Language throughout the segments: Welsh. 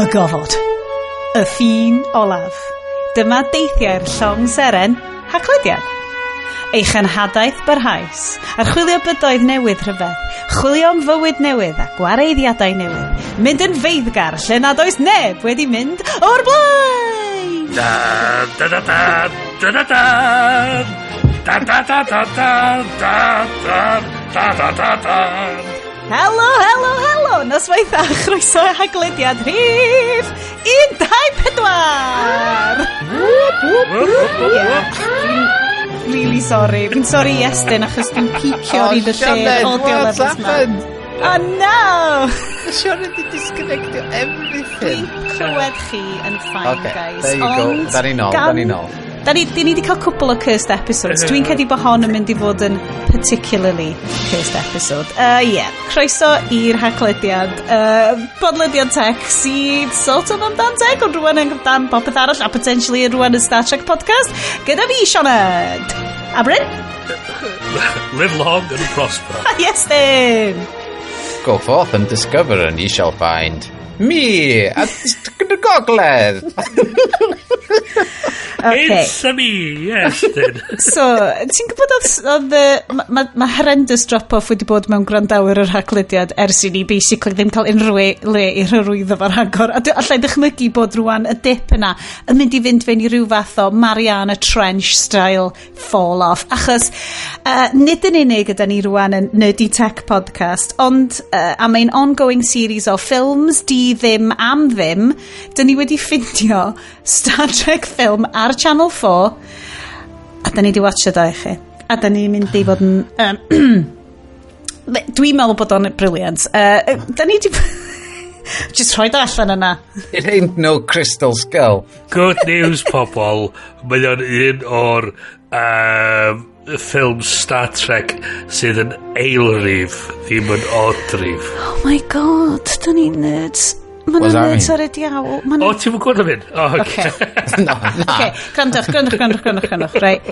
Y gofod. Y ffin olaf. Dyma deithiau'r llong seren, Haclediad. Ei chenhadaeth barhaus, archwilio bydoedd newydd rhyfedd, chwilio am fywyd newydd a gwareiddiadau newydd, mynd yn feiddgar lle nad oes neb wedi mynd o'r blaen! Da, da, da, da, da, da, da. Da, da, da, da, da, da, da, da, da, da, da. Helo, helo, helo! Noswaith dda, chroeso i Haglediad rhif 1, 2, 4! Yeah, dwi'n really sorry. Fi'n sorry i Estyn achos dwi'n picio ar un y lle audio what's levels ma. happened? Oh no! Sioned di disconnectio everything. Dwi'n clywed chi yn fine, Okay, guys. there you go. Ond Da ni nôl, da ni nôl. Da ni wedi cael cwpl o cursed episodes. Dwi'n credu bod hon yn mynd i fod yn particularly cursed episode. Yeah. Croeso i'r Haclediad. Podlediad tech sydd sort of amdan tech, ond rwan yn amdan popeth arall, a potentially rwan yn Star Trek podcast. Gyda fi, Sioned. A Bryn? Live long and prosper. A Iestyn. Go forth and discover and ye shall find me at the gogledd. Okay. It's a me, Iestyn. So, ti'n gwybod oedd ma, ma, ma horrendous drop-off wedi bod mewn gwrandawyr yr Haclediad ers i ni basically ddim cael unrhyw le i hyrwyddo fo'r rhagor. A allai dychmygu bod rwan y dip yna yn mynd i fynd fewn i ryw fath o Mariana Trench style fall off. Achos nid yn unig gyda ni rwan yn Nerdy Tech Podcast, ond am ein ongoing series o ffilms di ddim am ddim, dyn ni wedi ffindio Star Trek film ar Channel 4 a da ni di watchio do i chi. A da ni'n mynd i fod yn... Dwi'n meddwl bod o'n brilliant. Da ni di just rhoi o allan yna. It ain't no crystal skull. Good news, pobl. Mae o'n un o'r ffilm Star Trek sydd yn eilrif, ddim yn odrif. Oh my God, da ni'n nerds. Ma' What's nhw'n that nerds mean? ar y diawl. Ma' O, nhw ti'n gwybod am hyn? O, okay. Okay. No, na. Okay, gwrandwch, gwrandwch, gwrandwch, gwrandwch, gwrandwch. Right.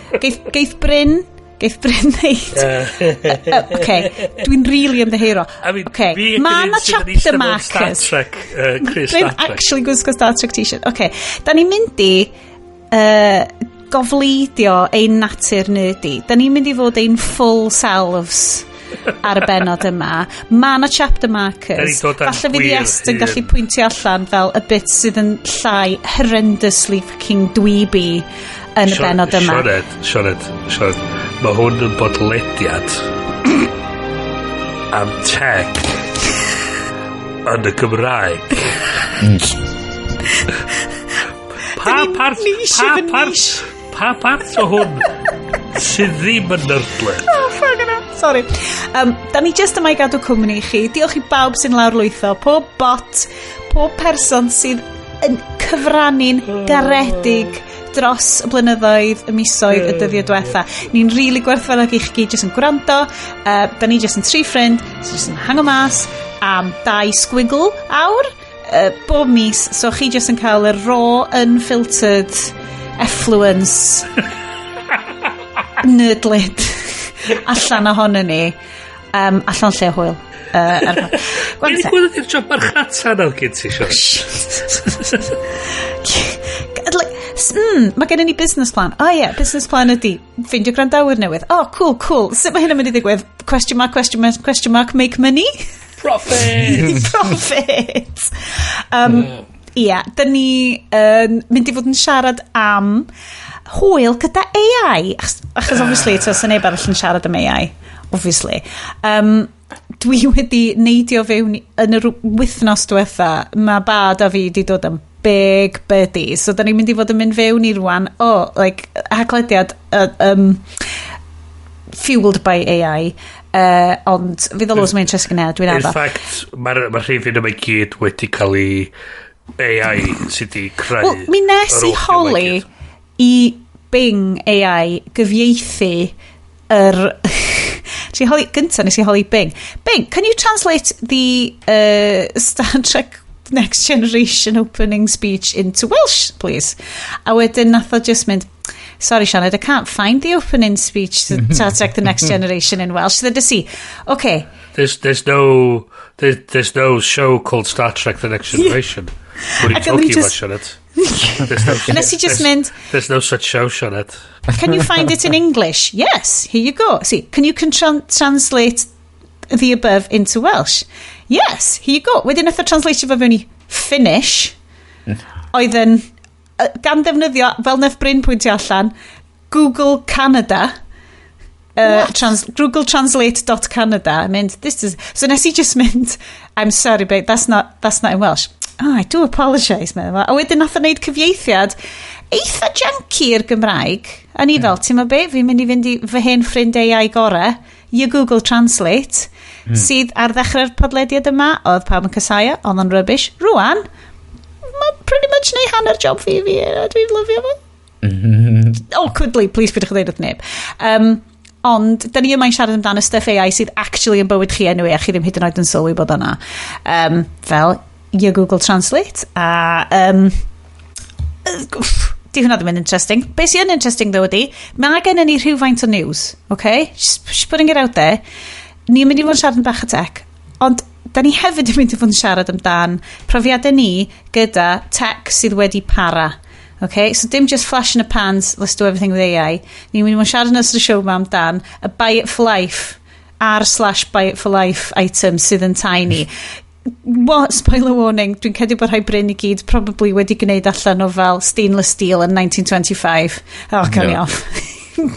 Geith Bryn neud. Okay, dwi'n really ymddiheuro. I mean, Okay, fi ma' ydy'r na un sydd yn chapter eistedd mewn Star markers. Trek, Chris Bryn Star Trek. actually gwisgo Star Trek t-shirt. Okay, da ni'n mynd i gofleidio ein natur nerdy. Da ni'n mynd i fod ein full selves ar y benod yma. Ma' na chapter markers. Da ni'n dod â'n Falle fydd gwir Iest yn gallu hun. pwyntio allan fel y bit sydd yn llai horrendously fucking dweeby yn y benod yma. Sioned, Sioned, Sioned. Mae hwn yn bodlediad am tech yn y Gymraeg. Pa ni'n part, niche pa of a part, niche. pa part o hwn sydd ddim yn nerdlyd? Oh, fuck it. Sorry. Da ni just yma i gadw cwmni i chi. Diolch i bawb sy'n lawrlwytho. Pob bot, pob person sydd yn cyfrannu'n garedig dros y blynyddoedd, y misoedd, y dyddiau diwetha. Ni'n rili really gwerthfawrogi chi gyd jyst yn gwrando. Da ni jyst yn tri ffrind sy'n jyst yn hango mas am 2 squiggle awr bob mis. So chi jyst yn cael y raw, unfiltered effluence nerdlyd allan ohono ni. Allan lle hwyl. Be Gwan te. digwyddodd i'r job marchnata nawr gyd ti, Sioned? Like, mae gennym ni business plan. Oh yeah, business plan ydi ffeindio gwrandawyr newydd. Oh, cool. Sut mae hyn yn mynd i ddigwydd? Question mark, question mark, question mark, make money? Profit! Profit! Ia, dyn ni yn mynd i fod yn siarad am hwyl gyda AI. Achos obviously, to, sy'n neb arall yn siarad am AI. Obviously. Dwi wedi neidio fewn yn yr wythnos diwetha, mae Bard a fi wedi dod yn big buddies. So, da ni'n mynd i fod yn mynd fewn i rwan, oh, like, Haclediad fueled by AI. Ond fydd o loads mwy interesting na, dwi'n In addo. fact, mae'r ma rhifyn yma i gyd wedi cael ei AI sydd wedi creu Wel, mi nes yr i audio yma holi gyd. i Bing AI gyfieithu yr... Nes i holi, gynta nes i holi Bing. "Bing, can you translate the Star Trek Next Generation opening speech into Welsh, please?" A wedyn nath o just mynd, "Sorry, Sianed, I can't find the opening speech to Star Trek The Next Generation in Welsh." Then see, okay, There's no show called Star Trek The Next Generation. What are you talking about, Sioned? Nes i just mynd... There's no such show, Sioned. Can you find it in English? Yes, here you go. See, can you translate the above into Welsh? Yes, here you go. Wedyn nath o translation fo fewn i Finnish. Oedd yn, gan ddefnyddio, fel nath Bryn pwyntio allan, Google Canada. Google Translate.Canada. Mynd, this is... So nes i just mynd, "I'm sorry, babe, that's not in Welsh." "Oh, I do apologise," meddwl fo. A wedyn nath o wneud cyfieithiad eitha janky i'r Gymraeg. A ni fel, ti'n be, fi'n mynd i fynd i fy hen ffrind AI gore, i Google Translate, sydd ar ddechrau'r podlediad yma, oedd pawb yn casáu, oedd o'n rubbish. Rwan, mae pretty much neu hanner job fi, a dwi'n lyfio fo. Awkwardly, please pidwch â dweud wrth neb. Ond, da ni yma'n siarad amdano stuff AI sydd actually yn bywyd chi anyway, a chi ddim hyd yn oed yn sylwi bod yna. Fel, your Google Translate, a di hwnna ddim yn interesting. Be sy'n yn interesting though ydi, mae gen ni rhywfaint o news, okay? Just putting it out there. Ni'n mynd i fod yn siarad yn bach o tech, ond da ni hefyd yn mynd i fod yn siarad amdan profiadau ni gyda tech sydd wedi para. Okay? So dim just flash in the pans, let's do everything with AI. Ni'n mynd i fod yn siarad yn ystod y show ma amdan y buy it for life r/buy it for life item sydd yn tiny. What, spoiler warning, dwi'n credu bod rhai Bryn i gyd probably wedi gwneud allan o fel stainless steel yn 1925. Oh, cawn ni No. off.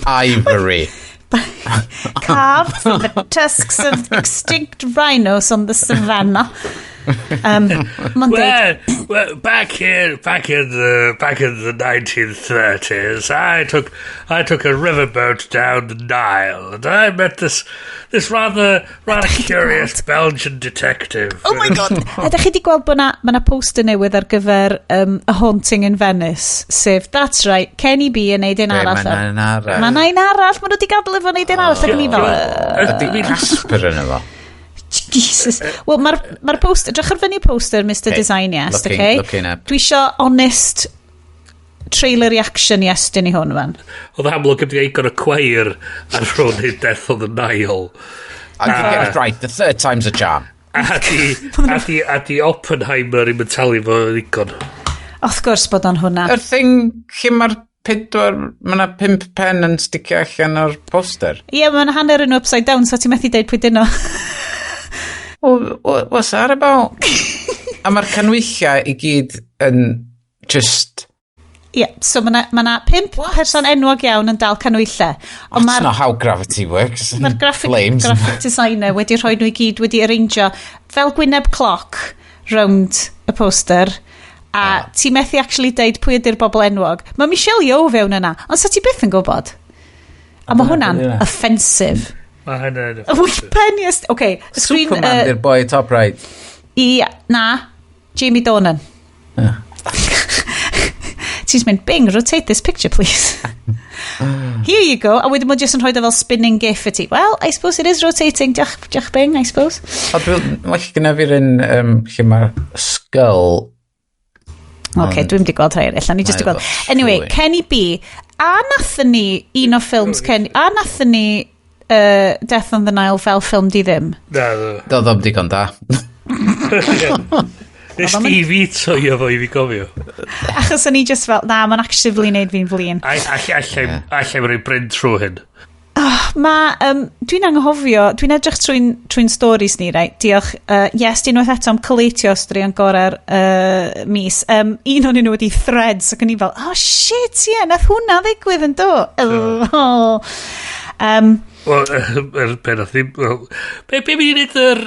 Ivory. Carved from the tusks of extinct rhinos on the savannah. Mae'n deud, Well, back in the 1930s, I took a riverboat down the Nile, and I met this rather curious Belgian detective. Oh my God. Ydych chi wedi gweld bod na, ma na poster newydd ar gyfer A Haunting in Venice, sef, that's right, Kenny B yn neud un Be, arall. ma' 'na un arall. Mae na un arall, maen nhw wedi gadael efo neud un arall, ac o'n i fel, Ydy Casper yn efo? Jesus. Wel, mae'r ma poster, edrych ar fyny poster, Mr. Okay, Design Yes, okay? Looking up. Dwi isio honest trailer reaction Iestyn i hwn, fan. Oedd amlwg wedi eigon o cweir ar ôl neud Death on the Nile. I can get it right, the third time's a charm. A di Oppenheimer i talu fo ddigon. Wrth gwrs bod o'n hwnna. Yr thing lle mae'r pedwar, mae yna pump pen yn sticio allan o'r poster. Ie, yeah, mae'n hanner yn upside down, so ti'n methu deud pwy dyn nhw. Oh, what's that about? A mae'r canwyllau i gyd yn just... Ie, yeah, so mae yna ma 'na pump person enwog iawn yn dal canwyllau. Ond That's mae'r not how gravity works. Mae'r graphic, Flames. graphic designer wedi rhoi nhw i gyd wedi arrangio fel gwyneb cloc rownd y poster a ti methu actually deud pwy ydy'r bobl enwog. Mae Michelle Yeoh fewn yna, ond sa ti byth yn gwybod. A mae hwnna'n offensive. Mae hynny'n Wyth pen yes. Okay, screen... Superman, di'r boy top right. I, na, Jamie Dornan. Ti'n mynd, "Bing, rotate this picture, please. Here you go." A wedyn mae'n just yn rhoi o fel spinning gif i ti. Well, I suppose it is rotating. Diolch, diolch Bing, I suppose. O, dwi'n... Well gyda fi'r un lle mae'r skull. OK, dwi'n wedi gweld rhai eraill. Ni just Mae wedi gweld. efo Anyway, llwy. Kenny B. A nathon ni un o ffilms Kenny... A nathon ni Death on the Nile fel ffilm di ddim. Na, na. Doedd o'm digon da. Nes ti veto i efo i fi gofio. Achos o'n i just fel, na, mae'n actively neud fi'n flin. Allai roi Bryn trwy hyn. Mae, dwi'n anghofio, dwi'n edrych trwy'n stories ni, right? Diolch. Yes, di unwaith eto am colatio straeon gorau'r mis. Un o'n nhw wedi Threads, ac o'n i fel, "Oh shit, ie, yeah, nath hwnna ddigwydd yn do." Oh. Wel, yr be nath ddim... wel, be mynd i wneud yr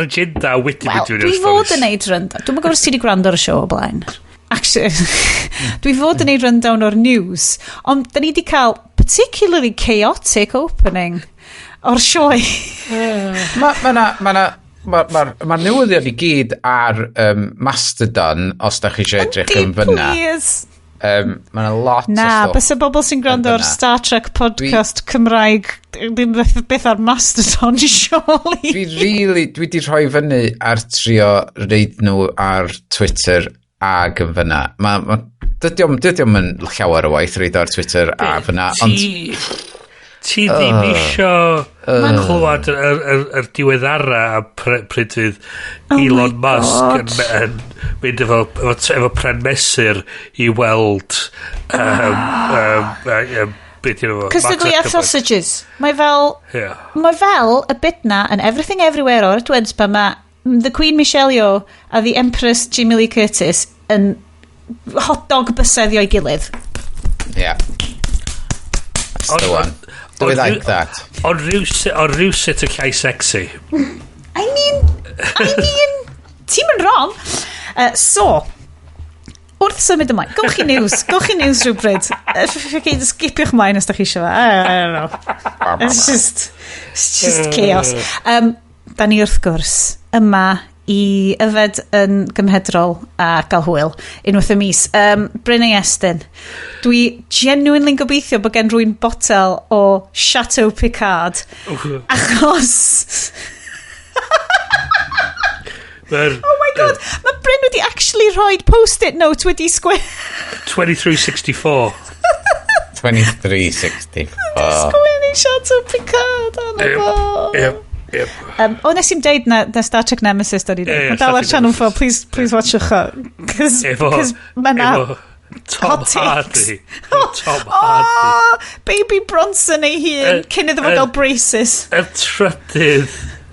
agenda wedyn Wel, mynd i dwi fod yn neud rundown. Dwi'n gwybod os ti wedi gwrando ar y siow o blaen. Actually, dwi fod yn neud rundown o'r news, ond da ni wedi cael particularly chaotic opening o'r sioe. Mae ma na, ma na, Mae'r ma, ma newyddion i gyd ar Mastodon, os da chi eisiau edrych yn fyna. Please. Mae yna lot Na, o stwff. bys y bobl sy'n gwrando ar Yn fyna. Star Trek podcast Cymraeg ddim beth ar Mastodon, surely. Dwi really, dwi di rhoi fyny ar trio reid nhw ar Twitter ag yn fyna. Ma, dydy o'm yn llawer o waith reid ar Twitter a fyna, ond Ti... Ti ddim isio clywed yr diweddara a pryd fydd Elon Oh my Musk God. yn mynd efo pren mesur i weld beth yw'n efo. Cystadlu Mark a sausages. Mae fel Zuckerberg. Yeah. Mae fel y bit na yn Everything Everywhere All at Once pan mae The Queen Michelle Yeoh a The Empress Jamie Lee Curtis yn hot dog byseddio'i gilydd. Yeah. That's the one. Do we like that? Ond rhywsut yn llai sexy. I mean, ti'n mynd wrong. So, wrth symud ymlaen, gowch chi news rhywbryd. Okay, skipiwch ymlaen os da chi eisiau fe. I don't know. It's just chaos. Da ni wrth gwrs yma i yfed yn gymhedrol a gael hwyl unwaith y mis. Bryn a Iestyn, dwi genuinely gobeithio bod gen rhywun botel o Chateau Picard achos Oh my God, mae Bryn wedi actually rhoi post-it note wedi sgwennu 2364. 2364. Sgwennu Chateau Picard arno fo. Yep. O, nes i'm deud na Star Trek Nemesis da ni Ie, dweud. ie, Mae dal Star ar Trek Channel Nemesis. 4, please, please watchwch o. Cos, Efo, mae na efo Tom hot takes. Hardy. Efo Tom Hardy. Oh, Baby Bronson ei hun, cyn iddo fo gael braces.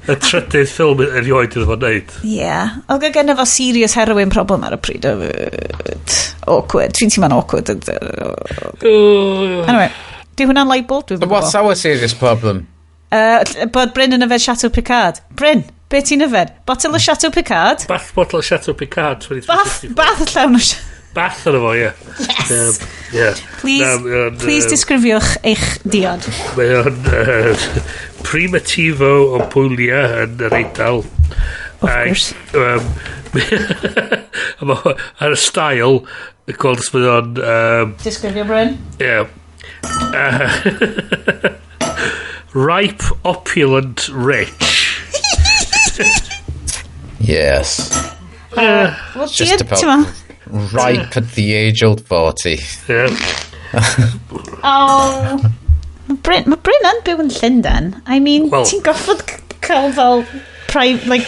Y trydydd ffilm erioed iddo fo wneud. Ie. Yeah. Oedd gen fo serious heroin problem ar y pryd. Hefyd. Awkward. Dwi'n teimlo'n awkward. Anyway, di hwnna'n libel? Dwi'n But what's our serious problem? Bod Bryn yn yfed Chateau Picard. Bryn, be ti'n yfed? Botel o Chateau Picard? Bath bottle o Chateau Picard Bath, 2364. bath llawn o Bath yna fo, ie. Yes! Yeah. Please, Na, mae o'n, please disgrifiwch eich diod. Mae o'n Primitivo o Puglia yn yr Eidal. Of course. A ar y style, gweld os mae o'n Disgrifio, Bryn. Yeah. Ripe, opulent, rich. Yes. Well, Just about ti'n ripe at the age old 40. Yeah. Oh. Mae Bryn yn byw yn Llundain. I mean, Wel- ti'n goffod cael fel private, like,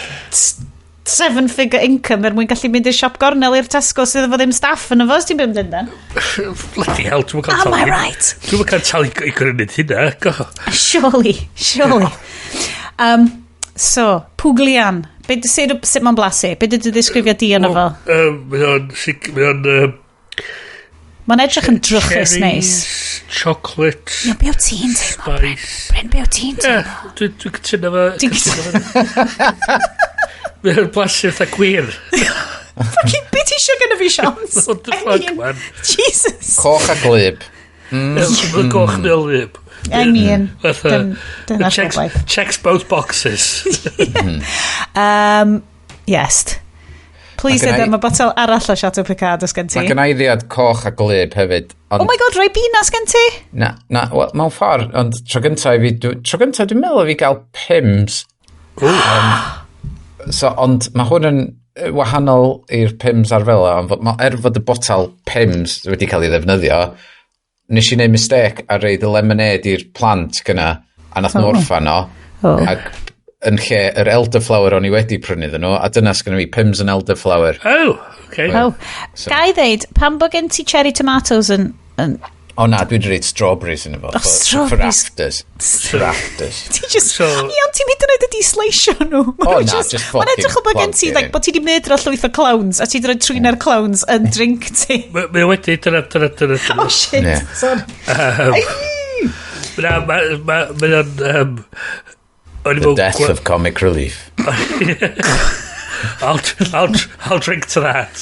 seven figure income er mwyn gallu mynd i'r siop gornel i'r Tesco sydd efo ddim staff yn efo os ti'n byw yn Llundain. Bloody hell, dwi'n cael Am I talu. right? Dwi'n cael talu i gwneud hynna. Go. Surely, surely. So, Puglian. Be, sut mae'n blasu? Be dy ddisgrifio di yno fo? Mae o'n Mae'n edrych yn drwchus cherries, neis. Chocolate, Ie, be wyt ti'n teimlo, Bryn? spice. Bryn, be wyt ti'n Ie, teimlo? Dwi'n cytuno fo. Ti'n Cytuno fo. Mae o'n blasu fatha gwir. Fucking, be ti isio gyda fi, Sians? What the I fuck, mean, man? Jesus. Coch a glyb. Mae'n goch neu wlyb. I mean, Fatha, dyna'r gobaith. Checks both boxes. Yes. Please, Ma' dweud gynna am y botel arall o Chateau Picard os gen ti. Mae gen i ddiod coch a glyb hefyd. Ond, Oh my God, Ribena sgen ti? Na, wel, mewn ffordd, ond tro gyntaf i fi, tro gyntaf dwi'n meddwl i fi gael Pimm's. So, ond mae hwn yn wahanol i'r Pimm's arferol, ond er fod y botel Pimm's wedi cael ei ddefnyddio, nes i wneud mistake a roid y lemonade i'r plant gyna, a nath nhw orffan o, ac yn lle yr elderflower o'n i wedi prynu iddyn nhw, a dyna sgynna fi Pimm's and elderflower. Oh, okay. Oh. Ga i ddeud, pan bod gen ti cherry tomatoes yn O na, dwi'n rhaid strawberries yn efo. Oh, For strawberries. afters. For afters. Ti just Iawn, ti'n mynd yn oed ydi sleisio nhw. Ma' O, nhw na, just Mae'n edrych o bod gen ti, fucking like, bod ti di murdero llwyth o clowns, a ti di rhoi trwyn clowns yn drink ti. Mae wedi, dyna. Oh, shit. Ie. Sorry. Na, mae o'n o'n i The mewn death of comic relief. I'll drink to that.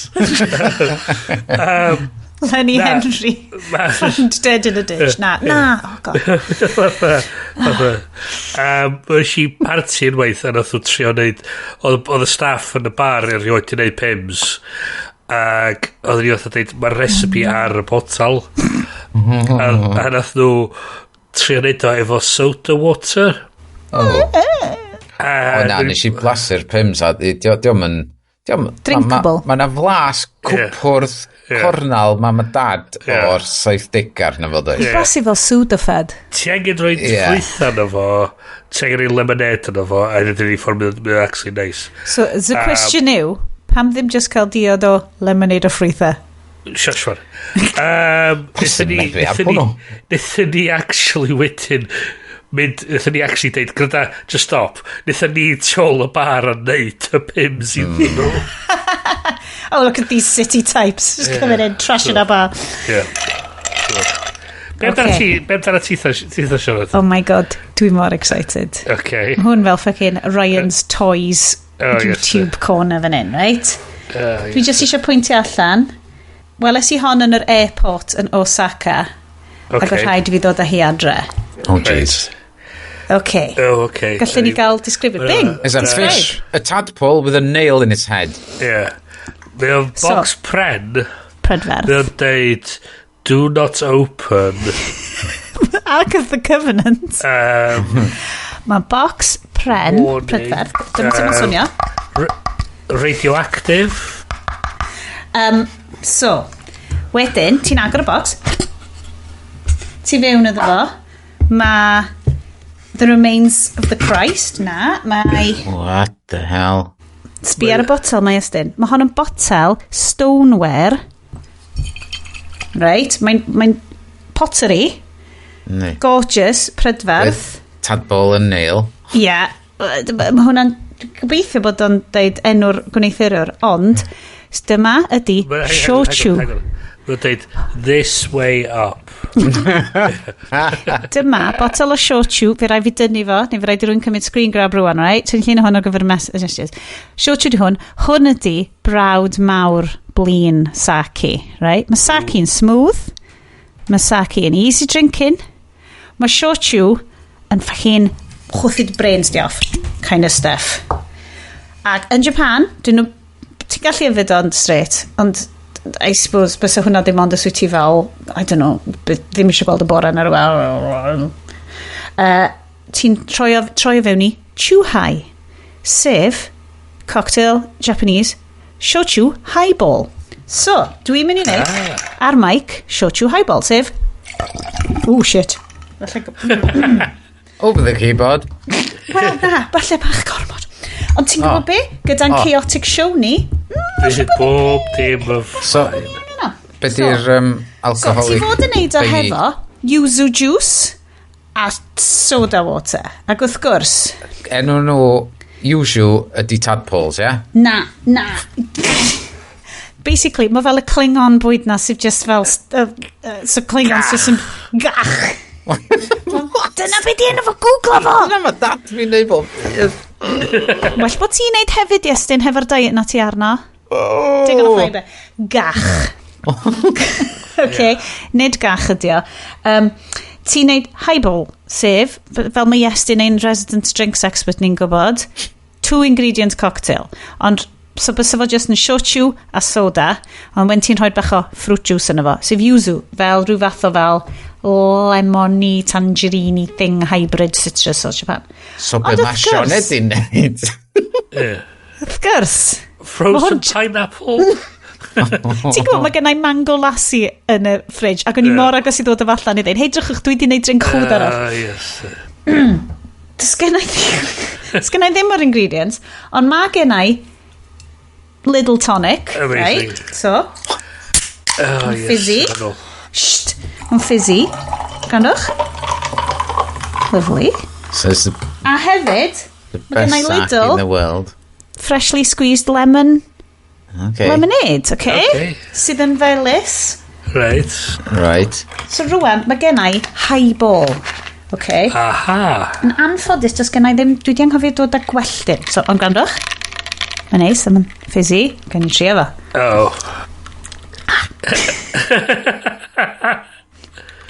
Lenny Na. Henry. Found dead in a ditch. Na, na. Oh, God. Fatha, es i party unwaith a nath nhw trio neud, oedd y staff yn y bar erioed di neud Pimm's ac oedd ni fatha deud, mae'r recipe ar y botal, a nath nhw trio neud o efo soda water. Oh. A O na, nes i blasu'r Pimm's a dio'm yn Drinkable. Mae na flas Cwpwrdd cornal mam a dad o'r 70 arno fo, does? Ie. Blasu fel Sudafed. Ti angen rhoi ffrwytha yno fo, ti angen rhoi lemonade yno fo, a wedyn i ffordd mae'n actually nice. So, the question yw, pam ddim just cael diod o lemonade o ffrwythau? Shush man. Pwy sy'n meddwi ar hwnnw? Nethon ni actually wedyn mynd, nethon ni actually deud, "Gyda, just stop." Nethon ni tu ôl y bar a neud y Pimm's iddyn nhw. Oh, look at these city types. Just coming in, trashing our bar. Yeah. Be amdano Ocê. ti, be amdano ti, titha siarad? Oh my God, dwi mor excited. Okay. Mae hwn fel fucking Ryan's Toys Oh, yes. YouTube corner fan hyn, right? Dwi jyst eisiau pwyntio allan. Weles i hon yn yr airport yn Osaka. Okay. Ac oedd rhaid i fi ddod â hi adre. Oh, jeez. Okay. Oh, okay. Gallen ni gael disgrifio. Bing! Is that a Describe. fish? A tadpole with a nail in its head. Yeah. Mae o'n box pren. Prydferth. Mae o'n deud, "Do not open." Ark of the Covenant. Mae box pren, Warning. prydferth. Dyma sut mae'n swnio. Radioactive. So, wedyn, ti'n agor y box. Ti fewn iddo fo. Mae The Remains of the Christ. Na, mae... What the hell? Sbi ar y botel mae Estyn. Mae hon yn botel stoneware. Right, mae'n pottery. Ne. Gorgeous, prydferth. With tadpole and nail. Ie, yeah, mae hwnna'n... Dwi'n gobeithio bod o'n deud enw'r gwneuthurwr, ond dyma ydy shochu. Mae'n deud, "This way up." Dyma botel o shochu, fe rai fi dynnu fo, neu fe raid i rywun cymryd screen grab rwan, right? Ti'n llun o hwn ar gyfer messages. Shochu di hwn. Hwn ydy brawd mawr blin sake, right? Mae sake'n smooth, mae sake yn easy drinking, mae shochu yn fucking chwythu brains di off, kind of stuff. Ac yn Japan, dyn nhw, ti'n gallu yfed o'n straight, ond I suppose bysa hwnna ddim ond os wyt ti fel, I don't know, ddim eisiau gweld y bore neu rhywbeth. Ti'n troi o fewn i chuhai, sef cocktail Japanese shochu highball. So, dwi'n mynd i wneud ar mic shochu highball, sef... Oh, shit. Falle. Over the keyboard. Wel, na, falle bach gormod. Ond ti'n gwybod be? Gyda'n chaotic show ni, Fydd bob dim yn So, yna. be di'r So, alcoholic ti fod yn neud o thingy? hefo yuzu juice a soda water. Ac wrth gwrs, Enw nhw yuzu ydy tadpoles, ie? Yeah? Na. Basically, mae fel y Klingon bwyd na sydd just fel... So Klingons just yn... Gach! Dyna be di enw fo, googlo fo! Dyna mae dad fi'n neud bob dydd. Well bod ti'n neud hefyd, Iestyn, hefo'r diet na ti arno. Oh. Digon o fibre. Gach. Okay, nid gach ydi o. Ti'n neud highball, sef, fel mae Iestyn ein resident drinks expert ni'n gwybod, two ingredient cocktail. Ond, so bysa fo just yn shochu a soda, ond when ti'n rhoi bach o fruit juice yno fo, sef yuzu, fel rhyw fath o fel lemony, tangerine thing, hybrid citrus o Japan. So be Ond mae wrth Sioned gwrs- di'n neud? Wrth gwrs. Frozen Ma' hwn- pineapple. Ti'n gwybod, mae gennau mango lassi yn y fridge, ac o'n i mor agos i ddod o allan i ddweud, "Hei, drychwch, dwi wedi gwneud drink chwd arall." Yes. Does gennai ddim o'r ingredients, ond mae gennai Lidl tonic, Amazing. right? So, Oh, yes. fizzy. Wahanol. Sht, mae'n fizzy. Gwrandwch. Lovely. So it's the, A hefyd, the mae best gennai sack in Lidl the world. freshly squeezed lemon lemonade, okay? Okay. Sydd yn felys. Right. Right. So rwan, mae gennai highball. Okay. Aha. Yn anffodus, does gennai ddim, dwi wedi anghofio dod â gwelltyn. So, ond gwrandwch. Mae'n neis, mae'n fizzy. Gen i trio fo. Oh.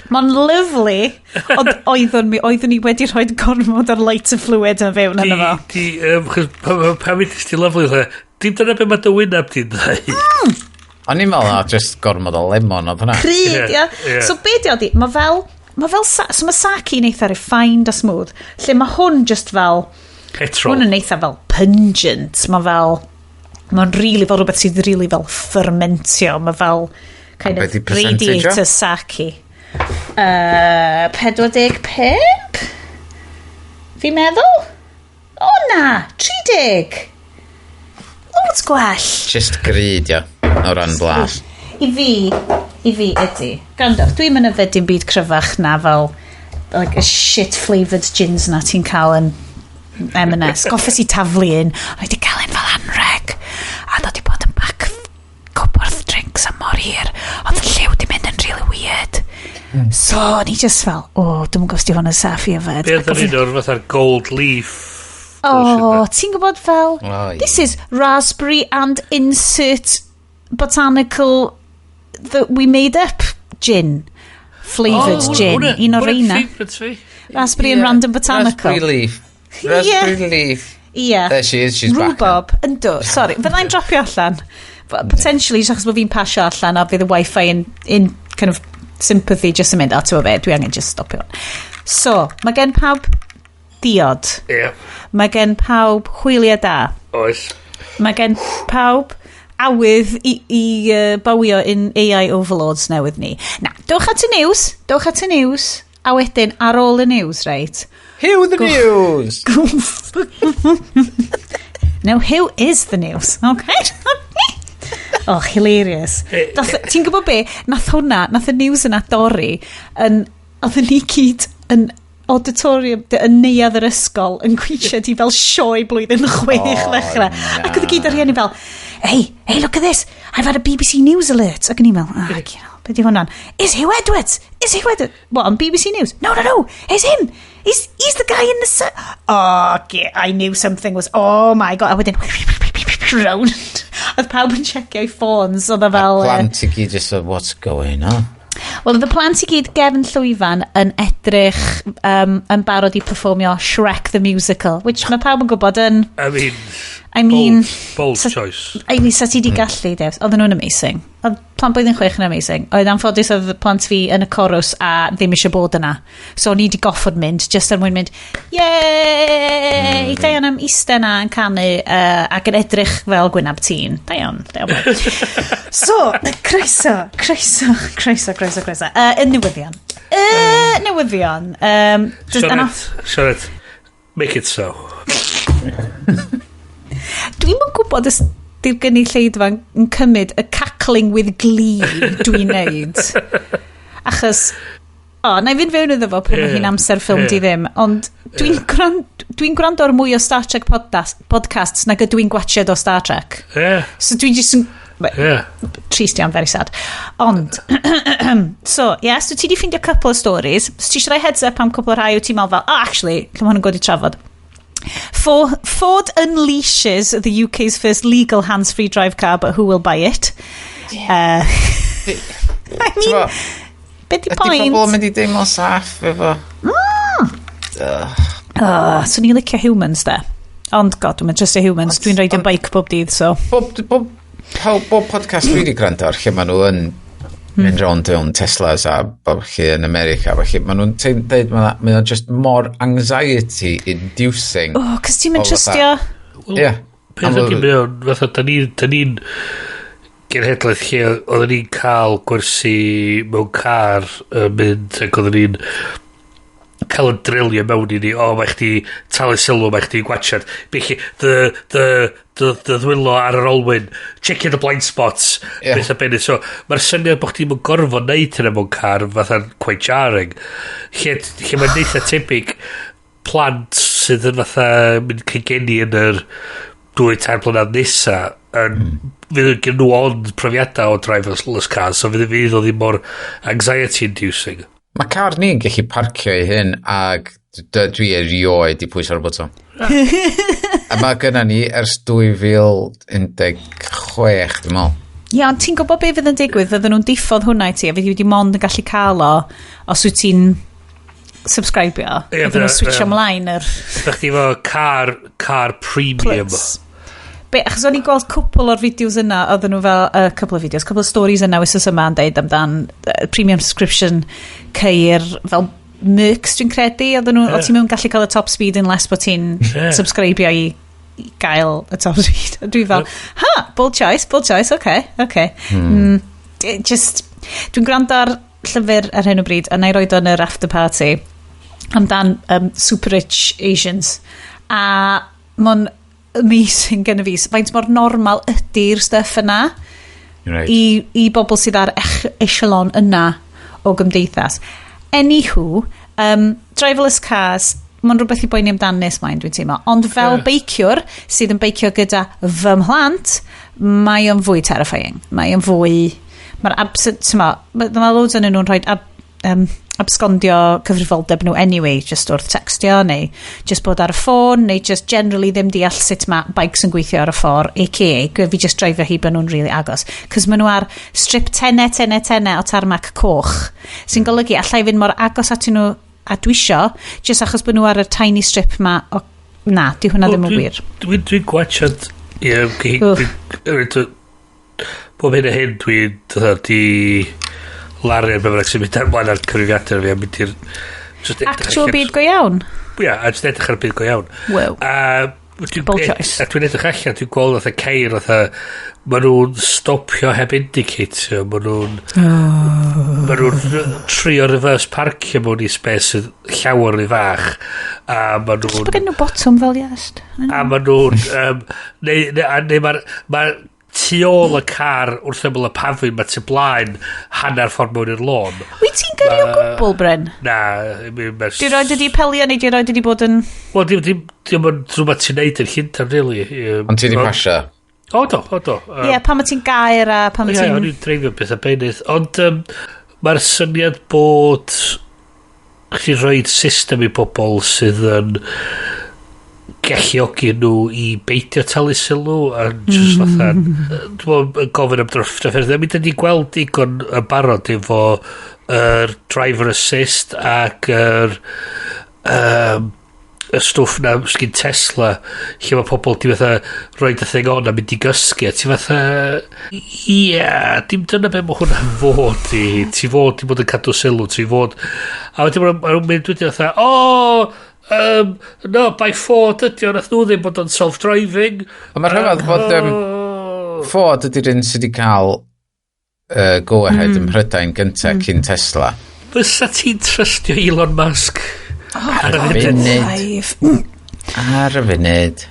Mae'n lovely, ond oeddwn i wedi rhoi gormod o'r lighter fluid yn fewn yno fo. Di, chos pa fynd ti lovely, fatha, dim dyna be mae dy wyneb di'n dweud. O'n i'n meddwl, oh, just gormod o lemon oedd hwnna. Pryd, ia. Ie. So be di o di, mae fel, so mae sake yn eitha refined a smooth, lle mae hwn just fel, Petrol. hwn yn eitha fel pungent, mae fel, Mae'n really fel rhywbeth sydd really fel fermentio. Mae fel kind A of be 'di percentage o? Radiator sake. 45? Fi'n meddwl? O na, 30. Loads gwell. Just greed, ia, o ran blas. I fi ydy. Gwrandwch, dwi'n mynd yfed dim byd cryfach na fel like, y shit flavoured gins na ti'n cael yn M&S. Goffes i taflu un. O'n i wedi cael un fel anreg. A dod i bod yn back cwpwrdd drinks am mor hir. Oedd y lliw di mynd yn really weird. So, o'n i just fel, "O, oh, dwi'n gwybod os di hwn yn saff i yfed." Beth Ac yn un o'r fatha'r gold leaf Oh, ti'n gwybod fel, Oh, ie. "This is raspberry and insert botanical that we made up gin." Flavoured gin. Un o'r reina. Favourites fi. Raspberry and random botanical. Raspberry leaf. Raspberry leaf. Ie. There she is, she's back now. Rhubarb. Yndw, sorry. Fyddai'n dropio allan. Potentially, jyst achos bod fi'n pasio allan a fydd y wifi in kind of sympathy just yn mynd, "A ti'n be, dwi angen just stopio." So, mae gen pawb diod. Ie. Mae gen pawb hwyliau da. Oes. Mae gen pawb awydd i bywio in AI overlords newydd ni. Na, dewch at y news. Dewch at y news. A wedyn, ar ôl y news, reit? Who the news! Now, who is the news? Okay. Oh, hilarious. Ti'n gwybod be? Nath hwnna, nath y news yna dorri, yn, oedden ni gyd yn auditorium, yn neuadd yr ysgol, yn gweithio di fel sioe blwyddyn 6 Oh, ddechrau. na. Ac oedd y gyd ar rieni fel, "Hey, hey, look at this, I've had a BBC News alert." Ac o'n i'n meddwl, "Ah, oh, be di hwnna'n?" "Is Huw Edwards? Is Huw Edwards? What, on BBC News?" "No, no, no, it's him. He's the guy in the sun." Oh, okay, I knew something was, oh my God. A wedyn, round. Oedd pawb yn checio ffôns, oedd o fel Plant i gyd just, "What's going on?" Wel, oedd y plant i gyd gefn llwyfan yn edrych yn barod i performio Shrek the Musical, which mae pawb yn gwybod yn I mean, I mean, bold choice. I mean, sa ti di gallu, Devs. Oedden nhw'n amazing. Oedd plant blwyddyn 6 yn amazing. Oedd anffodus oedd plant fi yn y chorus a ddim eisiau bod yna. So o'n i di goffod mynd, just er mwyn mynd, "Yay!" Da iawn am iste na yn canu ac yn edrych fel gwynab tîn. Da iawn, da iawn. So, croeso, croeso, croeso, croeso, croeso. Y newyddion. Y newyddion. Sioned, Sioned, make it so. Dwi'm yn gwybod os di'r gynulleidfa yn cymryd y cackling with glee dwi'n neud. Achos, o, na i fynd fewn iddo fo pan mae hi'n amser ffilm di ddim, ond dwi'n dwi gwrando ar mwy o Star Trek podcasts nag ydw i'n gwatchiad o Star Trek. So dwi'n just yn trist iawn, very sad. Ond, so, yes, so ti di ffeindio couple of stories. So ti eisiau rhoi heads up am couple o rhai wyt ti'n meddwl fel, "Oh, actually, lle mae hwn yn god i trafod." Ford unleashes the UK's first legal hands-free drive car, but who will buy it? I mean, T'mo, be di ydy point? pobl yn mynd i deimlo saff efo? Oh, so ni'n licio humans, de. Ond, god, dwi'n just a humans. Dwi'n reidio bike bob dydd, so. Bob podcast dwi wedi gwrando ar lle maen nhw yn mynd rownd mewn Teslas a bob lle yn America, felly maen nhw'n deud mae o'n just mor anxiety inducing. Oh, cos ti'n mynd O, fatha- trystio. Ie. Peth ydy mae o'n, fatha, da ni'n genhedlaeth lle oedden ni'n cael gwersi mewn car yn mynd ac oedden ni'n cael yn drilio mewn i ni, "O, mae chdi talu sylw, mae chdi gwachad. Be chi, dy ddwylo ar yr olwyn, check the blind spots," beth a beth. So, mae'r syniad bod chdi'n gorfod neud hynna mewn car fatha'n quite jarring. Lle mae'n eitha tebyg plant sydd yn fatha mynd cael geni yn yr 2-3 blynedd nesa yn fydd gen nhw ond profiadau o driverless cars, so fydd o ddim mor anxiety inducing. Mae car ni'n gallu parcio ei hun ag dwi erioed i pwyso ar y botwm. A mae gynna ni ers 2016, dwi'n meddwl. Ie, ond ti'n gwybod be fydd yn digwydd? Fydden nhw'n diffodd hwnna i ti, a fydd wedi mond yn gallu cael o os wyt ti'n subscribio. Ie, Fydden nhw'n switcho ymlaen yr Ydych chi efo car premium. Plus. Be, achos o'n i'n gweld cwpl o'r fideos yna, oedden nhw fel, couple of videos, couple of stories yna wythnos yma yn deud amdan premium subscription ceir fel Mercs dwi'n credu, oedden nhw, yeah. Ti'n mewn gallu cael y top speed unless bod ti'n subscribio i i gael y top speed. A dwi fel, ha, bold choice, okay. Just, dwi'n gwrando ar llyfr ar hyn o bryd, a na i roed o yn yr after party, amdan super rich Asians. A mae'n amazing gen i fi. Faint mor normal ydy'r stuff yna i bobl sydd ar echelon yna o gymdeithas. Anywho, driverless cars, mae'n rhywbeth i boeni amdan nes mlaen, dwi'n teimlo. Ond fel beiciwr sydd yn beicio gyda fy mhlant, mae o'n fwy terrifying. Mae o'n fwy... Mae'r absent... Mae ma loads yn nhw'n rhoi abscondio cyfrifoldeb nhw anyway, just wrth textio, neu just bod ar y ffôn, neu just generally ddim deall sut mae bikes yn gweithio ar y ffordd, a.k.a. fi just dreifio hi bod nhw'n really agos. Cos maen nhw ar strip tene, tene, tene o tarmac coch, sy'n golygu allai fynd mor agos atyn nhw a dwi isio, just achos bod nhw ar y tiny strip ma o... Na, di hwnna ddim yn wir. Dwi'n gwachod, ie, Wff. Bob hyn a hyn dwi'n fatha di laru ar be bynnag sy'n mynd ar mlaen ar cyfrifiadur fi a mynd i'r just edrych Actual byd go iawn? Ia, a just edrych ar y byd go iawn. Wow. A Bold choice. A dwi'n edrych allan, dwi'n gweld fatha ceir fatha, ma nhw'n stopio heb indicatio, ma nhw'n trio reverse parcio mewn i space sydd llawer rhy fach, a ma nhw'n Bod gen nhw botwm fel yes. A ma nhw'n... Neu mae'r ma tu ôl y car wrth ymyl y pafin, mae tu blaen hanner ffordd mewn i'r lôn. Wyt ti'n gyrru o gwbl, Bryn? Na. Di roed ydi pelio neu di roed ydi bod yn... Wel, dim ond rhywbeth ti'n neud yn Llundain, really. Ond ti di pasio? O, do, o, do. Ie, yeah, pan mae ti'n gair a pan mae Ie, ti'n... o'n i'n dreifio beth a beunydd. Ond mae'r syniad bod chdi rhoi system i bobl sydd yn galluogi nhw i beidio talu sylw a just fatha dwi'n meddwl yn gofyn am drafferth. I mean, da ni gweld digon yn barod efo yr driver assist ac yr y stwff na sgyn Tesla lle mae pobl di fatha roid y thing on a mynd i gysgu a ti fatha, ie, dim dyna be mae hwnna'n fod i ti, fod i bod yn cadw sylw ti fod, a wedyn maen nhw'n mynd wedyn fatha, "Oh, no, by Ford ydi o, nath nhw ddim bod o'n self-driving." Ond mae'n rhyfedd bod Ford ydy'r un sydd wedi cael go-ahead ym Mhrydain gyntaf cyn Tesla. Fysa ti'n trystio Elon Musk? Ar y funud. Five. Ar y funud.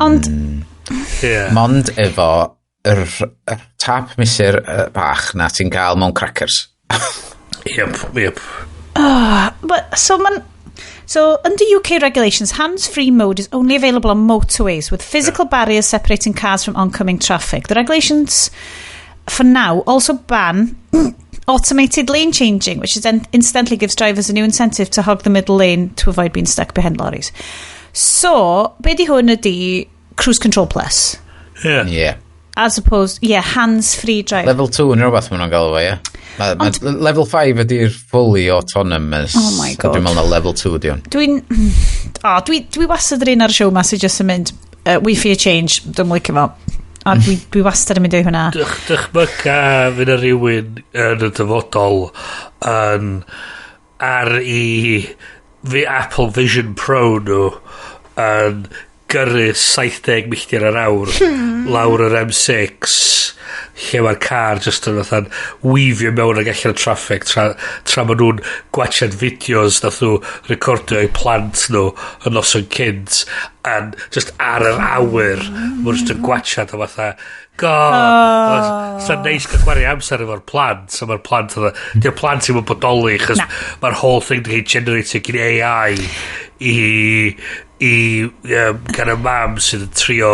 Ond, Mond efo yr tap mesur bach na ti'n cael mewn crackers. Yep. But, so man, so under UK regulations, hands-free mode is only available on motorways with physical barriers separating cars from oncoming traffic. The regulations, for now, also ban automated lane changing, which is incidentally gives drivers a new incentive to hog the middle lane to avoid being stuck behind lorries. So, be di hwn ydi cruise control plus? Yeah. Yeah. As opposed, yeah, hands-free drive. Level 2 yn rhywbeth maen nhw'n galw fo, ie. Ma level 5 ydy'r fully autonomous. Oh my A dwi'n God. meddwl na level 2 ydy hwn. Dwi'n... Oh, dwi wastad yr un ar y show ma sydd just yn mynd, "We fear change, dwi'n licio fo." A dwi wastad yn mynd i hwnna. Dychmyga fydd yna rhywun yn y dyfodol yn ar i fi Apple Vision Pro nhw yn gyrru 70 milltir yr awr lawr yr M6 lle mae'r car just yn fatha'n weavio mewn ag allan y traffic tra maen nhw'n gwachad fideos nath nhw recordio eu plant nhw yn noson cynt and just ar yr awyr maen nhw just yn gwachad a fatha, "God, oh." Sa'n neis cael gwario amser efo'r plant, so mae'r plant fatha, di'r plant ddim yn bodoli chos Na. mae'r whole thing wedi cael generatio gen AI i gan y mam sydd yn trio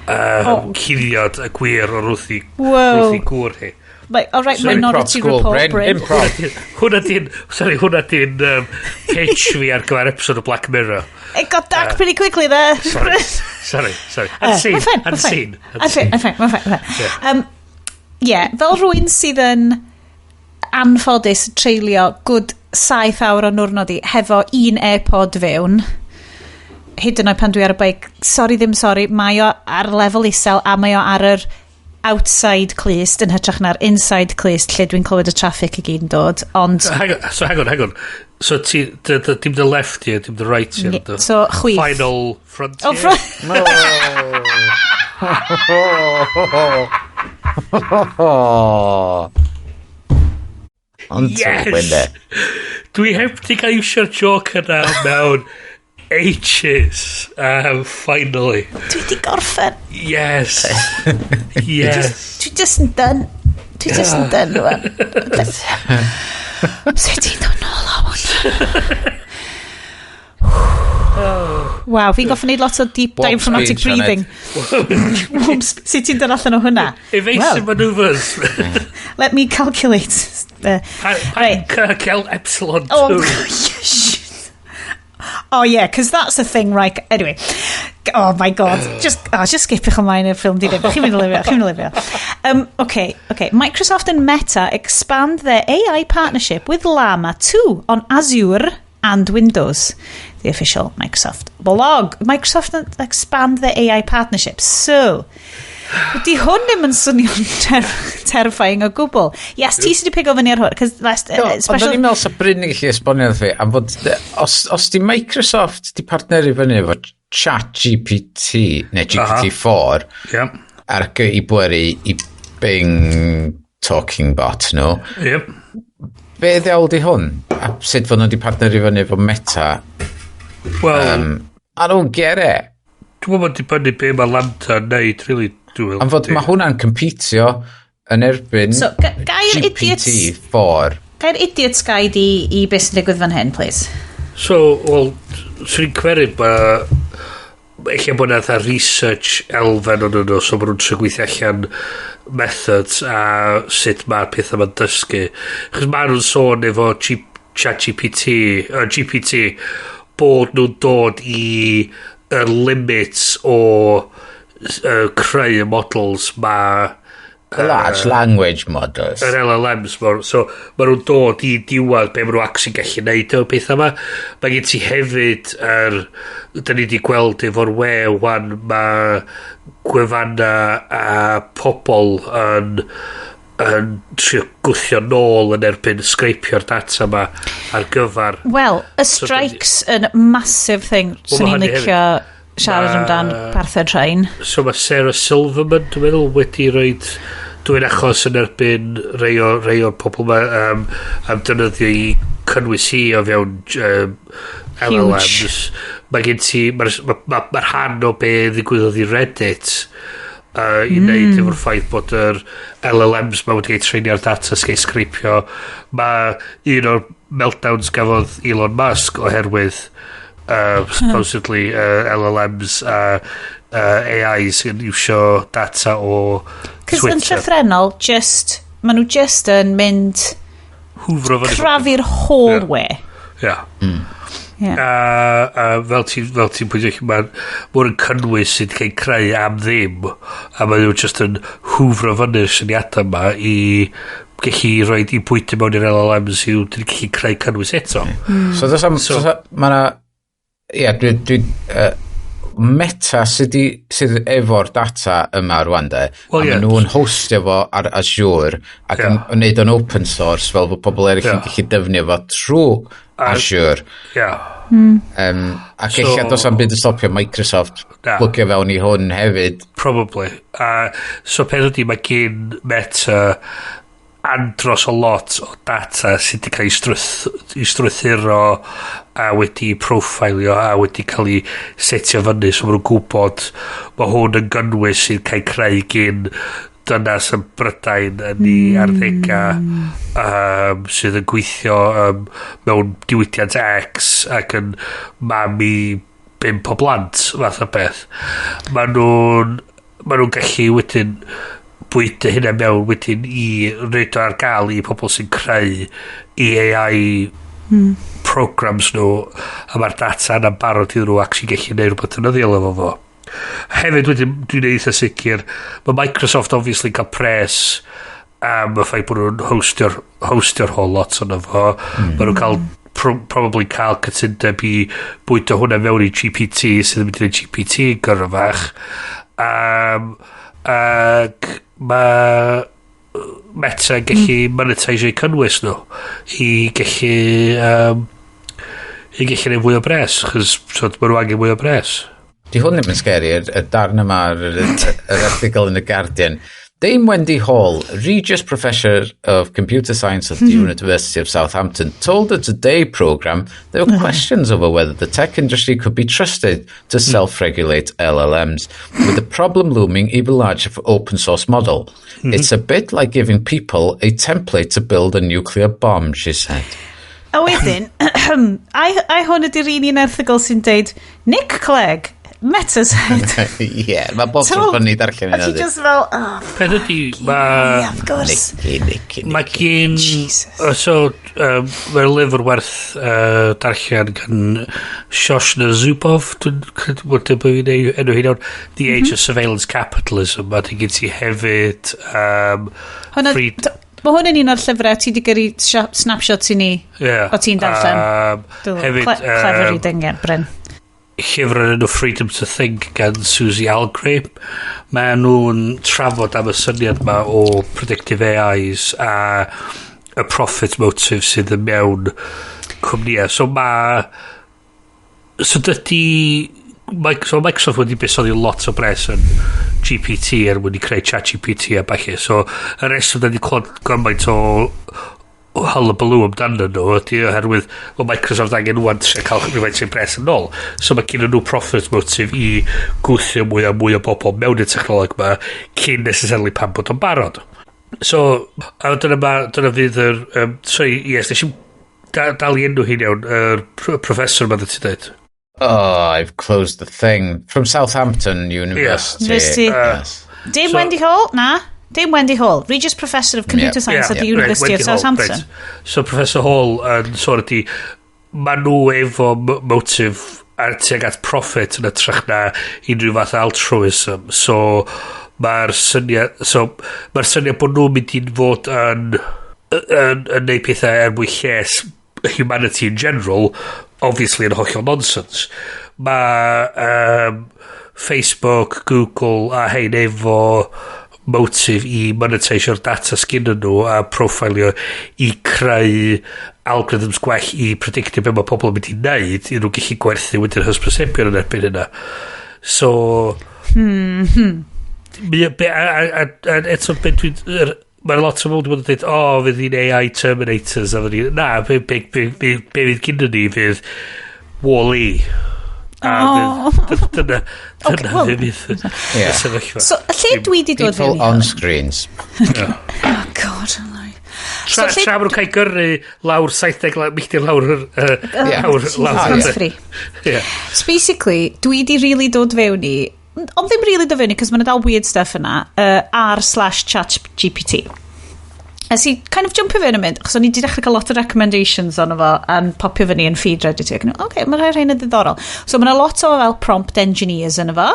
Oh. cuddiad y gwir o'r wrth i, Wow. wrth i gŵr hi. Like, all right, Improv Minority school, Report, Bryn. Bryn. Improv. Hwna di'n, sorry, hwnna di'n pitch fi ar gyfer episode o Black Mirror. It got dark pretty quickly there. Sorry, sorry, sorry. Mae'n Unseen, fine, mae'n fine. unseen. I'm fine, I'm fine, mae'n fine, mae'n fine. Yeah, fel rhywun sydd yn anffodus treulio good 7 awr o nwrnod i hefo un AirPod fewn, hyd yn oed pan dwi ar y beic, sorry ddim sorry, mae o ar lefel isel a mae o ar yr outside clust yn hytrach na'r inside clust lle dwi'n clywed y traffic i gyd yn dod, ond Hang on, so hang on, hang on. So ti, dim the left ear, dim the right ear. So, chwith. Final frontier. Oh, Ond Yes! yes! Dwi heb di cael iwsio'r joke yna mewn ages. Finally. Dwi di gorffen. Yes. Yes. Dwi just yn done. Dwi just yn done rwan. Sut ti'n dod nôl o hwn? Waw, fi'n goffa neud lot o deep Warp diaphragmatic speed, breathing. Warp Sut ti'n dod allan o hwnna? Evasive maneuvers. Let me calculate. Right. Cael epsilon 2. Oh, yes. Oh yeah, because that's the thing, right? Anyway, oh my God, just skipiwch ymlaen i'r ffilm di ddim. Chi'n mynd i lyfio, chi'n mynd i lyfio. Okay. Microsoft and Meta expand their AI partnership with Llama 2 on Azure and Windows. The official Microsoft blog. Microsoft expand their AI partnership. So, di hwn ddim yn swnio'n terrifying o gwbl. Yes, ti sydd wedi pigo fyny ar hwn, cos last, Ond special o'n i'n meddwl sa Bryn yn gallu esbonio wrth fi, am fod, os di Microsoft di partneru fyny efo Chat GPT, neu GPT-4, ar i bweru i Bing talking bot nhw, be ddiawl di hwn? A sut fod nhw di partneru fyny efo Meta? Well, I don't get it. Dwi'n meddwl dibynnu be mae Lambda yn neud, really, dwi'n meddwl. Am fod mae hwnna'n competio yn erbyn So, gair idiots GPT-4. Gair idiots guide i beth sy'n digwydd fan hyn, please. So, wel, swn i'n cweru bod eich bod na fatha research elfen o'n nhw, so maen nhw'n trio gweithio allan methods a sut mae'r pethau ma'n dysgu. Chos maen nhw'n sôn efo ChatGPT, GPT, bod nhw'n dod i y limits o creu y models ma Large language models. Yr LLMs ma, so ma nhw'n dod i diwedd be ma nhw actually gallu neud o'r pethau yma. Mae gen ti hefyd yr, da ni wedi gweld efo'r we wan, mae gwefanna a pobl yn trio gwthio nôl yn erbyn scrapio'r data yma ar gyfer Wel, y So strikes yn massive thing. Wel, Swn ma' i'n hynny licio siarad amdan parthed rhain. So mae Sarah Silverman, dwi'n meddwl, wedi roed dwi'n achos yn erbyn rei o'r pobl yma am defnyddio i cynnwys hi o fewn LLMs. Mae gen ti, mae'r ma rhan o be ddigwyddodd i Reddit i wneud efo'r ffaith bod yr LLMs ma wedi cael treinio'r data sy'n cael scrapio. Mae un o'r meltdowns gafodd Elon Musk oherwydd supposedly LLMs a AI sy'n iwsio data o Cos yn Twitter. llythrenol, just, maen nhw just yn mynd Hwfro fyny. crafu'r whole way. Yeah. Yeah. A fel ti'n pwyntio, mae'n ma yn cynnwys sydd cael creu am ddim a maen nhw just yn hwfro fyny'r syniadau yma i gallu rhoi i bwyta mewn i'r LLMs i'w dyn gallu creu cynnwys eto. So, does am, so, so, ma' na, ie, dwi, Meta sydd efo'r data yma rwan de, Wel, a ie. maen nhw'n hostio fo ar Azure ac yn wneud o'n open source fel bod pobl eraill yn gallu defnyddio fo trwy Azure. Ac so, eich does am byd yn stopio Microsoft Na. plygio fewn i hwn hefyd. Probably. So peth ydy, mae gen Meta andros o lot o data sydd wedi cael ei strwythuro a wedi proffilio a wedi cael ei setio fyny, so maen nhw'n gwybod mae hwn yn gynnwys sydd cael creu gyn dynas yn Brydain yn ei arddegau sydd yn gweithio mewn diwydiant X ac yn mam i bump o blant fath o beth. Maen nhw'n gallu wedyn bwydo hynna mewn wedyn i roid o ar gael i pobl sy'n creu i AI programs nhw, a mae'r data yna'n barod iddyn nhw actually gallu neud rhywbeth defnyddiol efo fo. Hefyd wedyn dwi'n eitha sicr mae Microsoft obviously cael pres am y ffaith bod nhw'n hostio'r whole lot ono fo. Maen nhw'n cael probably cael cytundeb i bwydo hwnna mewn i GPT sydd yn mynd i wneud GPT yn gyrfach. Ac mae Meta yn gallu monetise eu cynnwys nhw i gallu neud fwy o bres, chos so, maen nhw angen mwy o bres. Di hwn ddim yn scary, y darn yma, yr erthygl yn y Guardian. Dame Wendy Hall, Regius Professor of Computer Science at the University of Southampton, told the Today programme there were questions over whether the tech industry could be trusted to self-regulate LLMs, with the problem looming even larger for open source model. "It's a bit like giving people a template to build a nuclear bomb," she said. A wedyn, ai hwn ydy'r un erthygl sy'n deud, Nick Clegg, Meta's head. Ie, yeah, mae bob tro'n funny darllen A ti yna. just fel, oh, Peth ydy, mae yeah, of course. Nicky, Nicky, Mae Nicky. gen Jesus. So, mae'r lyfr werth darllen gan Shoshana Zuboff, dwi'n credu bod dim bod fi'n ei enw hi'n iawn, The Age of Surveillance Capitalism, a di gen ti hefyd Hwna, Freed mae hwn yn un o'r llyfrau ti di gyrru snapshots i ni. Yeah, O ti'n darllen? Hefyd, Clever reading, yeah, Bryn. Llyfr yn enw Freedom to Think gan Susie Algrey. Mae nhw'n trafod am y syniad ma o predictive AIs a y profit motive sydd yn mewn cwmnïau. So mae... So dydy... So Microsoft wedi buddsoddi lot o bres yn GPT er mwyn i creu ChatGPT a ballu. So y reswm da ni clywed gymaint o hullabaloo amdano nhw ydy oherwydd mae Microsoft angen wan trio cael rhywfaint o'i bres yn ôl. So mae gen nhw profit motive i gwthio mwy a mwy o bobl mewn i'r technoleg ma cyn necessarily pan bod o'n barod. So, a dyna, ma, dyna fydd yr... Sorry, yes, nes i'm dal i enw hi'n iawn, yr professor yma ddod ti'n dweud. Oh, I've closed the thing. From Southampton University. University. Yes. Dame Wendy Hall? Na. Dame Wendy Hall, Regius Professor of Computer Science at the University Right, of Wendy Hall, Southampton. Right. So Professor Hall yn sôn ydi, ma nhw efo motive ar tuag at profit yn ytrach na unrhyw fath o altruism. So mae'r syniad bod nhw'n mynd i fod yn neud pethau er mwyn lles humanity in general, obviously yn hollol nonsense. Mae Facebook, Google a hein efo motive i monetisio'r data sgyn nhw a profilio i creu algorithms gwell i predictio be mae pobl yn mynd i wneud i nhw gallu gwerthu wedyn hysbysebion yn erbyn hynna. So... A eto be dwi'n... Mae lot o bobl wedi bod yn dweud, "O, oh, fydd hi'n AI Terminators," a fydd hi... Na, be fydd gyda ni fydd Wall-E. A Oh. fydd, dyna Okay, well, fydd y sefyllfa. So, lle dwi di dod People fewn i on hwn? screens. Oh, God. Tra, So tra maen nhw'n cael gyrru lawr 70 milltir lawr lawr, lawr, Hands free. Yeah. So basically, dwi di really dod fewn i, ond ddim really dod fewn i, cos mae'n dal weird stuff yna, r/ChatGPT. Nes i kind of jumpio fewn yn mynd, achos o'n i wedi dechrau cael lot o recommendations ono fo, a'n popio fyny yn feed Reddit. Ac o'n i, okay, mae rhai rhain yn ddiddorol. So mae yna lot o fel prompt engineers yn fo,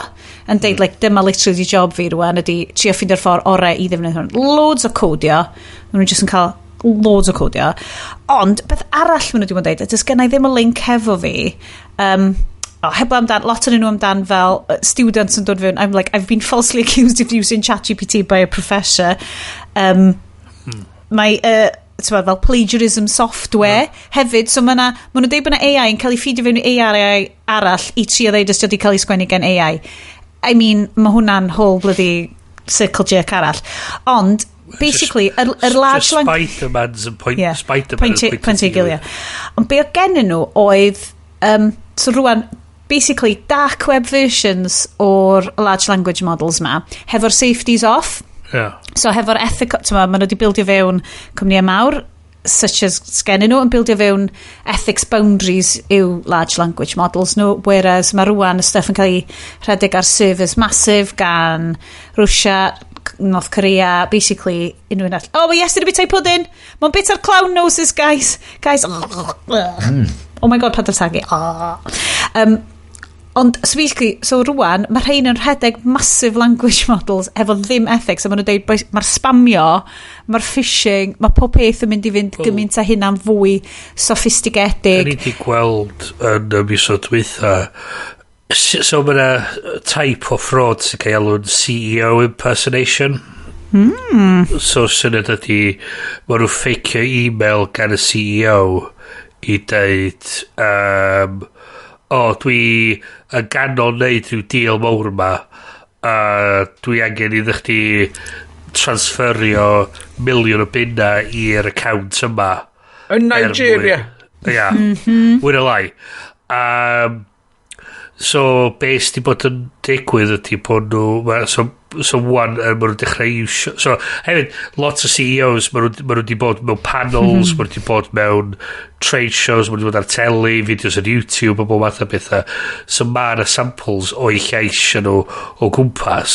yn deud, like, dyma literally di job fi rwan, ydy trio ffeindio'r ffordd orau i ddefnyddio hwn. Loads o codio, maen nhw jyst yn cael loads o codio. Ond, beth arall maen nhw wedi bod yn deud, a does gen i ddim y link hefo fi, oh, heblaw amdan, lot o'n nhw amdan fel students yn dod fewn, I'm like, "I've been falsely accused of using ChatGPT by a professor." Mae, t'mod, fel plagiarism software hefyd, so ma nhw'n deud bod 'na AI yn cael ei ffidio fewn i AI arall i trio ddeud os 'di o 'di cael ei sgwennu gen AI. I mean, mae hwnna'n whole bloody circle jerk arall. Ond, basically, yr large Just Spider-Man's yn point, Spider-Man Pwynt yn pwyntio pwynt ei gilydd. Ond be o gennyn nhw oedd, so rwan, basically, dark web versions o'r large language models ma, hefo'r safeties off. So hefo'r ethical, t'mo, maen nhw wedi bildio fewn cwmnïau mawr, such as sgennyn nhw, yn bildio fewn ethics boundaries i'w large language models nhw, whereas mae rwan y stuff yn cael ei rhedeg ar servers massive gan Russia, North Korea, basically unrhyw un arall. Oh, well, yes, dyn nhw'n bwyta pudding! Mae'n bit ar clown noses, guys! Guys! Oh my God, paid â tagu. Oh. Ond, so basically, so rwan, mae rhain yn rhedeg massive language models efo ddim ethics, a maen nhw'n dweud, mae'r spamio, mae'r phishing, mae pob peth yn mynd i fynd gymaint a hynna'n fwy Da sophistigedig. Ni wedi gweld yn y misoedd dwytha. So mae yna type o fraud sy'n cael ei alw'n CEO impersonation. So syniad ydy, maen nhw'n ffeicio email gan y CEO i deud, O, dwi yn ganol neud rhyw deal mawr yma, a dwi angen iddo chdi transferio 1 miliwn o bunna i'r account yma. Yn Nigeria. Ia, mwy na lai. So, be sydd wedi bod yn digwydd ydy bod nhw... So, one, ma nhw'n dechrau iwsio. So, hefyd, lots o CEOs, ma nhw wedi bod mewn panels, ma nhw wedi bod mewn trade shows, ma nhw wedi bod ar teli, fideos ar YouTube, a bob math o bethau. So, mae yna samples o'i lleisio nhw o gwmpas.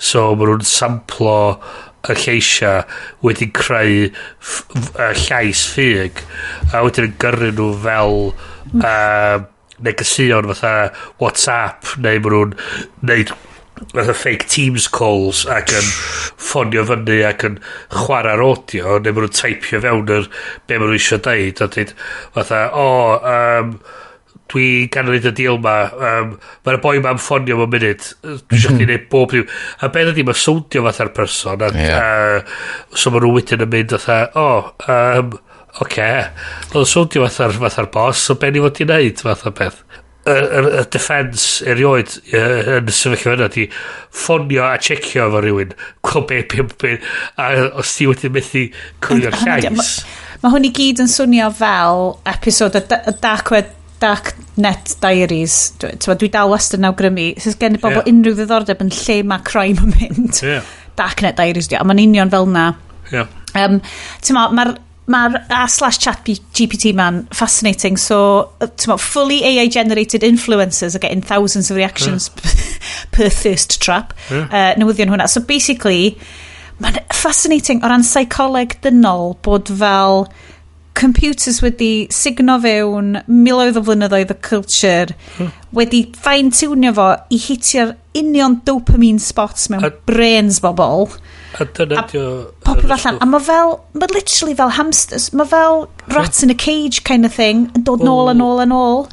So, ma nhw'n samplo y lleisia wedi creu llais ffug a wedyn yn gyrru nhw fel negeseuon fatha WhatsApp neu maen nhw'n neud fatha fake Teams calls ac yn ffonio fyny ac yn chwarae'r audio neu maen nhw'n teipio fewn yr be maen nhw eisiau deud a deud fatha o dwi gan wneud y deal ma, mae'r boi ma'n ffonio mewn munud, dwi eisiau chdi neud bob dim, a beth ydi, mae sowndio fatha'r person a, a so maen nhw wedyn yn mynd fatha o oce, oedd o'n sowndio fatha'r boss, so be ni fod i wneud fath o beth. Y defense erioed yn y sefyllfa yna di ffonio a checio efo rhywun, gweld be, a os ti wedi methu cwylio'r llais. Mae hwn i gyd yn swnio fel episode o Dark Web, Dark Net Diaries. Dwi dal wastad yn awgrymu. Os gen i bobl unrhyw ddiddordeb yn lle mae crime yn mynd. Darknet Diaries, di. A mae'n union fel na. Ti'n ma, mae'r mae'r r/ChatGPT man fascinating. So, ti'n ma, fully AI generated influencers are getting thousands of reactions per thirst trap. Newyddion hwnna. So basically, mae'n fascinating o ran psycholeg dynol bod fel computers wedi sugno fewn miloedd o flynyddoedd o culture wedi fine-tunio fo i hitio'r union dopamine spots mewn brains bobl A dyna A ydi o popio fo allan. A mae fel, mae literally fel hamsters, mae fel rats in a cage kind of thing, yn dod nôl a nôl a nôl.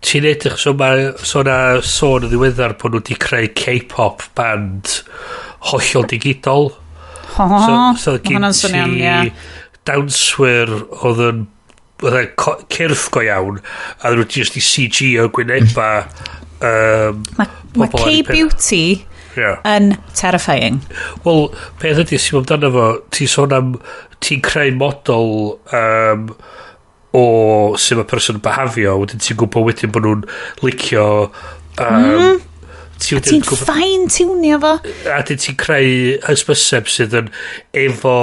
Ti'n edrych, so mae so na sôn yn ddiweddar bod nhw wedi creu K-pop band hollol digidol. Ho, So, so ma' gen hwnna'n swnio'n, ti ie. dawnswyr oedd yn oedd yn cyrff go iawn a oedden nhw just i CG o gwyneba Mae pobl ar eu K-beauty yn terrifying. Wel, peth ydy, sy'n amdano fo, ti'n sôn am, ti'n creu model o sut mae person yn behafio, wedyn ti'n gwybod wedyn bod nhw'n licio ti A wedyn ti'n gwbod- fine-tunio fo. A dyn ti'n creu hysbyseb sydd yn efo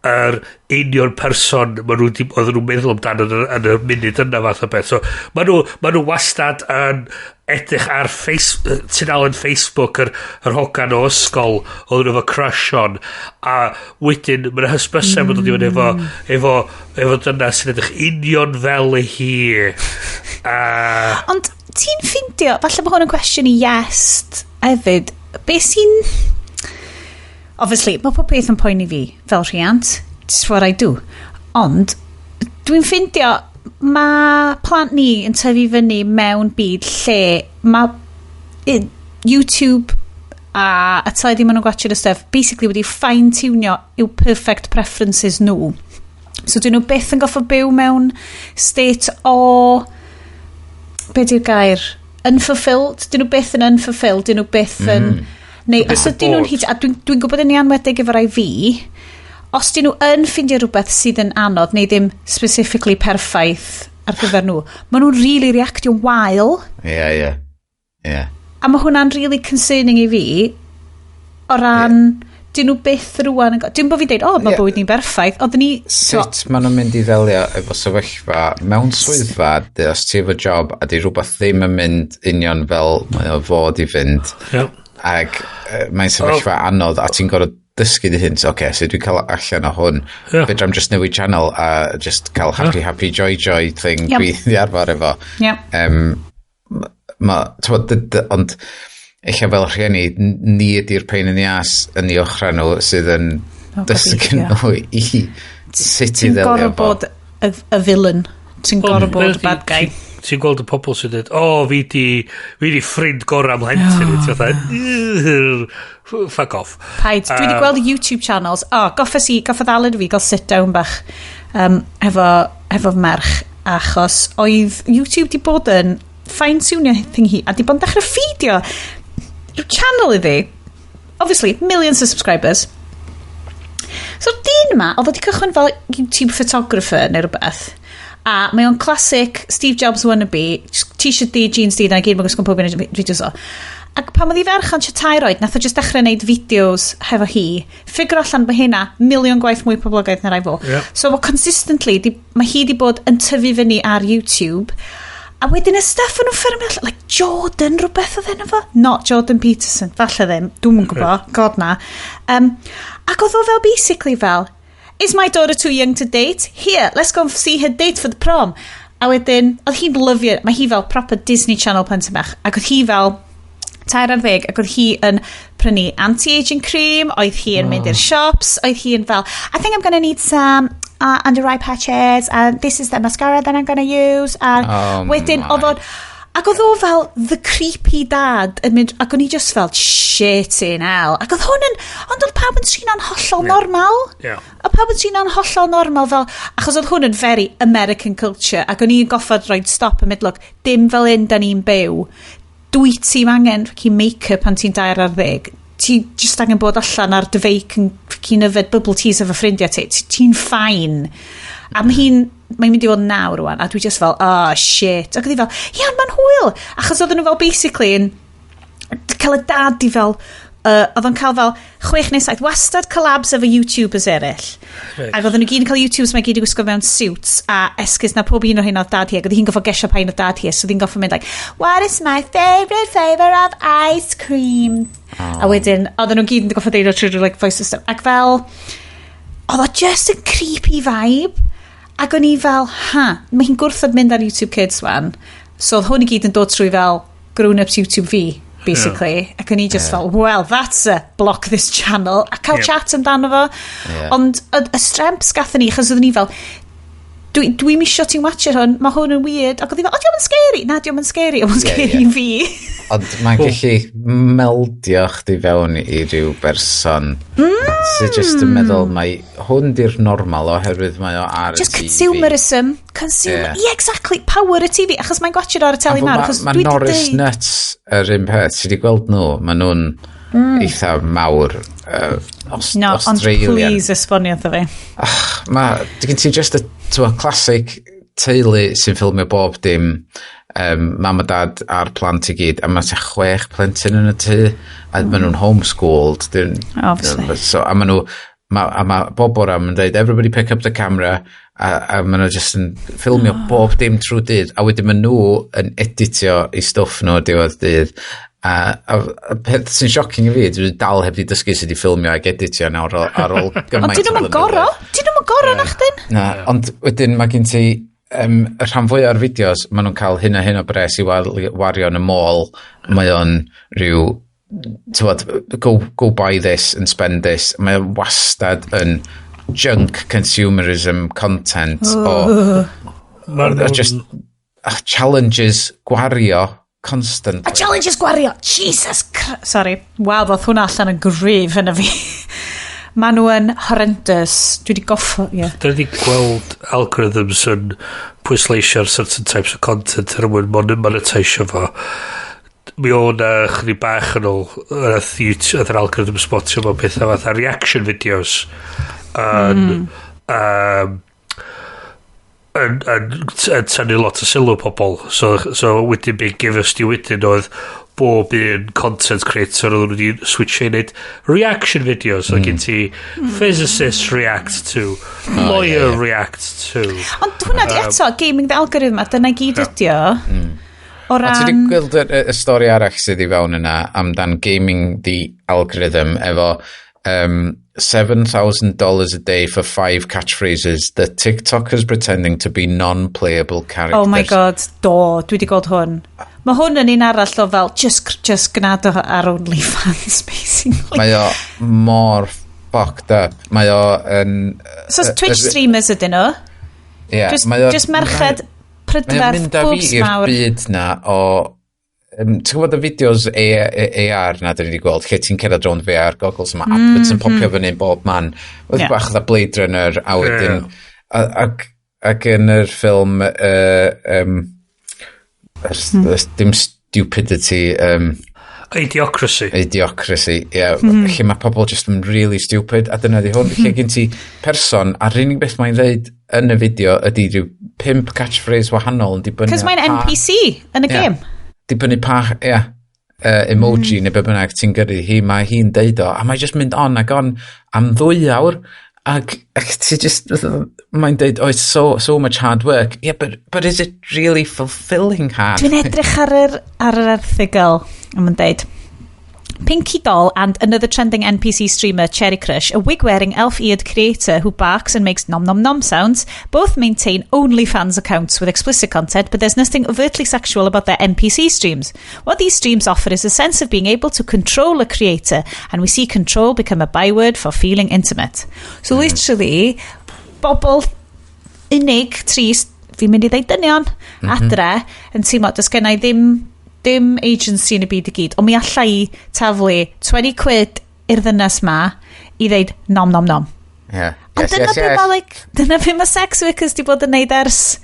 yr union person ma nhw 'di- oedden nhw'n meddwl amdano yn y munud yna fath o beth. So, ma nhw wastad yn edrych ar face, tudalen Facebook yr hogan o ysgol oedden nhw efo crush on, a wedyn mae'n hysbyseb yn dod i fyny efo dyna sy'n edrych union fel y hi. A Ond ti'n ffindio, falle bod hwn yn cwestiwn i Iest hefyd, be sy'n... Obviously, mae pob peth yn poeni fi fel rhiant. Just what I do. Ond, dwi'n ffindio, mae plant ni yn tyfu fyny mewn byd lle mae YouTube a y teledu maen nhw'n gwatchio y stuff basically wedi fine-tunio i'w perfect preferences nhw. So dyn nhw byth yn goffo byw mewn state o, be di'r gair? Unfulfilled? Dyn nhw byth yn unfulfilled, dyn nhw byth yn... Neu Byth os yn ydyn nhw'n bored. hyd... A dwi gwybod yn anwedig efo rai fi, os dyn nhw yn ffindio rhywbeth sydd yn anodd neu ddim specifically perffaith ar gyfer nhw, maen nhw'n really reactio'n wael. Ie. A mae hwnna'n really concerning i fi o ran... Dyn nhw byth rwan yn... Dim bod fi'n deud, o, oh, mae bywyd ni'n berffaith. Oedden ni... Sut maen nhw'n mynd i ddelio efo sefyllfa mewn swyddfa, os ti efo job a di rhywbeth ddim yn mynd union fel mae o fod i fynd, ac mae'n sefyllfa anodd a ti'n gorfod dysgu dy hun, so, oce, sut dwi'n cael allan o hwn? Fedra'm just newid channel a just cael happy, happy, joy, joy thing dwi di arfer efo. Ma, t'mod, ond eich fel rhieni, ni ydy'r pain in the ass yn ei ochra nhw sydd yn O, dysgu gobeithio. nhw i sut i Ti'n ddelio gorfod efo. bod y villain. Ti'n gorfod bod y bad guy. Ti'n gweld y pobl sy'n dweud, o, fi di ffrind gorau am mhlentyn. Ti'n fatha, "Ugh, fuck off." Paid. Dwi wedi gweld y YouTube channels. O, oh, goffes i, goffodd Aled fi gael sit down bach efo merch. Achos oedd YouTube di bod yn fine-tunio thing hi, a di bod yn dechrau feedio rhyw channel iddi. Obviously, millions of subscribers. So dyn yma, oedd o wedi cychwyn fel YouTube photographer neu rhywbeth. A mae o'n classic Steve Jobs wannabe, t-shirt di, jeans di, na gyd mae'n gwisgo pob un o'r fideos o. Ac pan oedd ei ferch o'n 3 oed, nath o just dechrau gwneud fideos hefo hi. Figure allan bod hynna miliwn gwaith mwy poblogaidd na rai fo. So mae consistently, mae hi di bod yn tyfu fyny ar YouTube. A wedyn y stuff yn nhw'n ffermio allan, like Jordan rhywbeth oedd enw fo? Not Jordan Peterson, falle ddim, dwi'n yn gwybod, God na. Ac oedd o fel basically fel, "Is my daughter too young to date? Here, let's go and see her date for the prom." A wedyn, oedd hi'n lyfio, mae hi fel proper Disney Channel plentyn bach, ac oedd hi fel 13, ac oedd hi yn prynu anti-aging cream, oedd hi yn mynd i'r shops, oedd hi yn fel, "I think I'm gonna need some under eye patches, and this is the mascara that I'm gonna use," and Oh wedyn, my. oedd o'n, ac oedd o fel the creepy dad yn mynd, ac o'n i just fel, "Shit in hell." Ac oedd hwn yn, ond oedd pawb yn trin o'n hollol normal. A pawb yn trin o'n hollol normal fel, achos oedd hwn yn very American culture, ac o'n i'n goffod rhoi stop yn mynd, "Look, dim fel un da ni'n byw. Dwi ti'n angen fucking make-up pan ti'n 13. Ti just angen bod allan ar dy feic yn fucking yfed bubble teas efo ffrindiau ti. Ti'n fine." A mae hi'n, mae'n mynd i fod yn 9 rwan, a dwi just fel, "Oh shit." Ac oedd hi fel, "Ia, mae'n hwyl." Achos oedden nhw fel basically yn cael y dad i fel, oedd o'n cael fel 6 neu 7, wastad collabs efo YouTubers eraill. Ac oedden nhw gyd yn cael YouTubers mae gyd i gwisgo mewn suits a esgus na pob un o hyn oedd dad hi, ac oedd hi'n goffo gesio pa un oedd dad hi, so oedd hi'n goffo mynd like, "What is my favourite flavour of ice cream?" Oh. A wedyn, oedden nhw gyd yn goffo deud o trwy like, voice system. Ac fel, oedd o just yn creepy vibe. Ac o'n i fel, ha, mae hi'n gwrthod mynd ar YouTube Kids wan. So oedd hwn i gyd yn dod trwy fel grown-ups YouTube fi, basically. Ac o'n i just fel, "Well, that's a block this channel." A cael chat amdano fo. Ond y stremps gathon ni, achos oedden ni fel, "Dwi'm isio ti'n watcher hwn, mae hwn yn weird." Ac oedd hi fel, "O, dio'm yn scary." "Na, dio'm yn scary, o'n scary i fi." Ond mae'n gallu meldio chdi fewn i ryw berson sydd just yn meddwl mai hwn di'r normal oherwydd mae o ar y Just TV. consumerism. Consumer. Yeah, exactly. Power y TV. Achos mae'n gwatchio ar y teli mawr. Achos Mae dwi 'di Norris deud Nuts yr un peth. Ti wedi gweld nhw? Maen nhw'n eitha mawr. No, ond Australian. please esbonio wrtho fi. Mae, gen ti just y t'mo, classic teulu sy'n ffilmio bob dim, mam a dad a'r plant i gyd, a mae tua chwech plentyn yn y tŷ, a maen nhw'n homeschooled. Obviously. So, a maen nhw, a ma bob bora ma'n dweud, "Everybody pick up the camera," a maen nhw just yn ffilmio bob dim trwy dydd, a wedyn maen nhw yn editio i stwff nhw diwedd dydd. A peth sy'n shocking i fi, dwi dal heb di dysgu sut i ffilmio ac editio nawr ar ôl gymaint Ond dyn nhw'n o goro. flynyddoedd. Dyn nhw'n goro na chdyn. Na, ond wedyn mae gen ti y rhan fwyaf o'r fideos, maen nhw'n cael hyn a hyn o bres i wario yn y mall. Mae o'n rhyw, tywod, go buy this and spend this. Mae o'n wastad yn junk consumerism content o Ma'n o just challenges gwario constantly. A challenges gwario. Jesus Christ. Sorry. Waw, ddoth hwnna allan yn gryf yn y fi. Maen nhw yn horrendous. Dwi wedi goffo, ie. Yeah. Da ni wedi gweld algorithms yn pwysleisio'r certain types of content er mwyn monetisio fo. Mi o na chydig bach yn ôl, nath YouTube, nath yr algorithm spotio mewn pethau fatha reaction videos yn tynnu lot o sylw pobl. So wedyn be gifus di wedyn oedd bob un content creator oedd nhw wedi switcho i wneud reaction videos. So gen ti physicists react to, lawyer react to. Ond hwnna di eto, gaming the algorithm, a dyna i gyd ydi o. O A ti wedi ran gweld y stori arall sydd i fewn yna amdan gaming the algorithm efo $7,000 a day for five catchphrases that TikTokers pretending to be non-playable characters? Oh my God, do, dwi wedi gweld hwn. Mae hwn yn un arall o fel, just gnad o ar OnlyFans, basically. Mae o mor fucked up. Mae o yn So Twitch streamers ydyn nhw? Yeah, Just, mae o just merched Mae o'n prydferth, mynd â fi boobs i'r mawr. byd na o ti'n gwybod y fideos AR na dyn ni wedi gweld, lle ti'n cerdded rownd VR goggles yma, adverts yn popio fyny yn bob man. Oedd bach fatha Blade Runner, a wedyn, ac Ac yn yr ffilm dim stupidity, Idiocracy. Idiocracy, ie. Yeah, lle mae pobl just yn really stupid, a dyna di hwn. Lle gen ti person, a'r unig beth mae'n dweud yn y fideo ydy rhyw pump catchphrase wahanol yn dibynnu Cos mae'n NPC yn y game. Dibynnu pa, ie, yeah, emoji neu be bynnag ti'n gyrru hi, mae hi'n deud o, a mae'n just mynd on ac on am 2 awr, ac ti just, mae'n deud, "Oh, it's so, so much hard work." Yeah, but is it really fulfilling hard? Dwi'n edrych ar yr erthygl, a mae'n deud, "Pinky Doll and another trending NPC streamer, Cherry Crush, a wig-wearing elf-eared creator who barks and makes nom nom nom sounds, both maintain OnlyFans accounts with explicit content, but there's nothing overtly sexual about their NPC streams. What these streams offer is a sense of being able to control a creator, and we see control become a byword for feeling intimate." So literally, bobl unig, trist, fi'n mynd i ddeud dynion, adre, yn teimlo, does gen i ddim agency yn y byd i gyd, ond mi alla i taflu £20 i'r ddynes ma i ddeud nom nom nom. Ond dyna be ma, like, dyna be mae sex workers di bod yn neud ers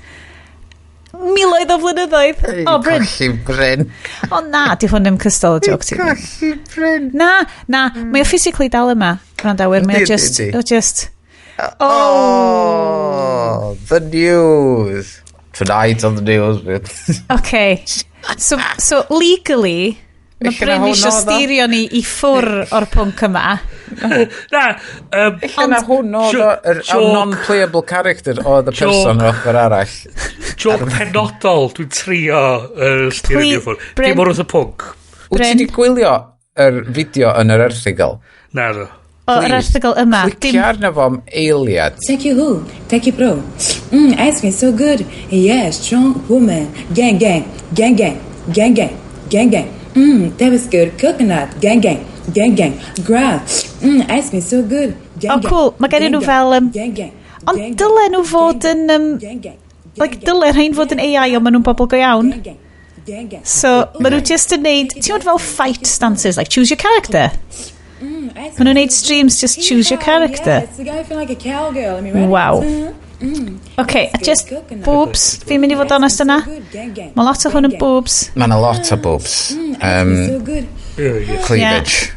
miloedd o flynyddoedd. O, Bryn. Colli Bryn. O na, di hwn ddim cystal o joke ti. Colli Bryn. Na, na, mae o physically dal yma, gwrandawyr, mae o Yndi, just, yndi. o just, Oh, the news. Tonight on the news. Okay. So legally, mae Ella na Bryn hwn eisiau oedd o. steerio ni i ffwr o'r pwnc yma. Na, Ella na hwn oedd o, yr non-playable character oedd y person o'r ochr arall. Joke penodol dwi'n trio steerio ni i ffwrdd. Bryn. Dim o'r wrth y pwnc. Wyt ti Bryn. wedi gwylio yr fideo yn yr erthygl? Na, no. O, yr Please, erthygl yma. Clicio Dim, arno fo am eiliad. Thank you who? Thank you bro. Ice cream so good. Yeah, strong woman. Gang gang, gang gang, gang gang, gang gang. That was good. Coconut, gang gang, gang gang. Grab. Ice cream so good. Gang Oh, gang. cool. Mae gen gang, nhw gang, fel, gang gang. Ond gang, dylen nhw gang, fod gang, yn, gang, gang, like, gang, dyle rhain fod yn AI, ond maen nhw'n bobl go iawn. gang, gang, gang, gang. So, maen nhw just yn neud, ti'n gwybod fel fight stances, like choose your character. Ice Maen nhw'n cream neud so good. streams, just choose your character. Yeah, it's the guy feel like a cowgirl. I mean, right? Wow. Okay, That's just good coconut. boobs, fi'n mynd i fod honest yna. Mae lot o hwn yn boobs. Mae yna lot o boobs. So good. Cleavage.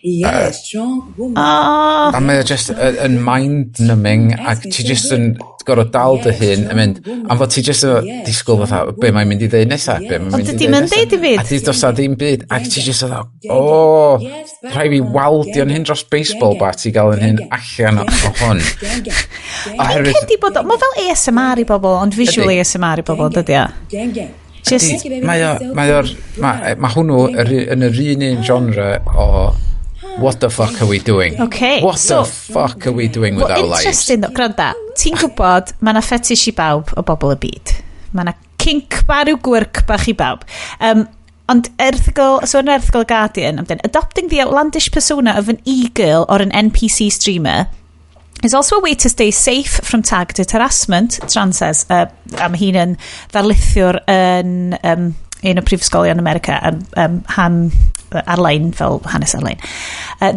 Yeah, strong woman. Oh, A mae o just yn mind-numbing ac ti just yn gorfod dal dy hun yn mynd, am fod ti just yn disgwyl fatha, be mae'n mynd i ddeud nesa, be mae'n mynd i Ond ddeud dydi ma'n nesa. deud dim byd. A di does na ddim byd, ac ti just yn o, rhaid fi waldio'n hyn dros baseball bat i gael yn hyn allan o hwn. Dwi'n Oherwydd, credu bod, mae fel ASMR i bobl, ond visual Ydi. ASMR i bobl, dydy o. Gang gang. Just, mae o, mae o'r, mae hwnnw yn yr un genre o what the fuck are we doing? Okay, What so- the fuck are we doing with Well, our lives? interesting, though. Gwranda, ti'n gwybod, mae yna fetish i bawb o bobl y byd. Mae yna kink bar yw gwyrc bach i bawb. Ond erthygl, so yn erthygl Guardian, amdan, "Adopting the outlandish persona of an e-girl or an NPC streamer is also a way to stay safe from targeted harassment," Tran says, am hi'n yn ddarlithiwr yn un o prifysgolion America ham ar-lein, fel hanes ar-lein.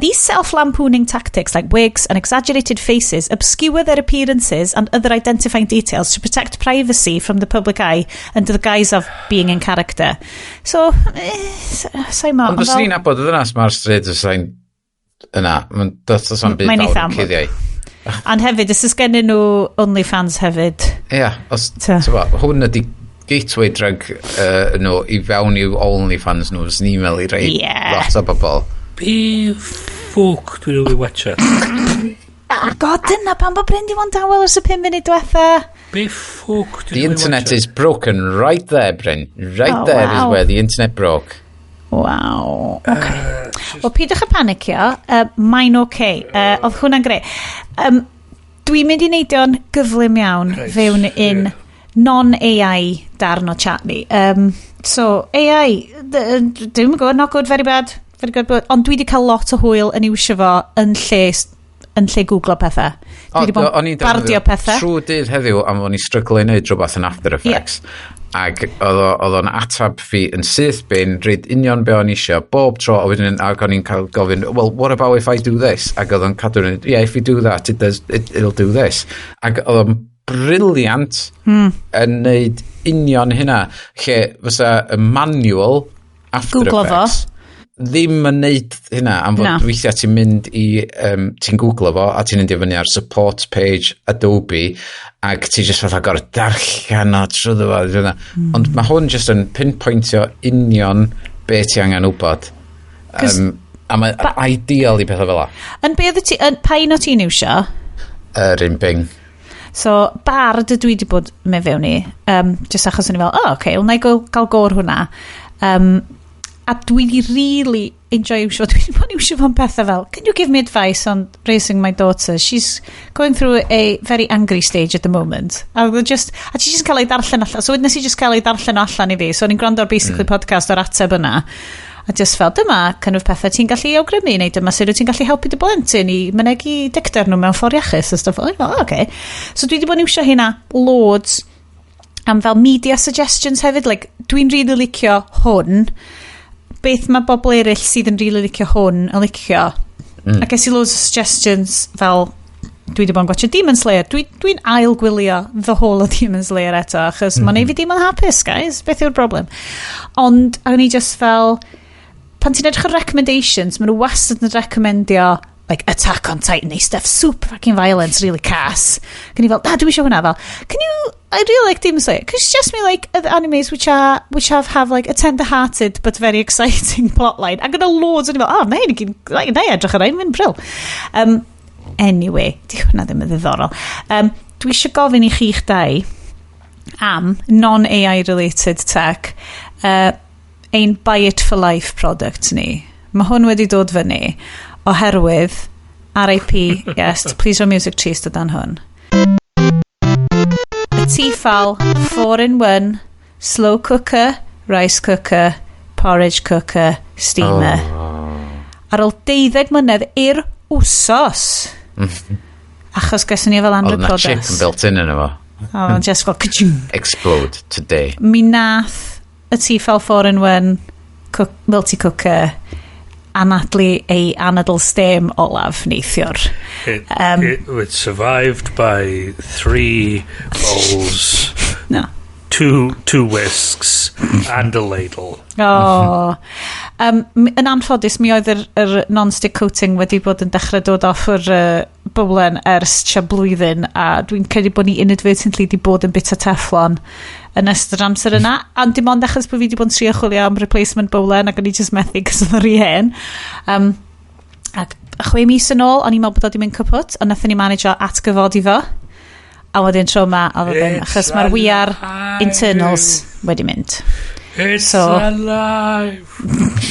"These self-lampooning tactics like wigs and exaggerated faces obscure their appearances and other identifying details to protect privacy from the public eye under the guise of being in character." So, sa'n mo. Ond fyswn i'n nabod y ddynas ma'r stryd os sa'n yna, mae'n does o'n byd Mae'n fawr eitha yn amlwg. cuddiau. Ond hefyd, os oes gennyn nhw OnlyFans hefyd. Ia, os, Ta. t'bo, hwn ydi gateway drug nhw i fewn i'w OnlyFans nhw, fyswn i'n meddwl i rei lot o bobl. Be ffwc dwi'n ei watcha? Oh God, dyna pam bod Bryn di fod yn dawel ers y 5 munud diwetha. Be ffwc dwi'n The internet is broken right there, Bryn. Right Oh, there is wow. where the internet broke. Wow. Okay. Wel, peidiwch â panicio. Mae'n okay. Oedd hwnna'n greu. Dwi'n mynd i neidio'n gyflym iawn fewn in non-AI darn o chat ni. So, AI, dwi'n gwybod, not good, very bad, very good, but, ond dwi wedi cael lot o hwyl yn iwsio fo yn lle googlo pethau. Dwi wedi bod O'n yn i'n bardio defnyddio pethau. Trwy dydd heddiw am o'n i stryglo i wneud rhywbeth yn After Effects. Ac oedd o'n atab fi yn syth bin, rhaid union be o'n isio, bob tro, a wedyn ac o'n i'n cael gofyn, "Well, what about if I do this?" Ac oedd o'n cadw yn, "Yeah, if you do that, it'll do this." Ac oedd o'n brilliant yn neud union hynna, lle fysa y manual After Googlo fo. Effects ddim yn neud hynna am fod Na. weithiau ti'n mynd i ti'n googlo fo a ti'n mynd i fyny ar support page Adobe ac ti just fatha gorau darllen o trwyddo fo. Ond mae hwn just yn pinpointio union be ti angen wybod 'Cos a mae ideal i pethau fel la. Yn be oedd ti, yn, pa un o ti'n iwsio? Yr un Bing. So, Bard ydw i wedi bod mewn fewn i. Just achos o'n i fel, oh, okay, wel, na i gael gor hwnna. A dwi wedi really enjoy iwsio fo. Dwi wedi bod yn iwsio fo'n pethau fel, "Can you give me advice on raising my daughter? She's going through a very angry stage at the moment." A, oedd o just, a ti just cael ei darllen allan. So wedyn nes i just cael ei darllen o allan i fi. So o'n i'n gwrando ar basically podcast o'r ateb yna. A just fel, dyma kind of pethau ti'n gallu awgrymu, neu dyma sut wyt ti'n gallu helpu dy blentyn i mynegu dicter nhw mewn ffordd iachus a stuff. Oh, okay. So dwi wedi bod yn iwsio hynna loads am fel media suggestions hefyd. Like, dwi'n really licio hwn. Beth mae bobl eraill sydd yn really licio hwn yn licio? A ges i loads o suggestions fel dwi wedi bod yn gwatchio Demon Slayer. Dwi ail gwylio the whole o Demon Slayer eto, achos mae'n neud fi dim yn hapus, guys. Beth yw'r broblem? Ond, a o'n i just fel, pan ti'n edrych ar recommendations, maen nhw wastad yn recommendio like Attack on Titan neu stuff super fucking violent, really cas. Can you fel, "Ah, dwi eisiau hwnna," fel, "Can you, I really like Demon Slayer. Can you suggest me like other animes which have like a tender-hearted but very exciting plotline?" Ac yna loads o'n i fel, "Oh, na i na i edrych ar ein, mynd brill." Anyway, di hwnna ddim yn ddiddorol. Dwi eisiau gofyn i chi'ch dau am non-AI related tech, ein buy it for life product ni. Mae hwn wedi dod fyny oherwydd RIP, yes, please roll music trist o dan hwn. Y Tefal 4-in-1 slow cooker, rice cooker, porridge cooker, steamer. Oh. Ar ôl 12 mlynedd i'r wsos. Achos geswn ni fel Oedd anrheg na chip priodas. yn built in yno fo. Oh, just fel ka-ching. Explode today. Mi nath y Tefal 4-in-1 cook, multi-cooker anadlu ei anadl stem olaf neithiwr. It survived by three bowls, No. two whisks, and a ladle. Oh. Yn anffodus, mi oedd yr non-stick coating wedi bod yn dechrau dod off yr bowlen ers tua blwyddyn, a dwi'n credu bod ni inadvertently di bod yn bit o Teflon yn ystod yr amser yna, ond dim ond achos bod fi wedi bod yn trio chwilio am replacement bowlen ac o'n i just methu cos oedd o'n rhy hen. Ac 6 mis yn ôl, o'n i'n meddwl bod o wedi mynd kaput, ond nathon ni manage o atgyfodi fo. A wedyn tro yma, oedd o ddim, It's achos mae'r wear alive. internals wedi mynd. It's alive.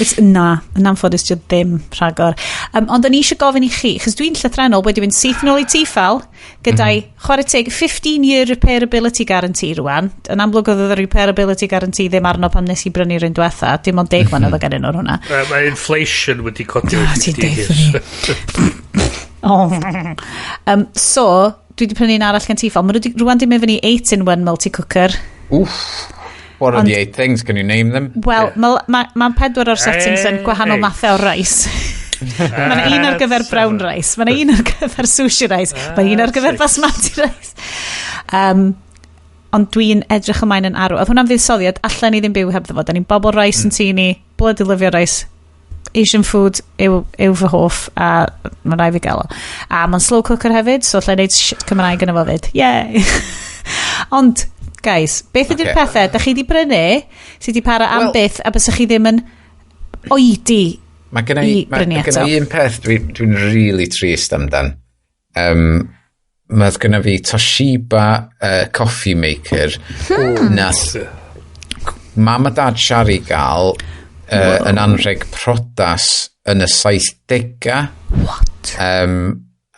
It's, na, yn anffodus dio ddim rhagor. Ond o'n i eisiau gofyn i chi, chos dwi'n llythrenol wedi mynd syth nôl i Tefal, gyda'i chwarae teg 15 year repairability guarantee rwan. Yn amlwg oedd y repairability guarantee ddim arno pan nes i brynu'r un diwetha, dim ond 10 mlynedd o gen nhw'r hwnna. Mae inflation wedi codi Ah, wedi ti'n deud fi. Oh. So, dwi wedi prynu un arall gan Tefal. Maen nhw rwan di mynd fyny 8 in 1 multi-cooker. Oof. What are the eight things? Can you name them? Wel, yeah. Mae ma, ma pedwar o'r settings yn gwahanol Eight. mathau o rice. Mae yna un ar gyfer brown rice, mae yna un ar gyfer sushi rice, mae un ar gyfer Six. basmati rice. Ond dwi'n edrych ymlaen yn arw. Oedd hwnna'n fuddsoddiad, allan ni ddim byw heb fo. Da ni'n bobl rice yn tŷ ni, bloody lyfio rice. Asian food yw fy hoff, a mae'n rhaid fi gael o. A mae'n slow cooker hefyd, so allai neud shit Cymraeg yn efo fyd. Yay! Ond, guys, beth ydy'r pethau da chi di brynu sydd wedi para am Wel- byth a bysach chi ddim yn oedi Mae gen i i, mae brynu gen eto? i un peth dwi'n dwi really trist amdan. Mae gen fi Toshiba coffee maker nath mam a dad Shari gael yn anrheg prodas yn y 70au. What?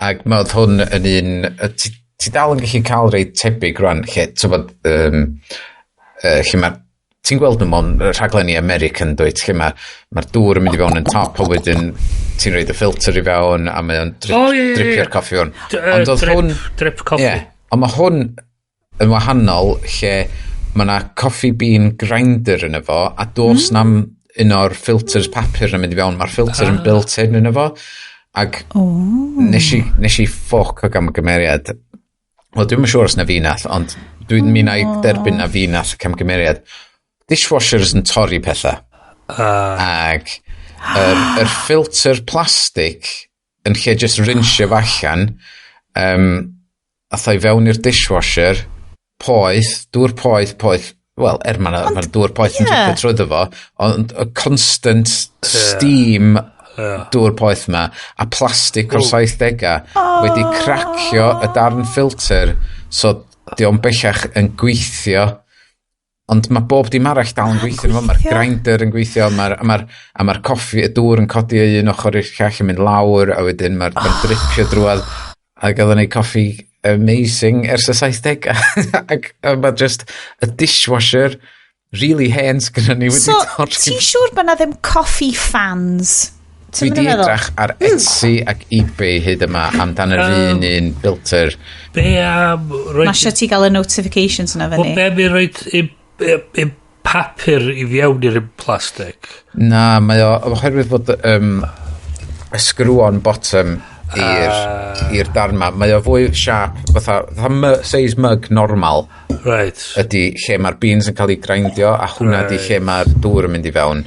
Ac mae oedd hwn yn un... Ti dal yn gallu cael rei tebyg rwan, lle, ti'n lle mae'r ti'n gweld nhw mewn rhaglenni American, dwyt, lle mae'r ma dŵr yn mynd i fewn yn top, a wedyn ti'n rhoid y filter i fewn, a mae o'n drip, O, ie. dripio'r coffi fewn. Ond Ond oedd drip, hwn drip coffee. Ie, ond mae hwn yn wahanol lle mae yna coffee bean grinder yn efo a dos na'm un o'r filters papur yn mynd i fewn. Mae'r filter yn built in yn efo. Ac nes i ffoc o gamgymeriad. Wel, dwi'm yn siŵr os na fi nath, ond dwi'n mi na i derbyn na fi nath y camgymeriad. Dishwashers yn torri pethau. Ac yr filter plastic yn lle just rinsio fo allan, ath o i fewn i'r dishwasher, poeth, dŵr poeth, poeth, wel, er mae'r ma dŵr poeth yn dripio trwyddo fo, ond y constant steam dŵr poeth ma, a plastic o'r 70au wedi cracio y darn filter, so di o'n bellach yn gweithio, ond mae bob dim arall dal yn gweithio. Mae'r gweithio. Grinder yn gweithio, a ma coffi, y dŵr yn codi o un ochr i'r llall yn mynd lawr, a wedyn mae'r ma dripio drwodd, ac oedd yn ei coffi amazing ers y 70au. Ac mae just y dishwasher really hen sgynnon ni wedi So, torri. ti'n siŵr bod na ddim coffee fans? Dwi Ti'n di mynd i feddwl? edrych ar Etsy ac eBay hyd yma amdan yr un filter. Be am Mae eisiau ti gael y notifications yna Wel, fyny. be am i roid un papur i fewn i'r un plastic? Na, mae o, oherwydd fod y screw-on bottom i'r darn ma, mae o fwy sharp, fatha size mug normal ydy lle mae'r beans yn cael ei grindio, a hwnna ydy lle mae'r dŵr yn mynd i fewn.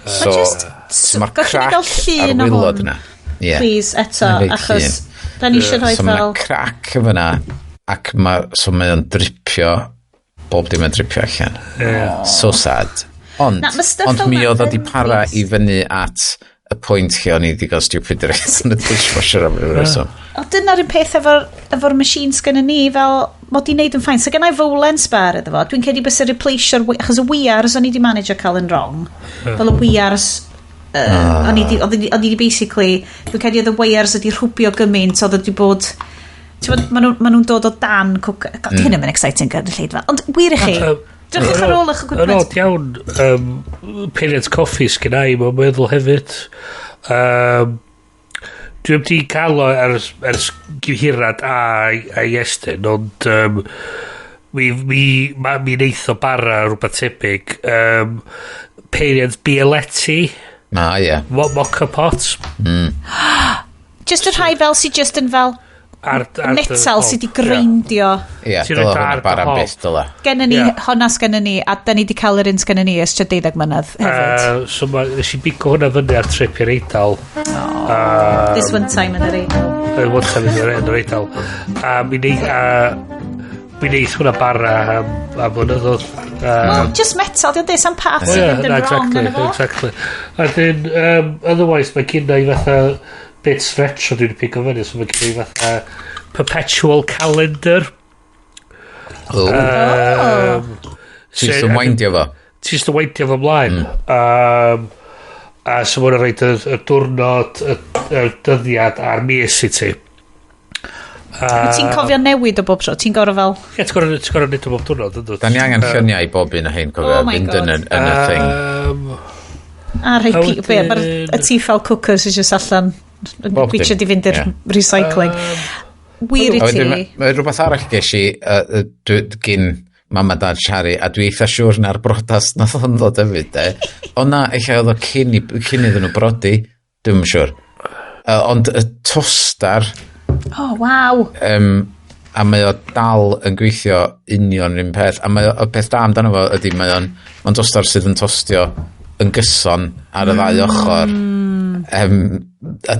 So, Just, so mae'r gallwn ni crac gael ar llun o waelod hwn? yna. Yeah. Please, eto, Na, reit achos llun. da ni eisiau rhoi So mae fel. crac yn fyna, ac ma, so mae o'n dripio, bob dim yn dripio allan. So sad. Ond, Na, ma' stuff ond fel mi 'na oedd o di yn para trist. i fyny at y pwynt lle o'n i wedi cael stupid race yn y dishwasher am ryw reswm. O, dyna'r un peth efo'r machines gynnu ni, fel, mod i'n neud yn fine. So gennau fowlen spare iddo fo. Dwi'n credu bys y replaceio'r, achos y wires o'n i di manage cael yn wrong. Fel y wires, o'n i di, oedd i di basically, dwi'n credu oedd y wires wedi rhwbio gymaint, oedd wedi bod, ti'n gwbod, ma nhw'n dod o dan cwc. God, mm. Hyn yn exciting gynulleidfa. Ond wir i chi, drychwch ar ôl eich Yn equipment. od iawn, peiriant coffi sgynna i, mae'n meddwl hefyd. Dwi'n wedi cael o ers gynhirad a Iestyn, ond mi neith o bara rhywbeth tebyg. Peiriant Bialetti, Na, ie. Moka pot. Just y rhai fel sydd just yn fel Ar metal sydd wedi greindio. Ie, Ti'n dyla rhoid hwnna ar dy bara hob. byth, dyla. Gennym ni, honna sgennym ni, a da ni wedi cael yr un sgennym ni ers tua 12 mlynedd hefyd. So nes i bigo hwnna fyny ar trip i'r Eidal. This one time yn yr Eidal. One time yn yr Eidal. A mi neith hwnna bara am flynyddoedd. Well, just metal, diolch some parts Oh, yn yeah, mynd yn na, wrong exactly, yn efo. exactly. A then, otherwise, mae gynna i fatha bits retro dwi'n pigo fyny, so mae gynna i fatha perpetual calendar. Oh, ti'n just yn windio fo. Ti'n just yn weindio fo ymlaen. A so mae'n rhaid y diwrnod, y dyddiad a'r mis i ti. Wyt ti'n cofio newid o bob tro? Ti'n gorfod fel? Ie, ti'n gorfod neud o bob diwrnod, yndwt? Da ni angen lluniau i bob un o hein, cofio, Oh my fynd yn, God. yn y thing. A rhai A be, mae'r y Tefal cookers sy'n just allan yn Bob gweithio dim, di fynd i'r recycling. Wir i A wedyn, ti. mae rhywbeth arall ges i gyn mam a dad Shari, a dwi eitha siŵr na'r brodas nath o'n ddod hefyd, de. O na, eich oedd o cyn iddyn nhw brodi, dwi'm yn siŵr. Ond y tostar, Oh, waw. A mae o dal yn gweithio union yr un peth. A mae o, y peth da amdano fo ydy mae o'n mae'n tostar sydd yn tostio yn gyson ar y ddau ochr. A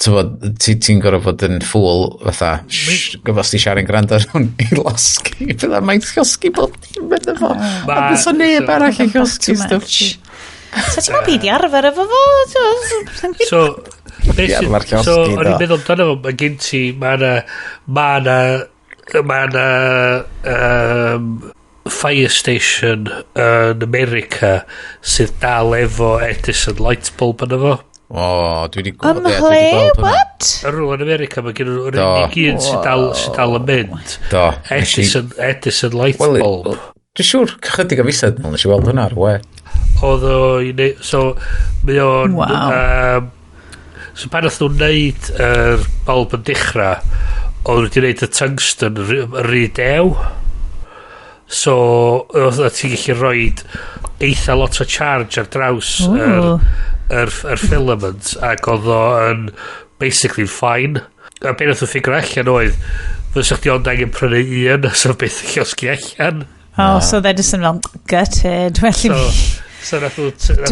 t'mod, ti'n gorfod fod yn ffŵl fatha, shh, gyfos ti siarad yn gwrando ar hwn i losgi. Bydda mae'n llosgi bob dim yn efo. A bys o neb arall yn llosgi Too stwff. much. So ti'n meddwl byd i arfer efo fo? So, beth Ie, mae'r so, llosgi, o'n i'n do. meddwl amdano fo, mae gen ti, mae na fire station yn America sydd dal efo Edison light bulb yna fo. O, dwi wedi gweld, Ym ie, dwi wedi mhle? gweld hwnna. What? Yn rhywle yn America, mae gen nhw'r Do. unig un sydd dal yn mynd. Do. Nes i- Edison light Wel, bulb. dwi'n siŵr chydig o fisoedd nôl nes i weld hwnna ar y we. Oedd o i so mae o'n so pan nath nhw'n neud yr bulb yn dechrau, oedd nhw wedi neud y tungsten rhy dew, so oedd ti'n gallu rhoid eitha lot o charge ar draws yr filament, ac oedd o yn basically fine. A be nath nhw figure allan oedd Fysa chdi ond angen prynu un, so beth yn llosgi allan. Oh, so they're just yn fel, gutted. Well, So nath nhw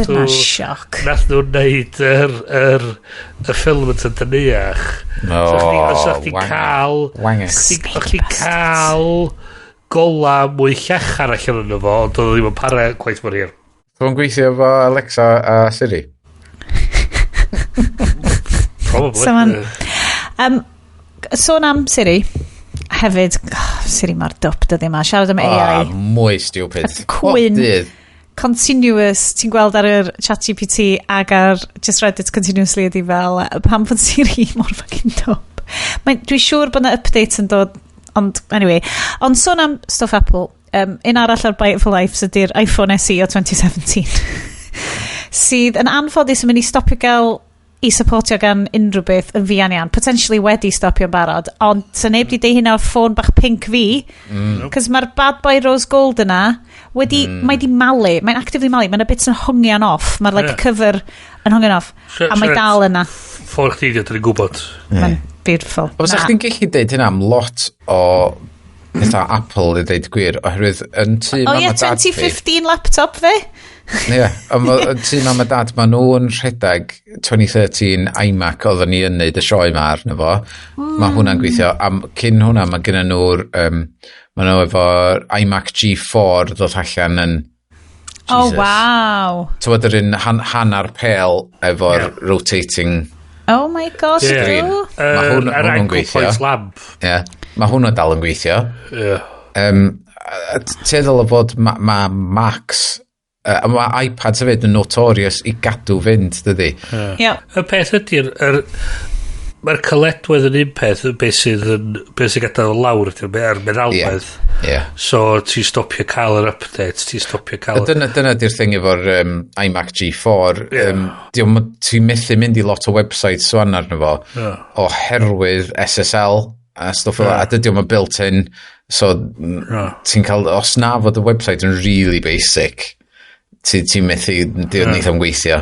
dyna sioc. Nath nhw wneud yr ffilm yn dyniach. Oh, so chdi wanger. cael Wanger. O'ch chdi cael gola mwy llachar allan yno fo, ond oedd o ddim yn para quite mor hir. Dwi'n gweithio efo Alexa a Siri. Probably. So sôn am Siri, hefyd, oh, Siri mor dwp dyddi yma, siarad am AI. Ah, mwy stupid. Cwyn. Bob dydd. Continuous, ti'n gweld ar yr ChatGPT ag ar just Reddit continuously ydi fel, pam fod Siri mor fucking dwp. Dwi'n siŵr bod yna updates yn dod, ond anyway. Ond sôn am stuff Apple, un arall ar Buy It For Life ydy'r iPhone SE o 2017, sydd yn anffodus yn mynd i stopio gael i supportio gan unrhyw beth yn fuan iawn. Potentially wedi stopio'n barod, ond sa neb di deud hynna o'r ffôn bach pink fi, cos mae'r Bad Boy Rose Gold yna wedi, mae di malu, mae'n actively malu, mae'n a bits yn hongian off, mae'r like, cover yn hongian off, a mae dal yna. Ffôn chdi di, dyn ni'n gwybod. Mae'n beautiful. Ond fysa Na. chdi'n gallu deud hynna am lot o pethau Apple i ddeud gwir, oherwydd yn tŷ O mam ie, a dad fi. 2015 laptop fi. Ie, ond yn tŷ mam a dad, maen nhw'n rhedeg 2013 iMac oedden ni yn neud y sioe ma arno fo. Mae hwnna'n gweithio. A cyn hwnna, mae gennym nhw'r... Ma nhw efo'r iMac G4 ddod allan yn Oh, Jesus. wow. Tywod yr un hannar pel efo'r rotating Oh my gosh, Ie. ydw. Ma' Yr hwnnw'n angle gweithio. point lamp. Ie. Yeah. Mae hwnna dal yn gweithio. Ie. Tueddol o fod ma, ma Macs mae iPads hefyd yn notorious i gadw fynd, dydy? Ie. Y peth ydy'r... Mae'r caledwedd yn un peth, beth sydd yn beth sy'n gadael lawr ydy'r meddalwedd. Ie. So ti'n stopio cael yr update, ti'n stopio cael Dyna di'r thing efo'r iMac G4. Ie. Ti'n methu mynd i lot o websites swan arno fo oherwydd SSL a stwff fel 'na, a dydy o'm yn built-in, so ti'n cael, os na fod y website yn really basic, ti methu, di o'n neith am gweithio.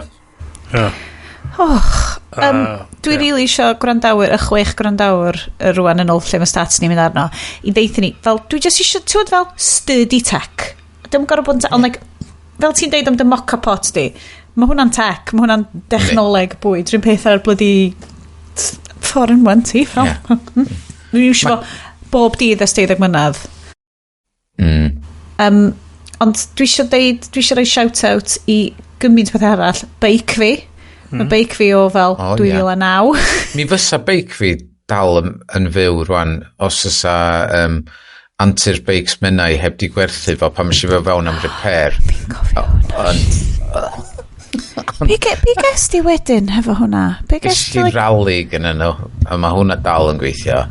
Och, dwi really isio gwrandawyr, y chwech gwrandawyr rwan yn ôl lle mae stats ni'n mynd arno, i ddeithio ni, fel, dwi just isio, ti'n gwbod fel sturdy tech. Dim gorfod bod yn, ond like, fel ti'n deud am dy mocha pot di, mae hwnna'n tech, mae hwnna'n dechnoleg bwyd, rhywun peth ar bloody foreign one ti, fel. Dwi'n iwsio fo bob dydd ers 12 mlynedd. Ond dwi eisiau deud, dwi eisiau rhoi shout-out i gymaint peth arall. Beic fi. Mae beic fi o fel O, ie. 2009. Mi fysa beic fi dal yn fyw rwan os fysa Antur Beics Menai heb di gwerthu fo pan nes i fo fewn am repair. Fi'n cofio hwnna. Ond Be ges di wedyn hefo hwnna? Be ges ges di, i like, rally gyda nhw a mae hwnna dal yn gweithio.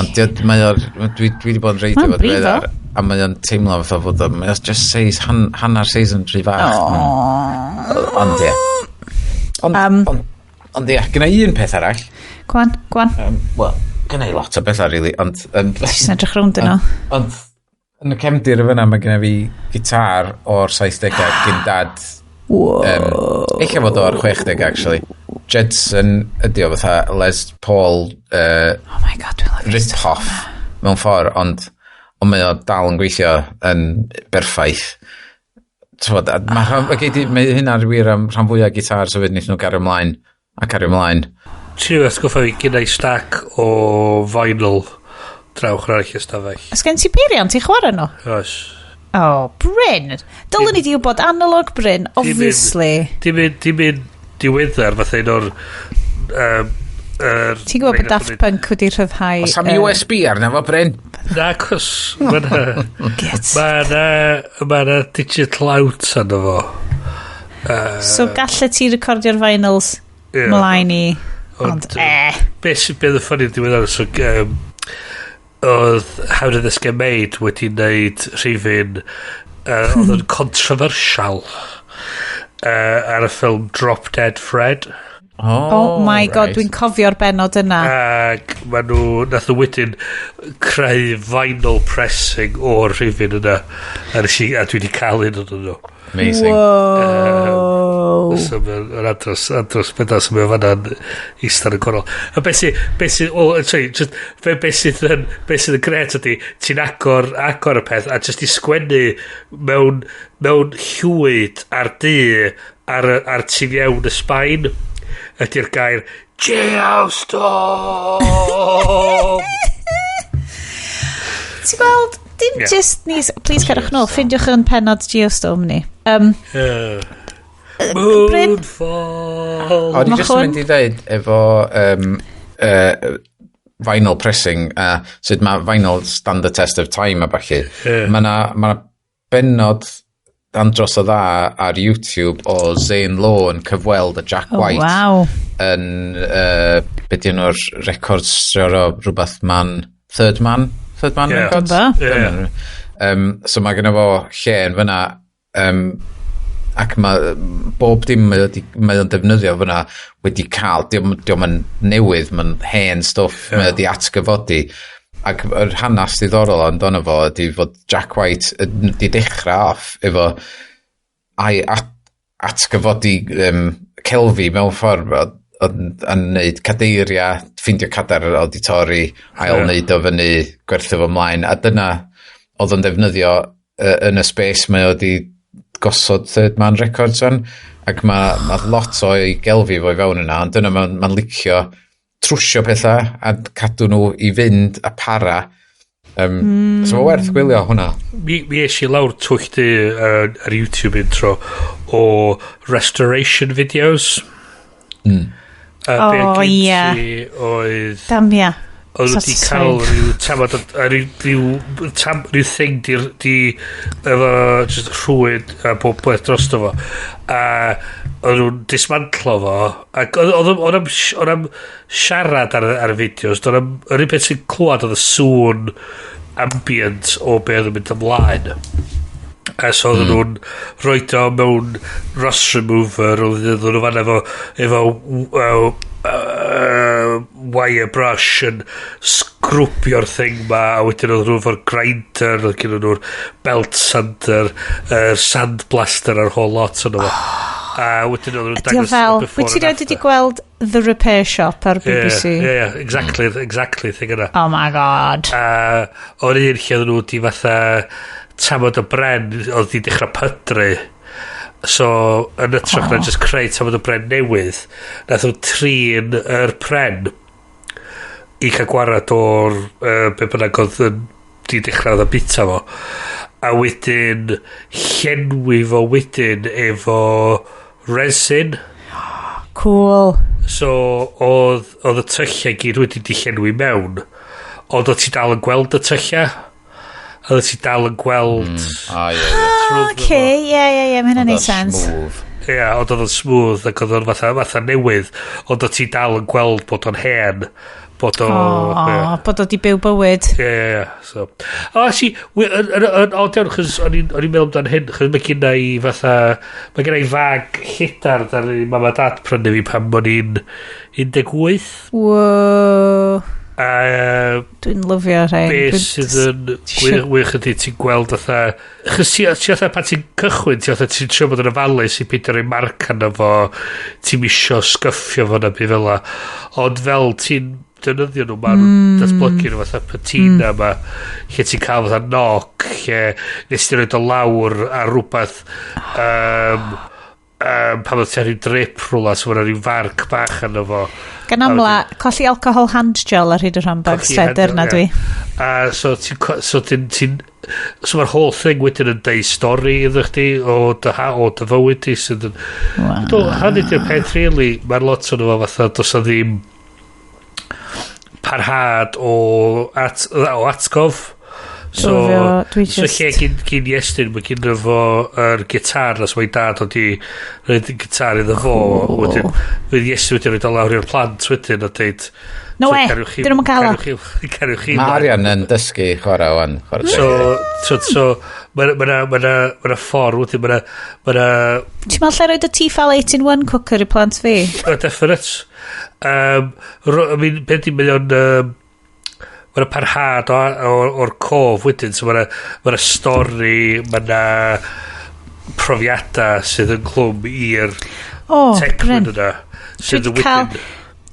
Ond mae o'r, dwi wedi bod yn reidio Ma'n fo brifo. diweddar a mae o'n teimlo fatha fod o, mae o'n just seis, hanner seis yn rhy fach. Ond ie. Ond, ond ie, gyda i un peth arall. Gwan, gwan. Wel, gyda i lot o bethau, really, ond... Jyst yn edrych rownd yno. Ond yn y cefndir y fyna mae genna fi gitar o'r 70au gyn dad. Wow. Eich fod o'r 60 actually. Jedson ydi o fatha Les Paul Oh my God, dwi'n lyfio rip-off mewn ffordd, ond mae o dal yn gweithio yn berffaith. T'mod, a mae hynna'n wir am rhan fwyaf gitars hefyd, wnaethon nhw gario ymlaen a cario ymlaen. Ti'n atgoffa fi gyda i stack o vinyl draw ochr arall ystafell. Oes gen ti peiriant i chwarae nhw? Oes. Oh, Bryn. Dylwn ni di wybod analog Bryn, obviously. Dim un diweddar fatha un o'r Ti'n gwybod bod Daft Punk wedi rhyddhau Oes am USB arno fo, Bryn? Na, cos mae na Get. Ma na digital out arno fo. So gallet ti recordio'r vinyls Ie. mlaen i. Ond, Ond, eh. Be sy'n beth y funny diweddar, so, oedd How Did This Get Made wedi wneud rhifyn oedd yn controversial ar y ffilm Drop Dead Fred. Oh my god, dwi'n cofio'r benod yna. Ac ma nhw, nath nhw wedyn creu vinyl pressing o'r rhifyn yna. A, nes i, a dwi wedi cael un o'n nhw. Amazing. Wow. So mae'n andros beth sy'n mynd fanna'n eistedd yn y cornel. A beth sy'n, oh, sorry, just, fe beth sydd yn gret ydy, ti'n agor y peth a just i sgwennu mewn llwyd ar du ar tu fewn y spine ydy'r gair Geostorm! Ti'n gweld, dim just ni. Please cerwch nôl, ffindiwch yn penod Geostorm ni. Bryn? Moonfall! O'n i Ma' jyst yn hwn- mynd i ddeud efo vinyl pressing, sut mae vinyl stand the test of time a ballu. Mae na, ma 'na benod andros o dda ar YouTube o Zane Lowe yn cyfweld a Jack White yn, be di enw'r records o rhywbeth man, Third Man? Third Man Records? Dwi'm bo. Yeah. So mae genno fo lle yn fyna ac mae bob dim mae o'n defnyddio fyna wedi cael, dio'm yn newydd, mae'n hen stwff, yeah. Mae wedi atgyfodi. Ac yr hanes diddorol amdano fo ydy fod Jack White di dechrau off efo atgyfodi celfi mewn ffordd yn neud cadeiriau, ffeindio cadair oedd di torri, ail neud o fyny, gwerthu fo ymlaen, a dyna oedd o'n defnyddio yn y space mae o di gosod Third Man Records yn, ac mae ma lot o'i gelfi fo i fewn yna, ond dyna mae'n ma licio trwsio pethau a cadw nhw i fynd a para. So mae werth gwylio hwnna. Mi es i lawr twll du ar YouTube intro o restoration videos. A be O, gen ie. ti oedd Damia. oedd wedi Satisfying. cael rhyw tamad a rhyw thing di efo just rhwyd a bob peth drosto fo a oedd nhw'n dismantlo fo ac oedd am siarad ar y fideos, oedd am yr un peth sy'n clywed oedd y sŵn ambient o be oedd yn mynd ymlaen a so oedden nhw'n rhoid o mewn rust remover, oedd nhw fanna efo wire brush yn sgrwbio'r thing ma, a wedyn oedd nhw efo'r grinder, oedd gen nhw'r belt sander, sand blaster a'r whole lot o'n fo, a wedyn oedd nhw'n Ydy o dangos fel, y before wyt ti and rioed wedi after. gweld The Repair Shop ar BBC? Yeah, exactly thing yna. Oh my god. A o'r un lle oedden nhw di fatha tamod o bren oedd di dechrau pydru, so yn hytrach na just creu tamod o bren newydd, nath nhw trin yr pren i cael gwarad o'r be bynnag oedd yn di dechrau oedd y bita fo, a wedyn llenwi fo wedyn efo resin. Cool. So oedd y tyllau gyd wedi di llenwi mewn, ond oedd ti dal yn gweld y tyllau, oedd ti dal yn gweld Ah, ie. trwyddo fo. Okay, ie, mae hynna'n neud sens. Smooth. Ie, ond oedd o'n smooth ac oedd o'n fatha newydd, ond oedd ti dal yn gweld bod o'n hen, bod o O, bod o di byw bywyd. Ie. So. O, actually, yn od iawn, chos o'n i'n meddwl amdan hyn, chos mae genna i fag lledar dar i mam a dad prynu fi pan o'n i'n 18. Wow. A Dwi'n lyfio rhain. be sydd yn wych ydy ti'n gweld fatha, chos ti fatha pan ti'n cychwyn, ti fatha ti'n trio bod yn ofalus i peidio rhoi marc arno fo, ti'n isio sgyffio fo na byd fel 'a, ond fel ti'n defnyddio nhw, maen nhw'n datblygu nhw fatha patina ma, lle ti'n cael fatha knock lle nes ti roid o lawr ar rhywbeth pan oedd ti ar ryw drip rhywle, so mae 'na ryw farc bach arno fo. Gan amla, colli alcohol hand gel ar hyd y rhanbag Colli lledr hand na gel, dwi. A so ti'n so ti'n so mae'r whole thing wedyn yn deud stori iddo chdi o dy fywyd ti sydd yn Do, hynny di'r peth really, mae'r lot o'n fo fatha does 'na ddim parhad o atgof. So, so lle gyn Iestyn, mae gyn fo yr gitar, os mae dad oedd i roed y gitar iddo fo, wedyn, fydd Iestyn wedi rhoid o lawr i'r plant wedyn a deud... No we, dyn nhw'n cael o. Cariwch chi. Mae Arian yn dysgu chwarae wan. So, mae yna ffordd wedyn, mae yna... Ti'n meddwl lle roed y Tefal 8-in-1 cooker i plant fi? Oh, definite. I mean, beth di mae o'n... Mae'n parhad o'r cof wedyn, so mae'n ma stori, mae yna profiadau sydd yn clwm i'r teclyn yna. Dwi wedi cael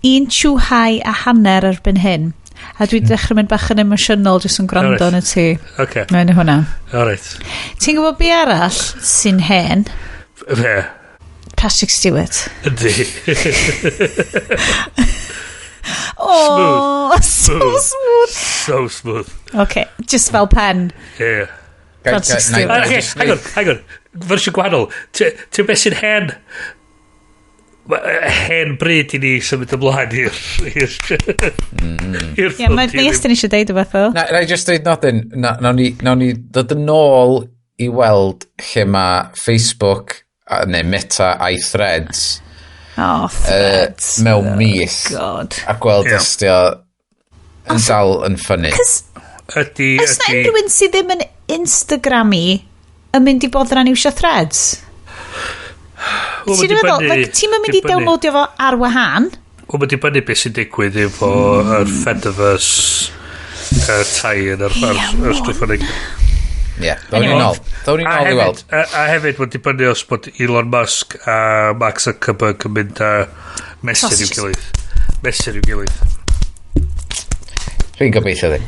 un 2.5 erbyn hyn, a dwi wedi dechrau mynd bach yn emosiynol jyst yn gwrando yn y tŷ. Okay. Mae'n hwnna. Alright. Ti'n gwybod be arall sy'n hen? Be? Patrick Stewart. Yndi. Oh, smooth. So smooth. So smooth. Okay, just fel pen. Yeah. Patrick Stewart. Hang on. Fersiwn gwahanol. Ti'n beth sy'n hen? Hen bryd i ni symud ymlaen i'r... Ie, mae Iestyn eisiau deud rhywbeth o. Na, I just deud nodyn. Nawn ni ddod yn ôl i weld lle mae Facebook, neu Meta a'i Threads, oh, Threads. Mewn mis. God. A gweld ystio yn dal yn ffynnu. Ydy... Oes na unrhyw un sydd ddim yn Instagram-i yn mynd i boddran iwsio Threads? Ti'n meddwl, ti'n mynd i downloadio fo ar wahân? Wel, mae'n dibynnu beth sy'n digwydd efo yr Fediverse tai yn yr stwff yn. Ie, ddown ni nôl. Ddown ni nôl i weld. A hefyd, mae'n dibynnu os bod Elon Musk a Mark Zuckerberg yn mynd â mesur i'w gilydd. Mesur i'w gilydd. Dwi'n gobeithio ddim.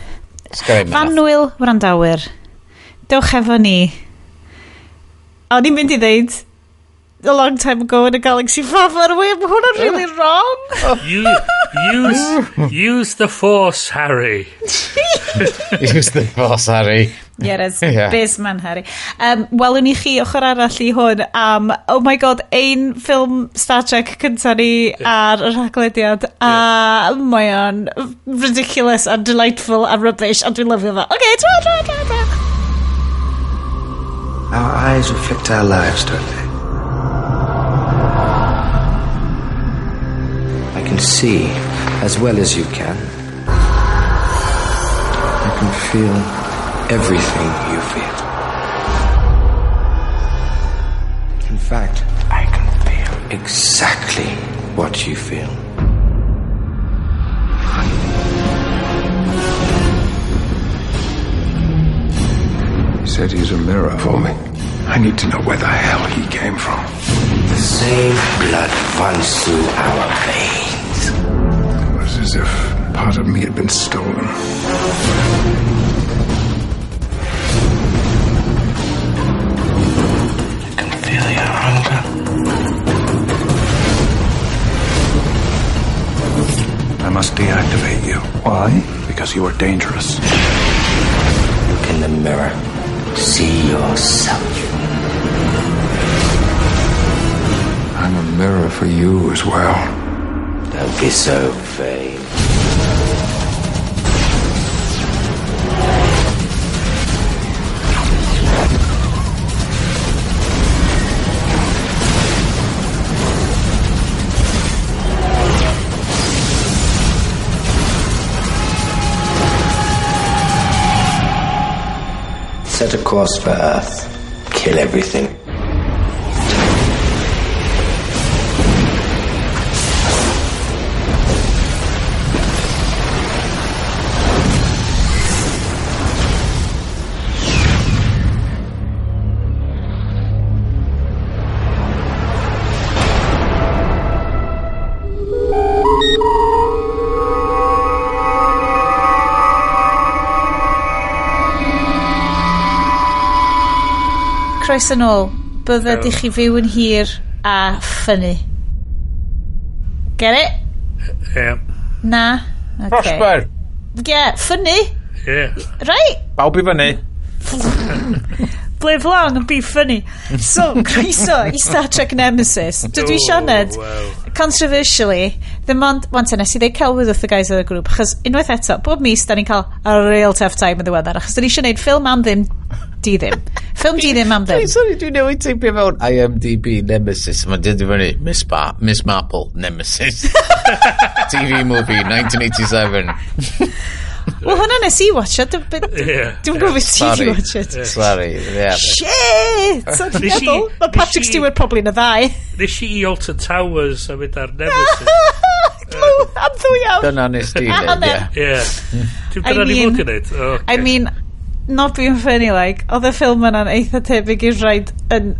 Fanwyl wrandawyr, dewch efo ni. O'n i'n mynd i ddeud a long time ago in a galaxy far, far away, mae hwnna'n really wrong. Use the force, Harry. Use the force, Harry. Yeah, it's yeah. Bisman, Harry. Welwn ni chi ochr arall i hwn am, oh my god, ein ffilm Star Trek cynta ni ar y rhaglediad, a mae o'n ridiculous and delightful and rubbish, a dwi'n lyfio fo. Okay, tra, tra, tra, tra. Our eyes reflect our lives, don't they? I can see as well as you can. I can feel everything you feel. In fact, I can feel exactly what you feel. He said he's a mirror for me. I need to know where the hell he came from. The same blood runs through our veins. It was as if part of me had been stolen. I can feel your hunger. I must deactivate you. Why? Because you are dangerous. Look in the mirror. See yourself. I'm a mirror for you as well. Don't be so vain. Set a course for Earth. Kill everything. Croeso nôl. Bydded i chi fyw yn hir a ffynnu. Get it? Yeah. Na? Okay. Prosper! Yeah, ffynnu. Yeah. Right? Bawb i fyny. Live long and be funny. So, croeso i Star Trek Nemesis. Dydw i Sioned, controversially, ddim ond, wan te, nes i ddeud celwydd wrth y guys o'r grŵp, achos unwaith eto, bob mis, da ni'n cael a real tough time yn ddiweddar, achos da ni eisiau gwneud ffilm am ddim, di ddim. Ffilm di ddim am ddim. Sorry, dwi'n newid teipio fewn IMDb Nemesis. Mae'n dod i fyny Miss Marple Nemesis. TV movie 1987. Wel, hwnna nes i watch it. Dwi'n gwybod beth ti di watch it. Sorry, yeah. Shit! So dwi'n meddwl, mae Patrick Stewart probably yn y ddau. Nes i i Alton Towers a mynd ar Nemesis. Glw, am ddwy awr. Dyna nes di wneud, ie. Ie. Dyna ni fod i wneud. I mean, not being funny, like, oedd y ffilm yna'n eitha tebyg i'r rhaid yn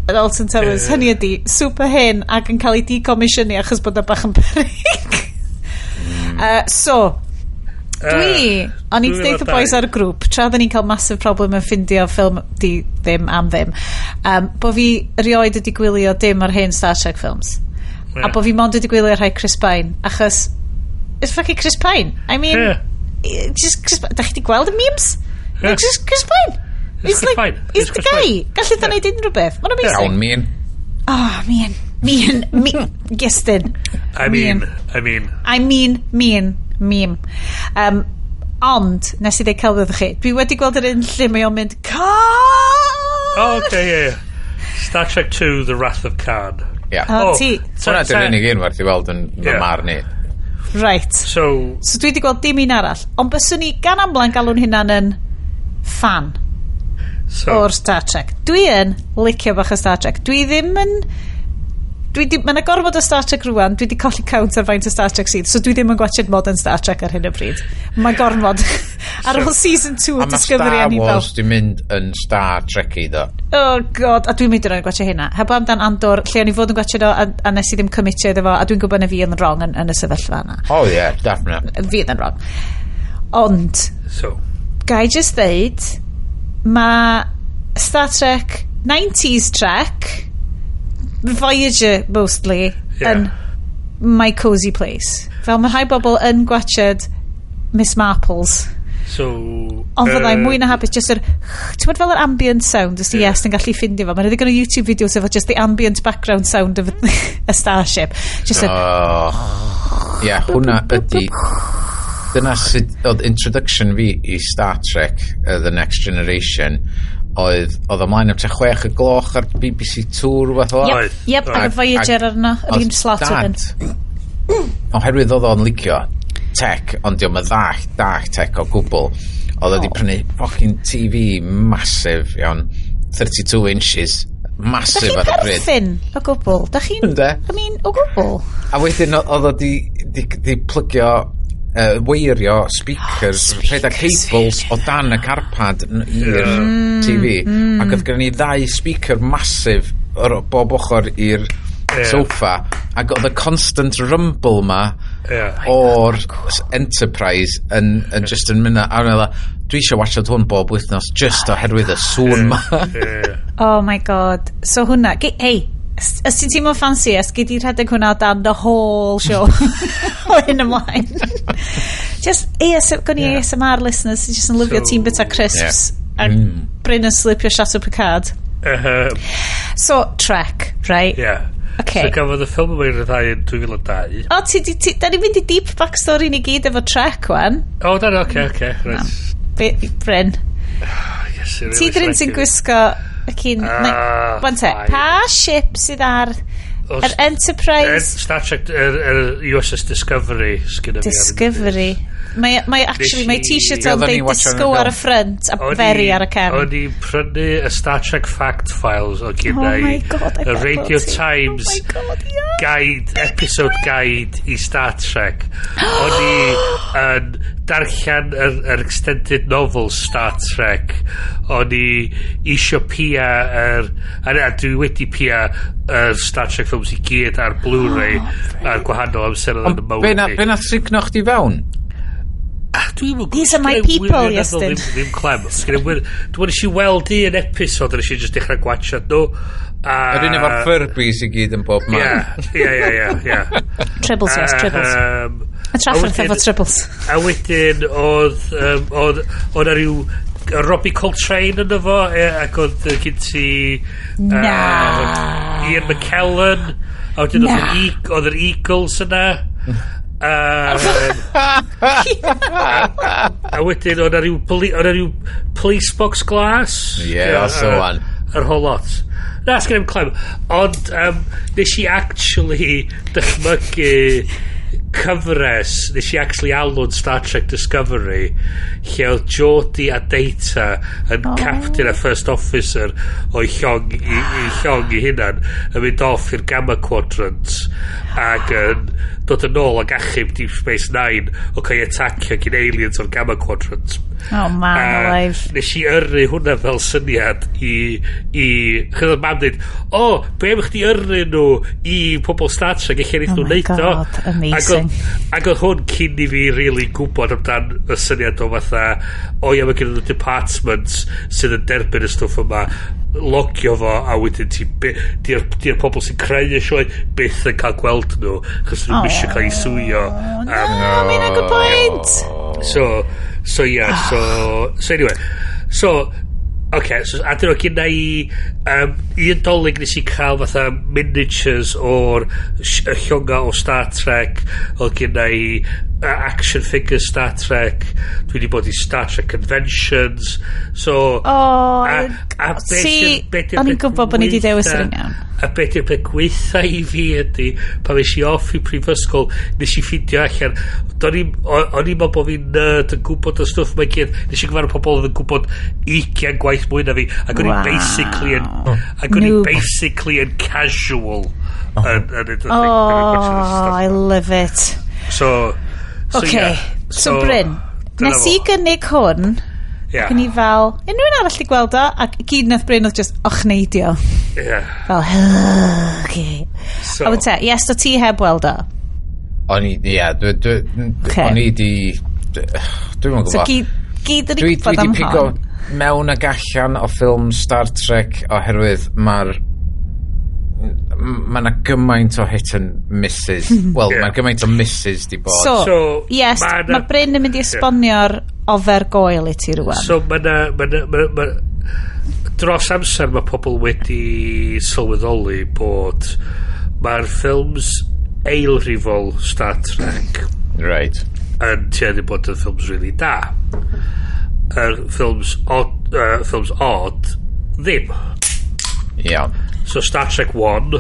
Alton Towers. Hynny ydi, super hen ac yn cael ei decomisiynu achos bod o bach yn peryg. So, dwi, o'n i'n deud y boys ar y grŵp, tra oedden ni'n cael massive problem yn ffindio ffilm di ddim am ddim, bo fi erioed wedi gwylio dim o'r hen Star Trek films. A bo fi mond wedi gwylio rhai Chris Pine, achos it's fucking Chris Pine. I mean, just Chris Pine. Da chi wedi gweld y memes? Yeah. Just Chris Pine. He's Chris like, Pine. he's It's the Chris guy. Pine. Gallu yeah. Neud unrhyw beth. Mae'n amazing. Iawn, mean. Oh, mean. Mean. Mean. Gestyn. I mean, I mean. I mean, mean, meme. Ond, nes i ddeud celwydd chi, dwi wedi gweld yr un lle mae o'n mynd, Khan! Oh, okay, yeah. Star Trek 2, The Wrath of Khan. Yeah. Oh, ti. Hwna di'r unig un werth i weld yn fy marn i. Right. So dwi wedi gweld dim un arall. Ond byswn ni gan amla'n galw'n hunan yn fan o'r Star Trek. Dwi yn licio bach o Star Trek. Dwi ddim yn... Mae yna gormod o Star Trek rwan, dwi wedi colli count ar faint o Star Trek sydd, so dwi ddim yn gwatchad modern Star Trek ar hyn o bryd. Mae gormod. Ar ôl season 2 A o mae Discovery Star o'n i fel, Wars di mynd yn Star Trekky, do. Oh God, a dwi'n mynd i roi'n gwatchad hynna. Heb amdan Andor, lle o'n i fod yn gwatchad o, a nes i ddim commitio iddo fo, a dwi'n gwybod na fi yn wrong yn y sefyllfa yna. Oh yeah, definitely. Fi yn wrong. Ond, So, ga i just ddeud, mae Star Trek, 90s Trek, Voyager mostly, yn my cozy place. Fel mae rhai bobl yn gwatchad Miss Marples. So, Ond fyddai mwy na hapus just yr, ti'n bod fel yr ambient sound, os ti yes yn gallu ffindio fo. Mae'n ddigon o YouTube videos efo just the ambient background sound of a starship. Just a, Oh. Yeah, hwnna ydi... Dyna sut oedd introduction fi i Star Trek, The Next Generation, oedd ymlaen am tua 6 y gloch ar BBC 2, rhywbeth fel. Yep, yep, ac y Voyager arno, yr un slot Dad, wedyn. Oherwydd oedd o'n licio tech, ond dio'm yn ddall tech o gwbl. Oedd o wedi prynu fucking TV massive, iawn, 32 inches, Da massive chi'n ar y pryd. perthyn o gwbl? Da chi'n... Ynde? I mean, o gwbl? A wedyn oedd o di plygio, weirio speakers, rhedeg cables o dan y carpad i'r TV. Ac oedd gen ni ddau speaker massive o'r bob ochr i'r sofa. Ac oedd y constant rumble ma o'r Enterprise yn just yn mynd a o'n i fel, dwi eisiau watchad hwn bob wythnos just oherwydd y sŵn ma. Oh my God. So hwnna... Hey, os ti'n teimlo fancy, os gei di rhedeg hwnna o dan the whole show o hyn ymlaen. Just gawn ni ASMR listeners sy'n just yn lyfio ti'n bita crisps a Bryn yn slipio Chateau Picard. So, Trek, right? Yeah. Okay. So gafodd y ffilm yma ei ryddhau yn 2002. O, ti, da ni'n mynd i deep backstory ni gyd efo Trek, wan. O, da, oce, right. Bryn. Yes, really Ti dyn sy'n excited. gwisgo y cyn... Ah, Wan te, fine. pa ship sydd ar yr Enterprise? Star Trek, yr USS Discovery, sgynna fi ar y Discovery. Mae actually, mae t-shirt o'n Be oedden ni'n deud watchad yn y disco ar y ffilm? front a O'n very ar y cefn. O'n i'n prynu y Star Trek Fact Files o gynna Oh i my God, I y bet Radio bod ti. Times Oh my God, yeah. guide, episode guide i Star Trek. O'n i yn darllen yr extended novel Star Trek. O'n i isio pia yr... A dwi wedi pia yr Star Trek films i gyd ar Blu-ray ar gwahanol amser yn y mywyd Be na, i. be nath sugno chdi fewn? Ah, dwi'm yn These are my sgynna i people, wirioneddol Iestyn. Ddim clem. Sgynna i Dwi'n nes i weld un episode a nes i just dechrau gwatchad nhw. Yr un efo'r Furbies i gyd yn bob man. Ie. Tribbles, yes, tribbles. Y trafferth efo tribbles. A wedyn oedd na rhyw Robbie Coltrane yn efo, ac oedd gyn ti Na. Ian McKellen, a wedyn oedd Na. oedd yr Eagles yna. A wedyn oedd 'na ryw police box glass. Yeah, that's the one. Yr whole lot. Na, sgen i'm clem. Ond nes i actually dychmygu cyfres, nes i actually alw'n Star Trek Discovery, lle oedd Geordi a Data yn captain a first officer o'i llong i llong i hunan yn mynd off i'r Gamma Quadrant ac yn dod yn ôl ac achub Deep Space Nine o cael ei atacio gyn aliens o'r Gamma Quadrant. Oh man, alive. Nes i yrru hwnna fel syniad i chyd oedd mam dweud, "O, be am chdi yrru nhw i pobl Star Trek, eich neith Oh nhw my neud o." God, amazing. Ac oedd hwn cyn i fi really gwybod amdan y syniad o fatha, o ia, mae gen nhw departments sydd yn derbyn y stwff yma, logio fo, a wedyn ti di'r pobl sy'n creu y sioe byth yn cael gweld nhw, chos nhw'n eisiau cael ei sueio. No, I mean, a good point. So yeah, so anyway, so, okay, so a dyn nhw gynna i, un Dolig nes i cael fatha miniatures o'r y llonga o Star Trek, oedd gynna i action figures Star Trek, dwi wedi bod i Star Trek conventions, so Oh, a be see, be di'r o'n i'n peth gwybod bod ni 'di dewis yr un iawn. A beth yw'r peth gweitha i fi ydy, pan es i off i prifysgol, nes i ffindio allan, o'n i'n meddwl bod fi'n nerd yn gwybod y stwff mae gyd, nes i gyfarfod pobl oedd yn gwybod 20 gwaith mwy na fi, ac o'n i basically yn, ac o'n i Noob. basically yn casual yn edrych. Oh, I love it. So Okay, yeah. so, Bryn, dyna nes i fo. gynnig hwn, ac o'n i fel, unrhyw un arall i gweld o, ac i gyd nath Bryn oedd just ochneidio. Fel, okay. So, A wyt te, yes, do ti heb weld o? O'n i, ie, Ocê. o'n i di, dwi'n So gwybod. gyd yn Dwi gwybod di am pigo hon. mewn ag allan o ffilm Star Trek oherwydd mae yna gymaint o hit and misses. Wel, mae gymaint o misses di bod. So, So, yes, mae Bryn yn mynd i esbonio'r ofergoel i ti rwan. So mae na, dros amser mae pobl wedi sylweddoli bod mae'r ffilms eilrifol Star Trek yn tueddu bod yn ffilms really da. Yr ffilms odd, ddim. Iawn. So Star Trek 1,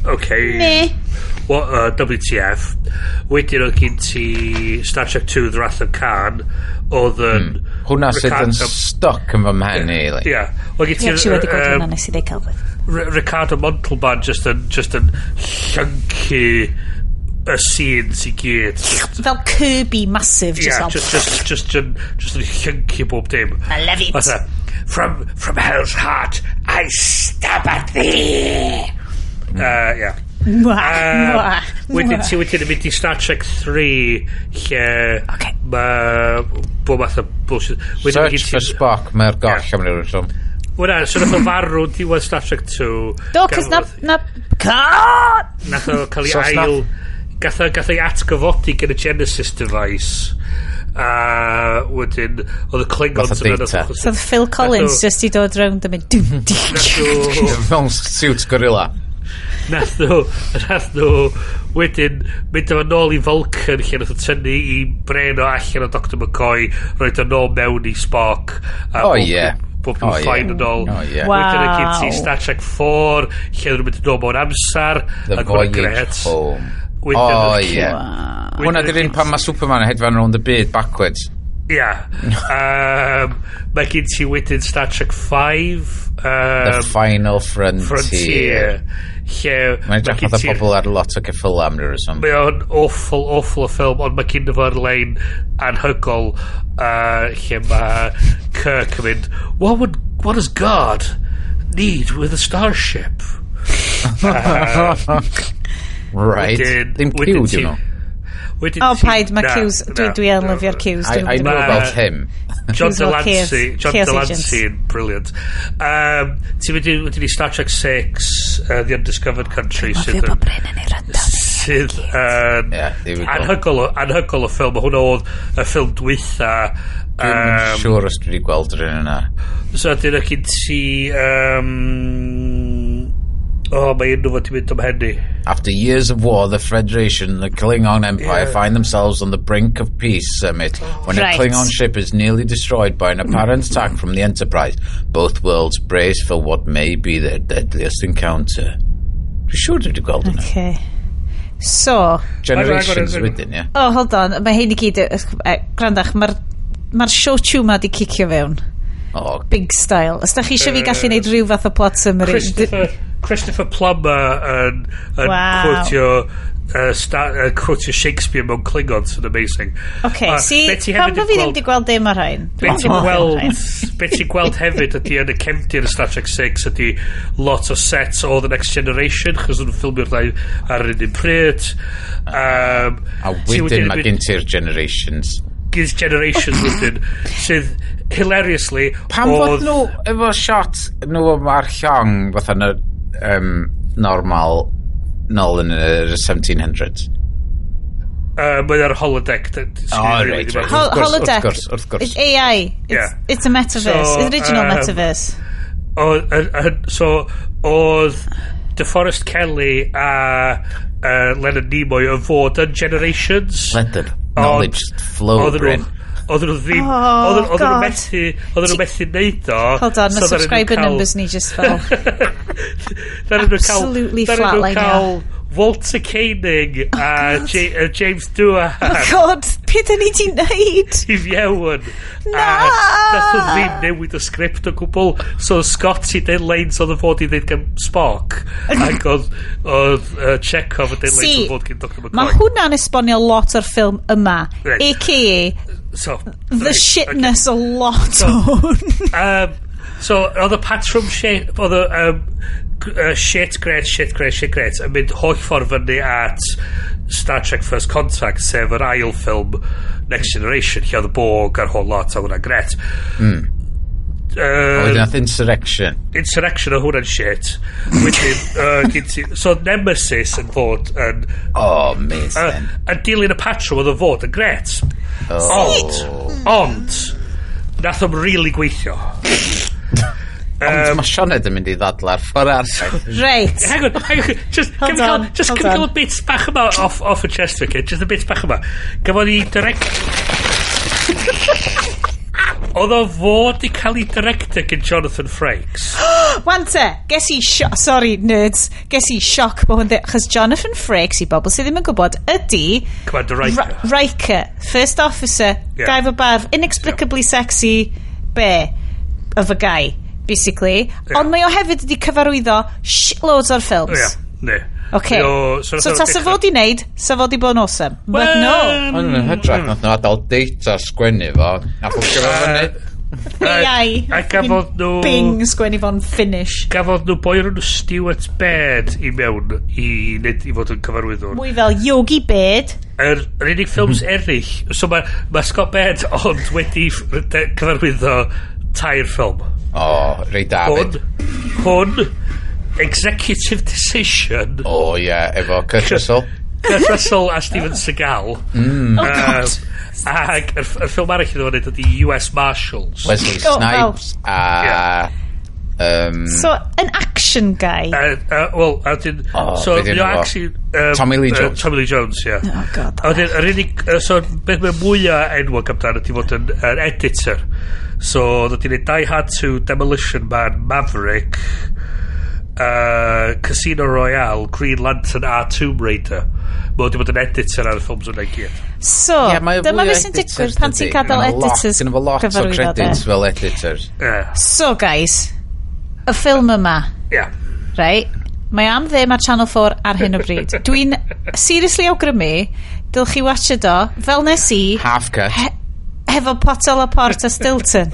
okay. Me. What, WTF. Wedyn oedd gen ti Star Trek 2 The Wrath of Khan, oedd yn Hwna sydd yn Ricardo- stuck yn fy mhen i. Like. Ie. Oedd gen Dwi ti actually wedi gweld hwnna, nes i ddeud celfydd. Ricardo Montalban just yn llyncu y scenes i gyd. Fel Kirby massive, just Yeah, fel... just yn llyncu bob dim. I love it. Fatha, From hell's heart, I stab at thee!" Yeah. Mwah, mwah, Wedyn mwah. ti wedyn yn mynd i Star Trek 3 lle mae bob math o bullshit. Wedyn Search gen for Spock, mae'r goll am ryw reswm. Wel, so nath o farw diwedd Star Trek 2. Do, cos na... God! Nath o cael ei So os ail... Gath ei atgyfodi gan y Genesis device. A wedyn, oedd y Klingons Fatha yn Data. So oedd Phil Collins just i dod rownd a mynd... dum, dum. Nath o... Mewn suit gorilla. Nath nhw wedyn mynd efo nôl i Vulcan lle nath o tynnu i brain o allan o Dr McCoy, roed o nôl mewn i Spock a Oh, ie. bob dim Oh, ie. fine yn ôl. Oh, ie. Wedyn oedd gen ti Wow. Star Trek 4 lle nhw'n mynd yn ôl mewn amser The ac hwnna'n Voyage grêt. Home. Wedyn Oh, oedd ie. Hwna di'r un pan mae Superman yn hedfan rownd y byd backwards. Ia. Mae gen ti wedyn Star Trek 5 The Final Frontier. Frontier lle Mae'n edrych ma' gen fatha ti'r pobl ar lot o ceffyla am ryw reswm. Mae o'n awful, awful o ffilm, ond mae gen fo'r lein anhygol lle mae Kirk yn mynd, What does God need with a starship?" Right. Ddim Wedyn Q, dyn nhw. Wedyn O, paid, mae Na, Qs... na, Dwi yn na. lyfio'r Qs. I know Ma' about him. John Qs fel Delancey, John Chaos Delancey yn brilliant. Ti'n mynd i, wedyn i Star Trek 6, The Undiscovered Country, Lyfio sydd bod yn, Bryn yn ei rando. Sydd yn Yeah, there we go. Anhygoel o ffilm. Hwna oedd y ffilm dwytha. Dwi'n siŵr os dwi wedi gweld yr un yna. So dyna gyn ti... Oh, mae enw fod i mynd o'm mhen i. After years of war, the Federation and the Klingon Empire find themselves on the brink of peace summit when a Klingon ship is nearly destroyed by an apparent attack from the Enterprise. Both worlds brace for what may be their deadliest encounter. Dwi'n siŵr dwi wedi gweld hwnna. Okay. So, Generations wedyn, ie. Oh, hold on. Mae hyn i gyd... Grandach, mae'r ma show tune ma di cicio fewn. Oh, Big style. Os da chi eisiau fi gallu neud rhyw fath o plot summary. Christopher Plummer yn quotio Shakespeare mewn Klingons yn amazing. Okay, see, be ti pam hefyd bo yn fi ddim wedi gweld dim ar rhain? Be ti'n gweld hefyd ydy yn y cefndir y Star Trek 6 ydy lot o sets o The Next Generation, chos nhw'n ffilmio'r ddau ar yr un pryd. A wedyn mae gen ti'r Generations. Giz Generations wedyn, sydd hilariously Pam fod nhw efo shot nhw ar llong fatha yn y normal nôl yn yr 1700s? Mae ar holodeck. Oh, right. Wrth gwrs, Holodeck. wrth gwrs, wrth gwrs. It's AI. It's, it's a metaverse. So, It's original metaverse. So, oedd DeForest Kelly a Leonard Nimoy yn fod yn Generations. Let the knowledge flow, Oedden Bryn. Oedden nhw ddim... Oh, Oedden nhw God. methu neud o. Hold on, so mae ddaru nhw subscriber numbers ni just fel ddaru nhw cael absolutely ddaru nhw flatline. cael Walter Koenig a James Doohan Oh God, beth da ni di neud? i fewn. Na! A nath nhw ddim newid y sgript o gwbl. So Scotty deud lines oedd y fod i ddeud gan Spock. Ac oedd Chekhov yn deud lines See, oedd fod gan Dr McCoy. Mae hwnna'n esbonio lot o'r ffilm yma. AKA So, the shitness a lot o hwn. So, oedd y patrwm shit, oedd y shit great, shit great, shit great, yn mynd holl ffordd fyny at Star Trek First Contact, sef yr ail ffilm Next Generation, lle oedd y Borg a'r whole lot, a hwnna'n gret. A wedyn nath Insurrection. Insurrection o hwnna'n shit. Wedyn, gyn so Nemesis yn fod yn Oh, amazing. Yn dilyn y patrwm oedd yn fod yn gret. Ond, nath o'm really gweithio. Ond mae Sioned yn mynd i ddadla'r ffordd arall. Right. Hang on, just, Hold can we cael, on, just hold can we cael on. y bits bach yma off y chest, okay? Just y bits bach yma. Gafodd i direct... Oedd o fod i cael ei director gan Jonathan Frakes. Wan te, ges i sioc, sorry nerds, ges i sioc bod hwn achos Jonathan Frakes, i bobl sydd ddim yn gwybod, ydy Commander Riker. Riker, first officer, guy efo barf, inexplicably sexy, be, of a guy, basically. Ond mae o hefyd wedi cyfarwyddo shitloads o'r ffilms. Ie, ne. Okay. Mae o- So, tasa fod i wneud, sa fod i bod yn awesome. But no. Ond yn hytrach nath nhw adael data sgwennu fo. A ffwcio fo fyny. AI. A gafodd nhw... Bing sgwennu fo'n finish. Gafodd nhw boi o'r enw Stuart Baird i mewn i, i fod yn cyfarwyddwr. Mwy fel Yogi Beard. Yr unig ffilms eraill... So mae ma Scott Baird ond wedi cyfarwyddo tair ffilm. O, rei David. Hwn, Executive Decision, O, ie, efo Kurt Russell. Kurt Russell a Steven Seagal. Oh God. Ac yr ffilm arall iddo fo wneud ydy US Marshals. Wesley Oh, wow. Snipes a... So, an action guy. Wel, a dyn... Oh, so, be' 'di mae o enw fo? actually... Tommy Lee Jones. Tommy Lee Jones, ie. Oh God. A wedyn, yr unig... So, beth mae mwyaf enwog amdano ydy fod yn editor. So, oedd wedi gwneud Die Hard 2, Demolition Man, Maverick, Casino Royale, Green Lantern a Tomb Raider. Mae wedi bod yn editor ar y ffilms yna i gyd. So, Ie, mae o dyma fwy o beth sy'n editors, digwydd pan ti'n dydi? gadael Ma' 'na lot- editors Gynno fo lot o gyfarwyddo, de. credits fel editors. So, guys, y ffilm yma, right? Mae am ddim ar Channel 4 ar hyn o bryd. Dwi'n seriously awgrymu, dylch chi watch o, fel nes i, Half cut. Hefo potel o port a Stilton.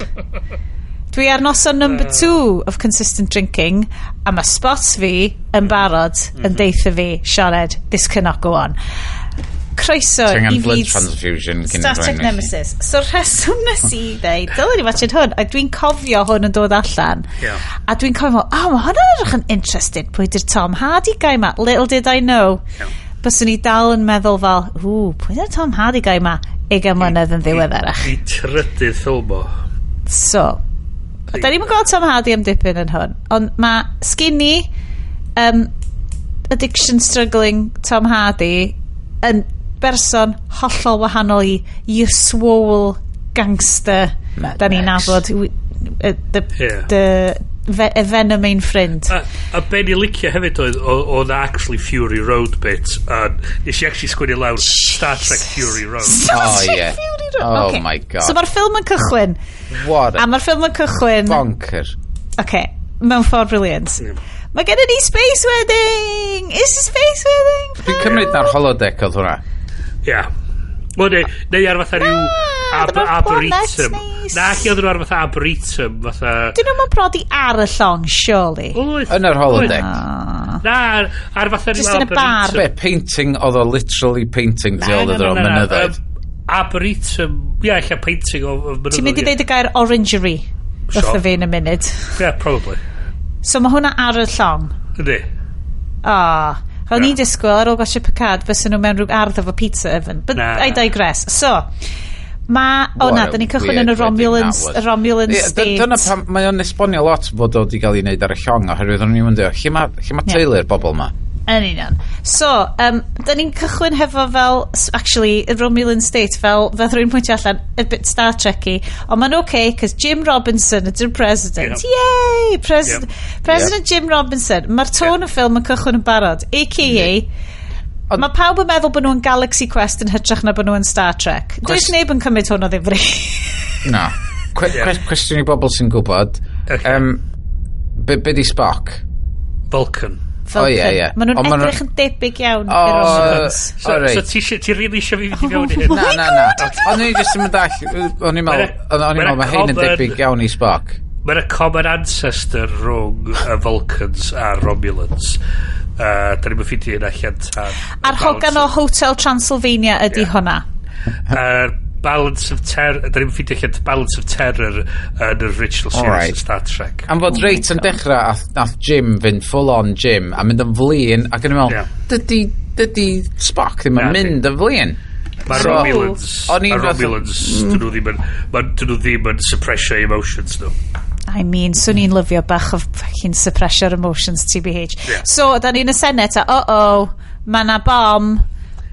Dwi ar noson number two of consistent drinking, a mae spots fi yn barod yn deitha fi, Sioned, this cannot go on. Croeso Ti angen i blood fyd transfusion cyn Star Trek rhoi ni. Nemesis. So rheswm nes i ddeud, dylen ni watched hwn, a dwi'n cofio hwn yn dod allan. A dwi'n cofio, oh, mae hwn yn edrych yn interested, pwy di'r Tom Hardy guy ma. Little did I know. Byswn ni dal yn meddwl fel, ww, pwy ydy'r Tom Hardy guy ma? 20 mlynedd yn ddiweddarach. I trydydd ffilm o. So, da ni'n gweld Tom Hardy am dipyn yn hwn, ond mae skinny, addiction struggling Tom Hardy yn berson hollol wahanol i your swole gangster Mad da ni'n Max. nabod the, the y Venom ein ffrind. A be ni licio hefyd oedd, oedd actually Fury Road bit, a nes i actually sgwennu lawr Star Trek Fury Road. Star Oh, Trek yeah. Fury Road. Oh, Okay. my God. So mae'r ffilm yn cychwyn. What A a mae'r ffilm yn cychwyn. bonker. Okay, mewn ffordd brilliant. Mae gen ni space wedding! Is a space wedding? Dwi'n cymryd na'r holodeck oedd hwnna. Ia. Wel, neu ar fatha rhyw dyma'r planet arboretum. neis. Na, lle oedden nhw ar fatha arboretum, fatha. Dyn nhw'n prodi ar y llong, surely. Oedd. Yn yr holodeck. Na, ar fatha rhyw Just yn y bar. Be, painting, oedd o literally painting tu ôl iddo o mynyddoedd. Arboretum, ia, ella painting o mynyddoedd. Ti'n mynd i ie. ddeud y gair orangery wrtho Sure. fi in a munud. Yeah, probably. So mae hwnna ar y llong. Yndi. Ah, o'n i'n disgwyl ar ôl gwatsio Picard fysa nhw mewn rhyw ardd efo pizza oven. But Na. I digress. So, ma... O What na, a da ni'n cychwyn weird yn y wedding Romulans, that was. y Romulan Ie, state. Dyna pam mae o'n esbonio lot fod o wedi cael ei wneud ar y llong oherwydd o'n i'n mynd lle mae lle ma teulu'r bobl ma? Yn union. So, da ni'n cychwyn hefo fel, actually, y Romulan state, fel, fel rwy'n pwyntio allan, a bit Star Trek-y, ond mae'n okay, cos Jim Robinson ydy'r president. Yay! President Jim Robinson. Mae'r tôn y ffilm yn cychwyn yn barod, a.k.a. Mae pawb yn meddwl bod nhw'n Galaxy Quest yn hytrach na bod nhw'n Star Trek. Does neb yn cymryd hwn o ddifri. Na. Cwestiwn i bobl sy'n gwybod. Ocê. Be di Spock? Vulcan. O, ie, ie. Maen nhw'n Ond ma' nhw- edrych yn debyg iawn O, i'r Romulans. So, O, reit. so ti really eisiau fi fynd i fewn i hyn? Na, na, na. O'n i jyst yn mynd all... O'n i'n meddwl, o'n i'n meddwl, mae hyn yn debyg iawn i Spock. Mae'n a common ancestor rhwng y Vulcans a'r Romulans. Da ni'n ffeindio hyn allan tan A'r hogan o Hotel Transylvania ydy hwnna. A'r Balance of Terror, da ni'n ffeindio allan Balance of Terror yn yr original series Alright. of Star Trek. Am fod reit yn dechrau, nath Jim fynd full on Jim a mynd yn flin ac yn i'n meddwl, Ie. dydy Spock ddim yn Na, di. mynd yn flin. Mae So, Romulans, o'n i'n mae Romulans, dyn nhw ddim yn, dyn nhw ddim yn suppressio emotions nhw. I mean, swn i'n lyfio bach o fucking suppress your emotions, TBH. Yeah. So, da ni'n y Senate, a uh-oh, mae na bom,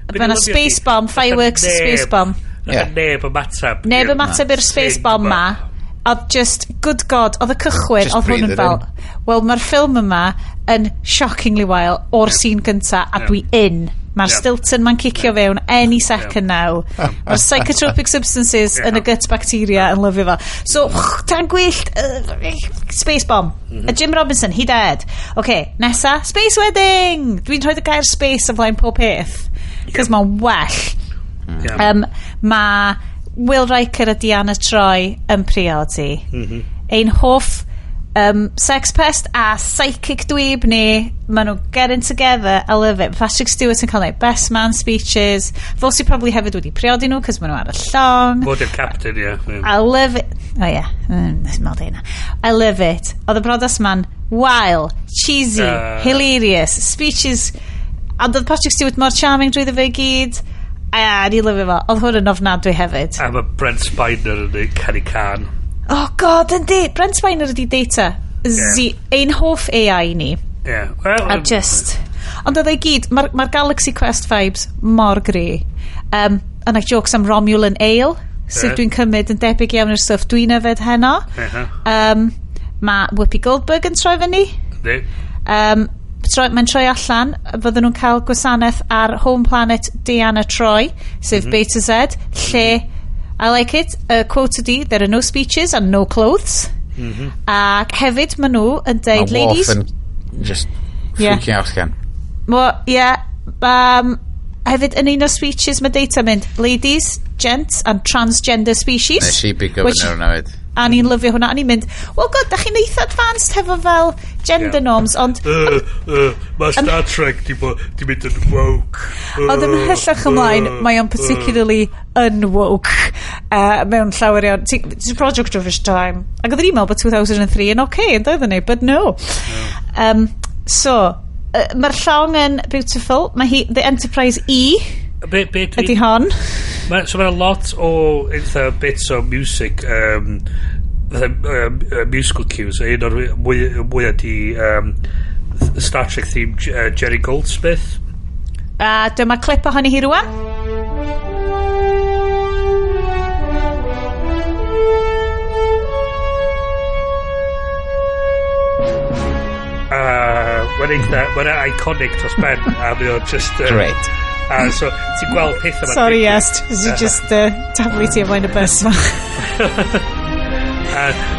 Be mae na ni'n lyfio space ydi, bomb, fireworks, space bomb. Nath Ie. neb ymateb. Neb i'r ymateb i'r space thing bomb ma. ma. Oedd just, good God, oedd y cychwyn, Just oedd hwn yn breathe it fel, wel, mae'r ffilm yma yn shockingly wael o'r scene gynta, a dwi in. Mae'r Stilton ma'n cicio fewn any second now. Mae'r psychotropic substances yn y gut bacteria yn lyfio fo. So, tan gwyllt, space bomb. A Jim Robinson, he dead. OK, nesa, space wedding! Dwi'n rhoi y gair space o flaen pob peth. Cos mae'n well. Mae Will Riker a Deanna Troi yn priodi. Ein hoff sex pest a psychic dweeb ni, maen nhw getting together, I love it. Patrick Stewart yn cael ei best man speeches. Fo sy'n probably hefyd wedi priodi nhw, cos maen nhw ar y llong. Fod i'r captain, ie. I love it. Oh yeah, nes i meddwl hynna. I love it. Oedd y brodas man, wild, cheesy, hilarious, speeches. Ond oedd Patrick Stewart mor charming drwy fe i gyd. A ni lyfio fo. Oedd hwn yn ofnadwy hefyd. A mae Brent Spiner yn ei canu can. Oh God, yndi. Brent Spiner ydi Data. Z, ein hoff AI ni. Ie. Well, A just... Ond oedd ei gyd, mae'r ma Galaxy Quest vibes mor gry. Yna jokes am Romulan Ale, sydd dwi'n cymryd yn debyg iawn i'r stwff dwi'n yfed heno. Mae Whoopi Goldberg yn troi fyny. Yndi. Mae'n troi allan, fydden nhw'n cael gwasanaeth ar Home Planet Deanna Troi, sef Beta Z, lle, I like it, quote ydi, "There are no speeches and no clothes." Ac hefyd maen nhw yn deud, Mae ladies, Worf yn just freaking out gan. Mo, yeah, hefyd yn un o'r speeches mae Data mynd, "Ladies, gents and transgender species." Nes i bigo fyny hwnna fyd. A ni'n lyfio hwnna. A ni'n mynd, well good, da chi'n eitha advanced hefo fel gender norms, ond Mae Star Trek di mynd yn woke. Ond ymhellach ymlaen, mae o'n particularly unwoke mewn llawer iawn. It's a project of its time. Ac oedden ni'n meddwl bod 2003 yn okay, yn doedden ni, but no. So, Mae'r llong yn beautiful. Mae hi, The Enterprise E Be ydy hon. So mae'n lot o eitha bits o music, fatha, musical cues. Un o'r mwy ydi Star Trek theme Jerry Goldsmith. A dyma clip ohoni hi rwan. Mae'n eitha, mae'n iconic dros ben, a mae o'n just... Great. A so, ti'n gweld pethau ma'n Sorry, digwydd. yes. Ti just taflu ti o flaen y bus ma.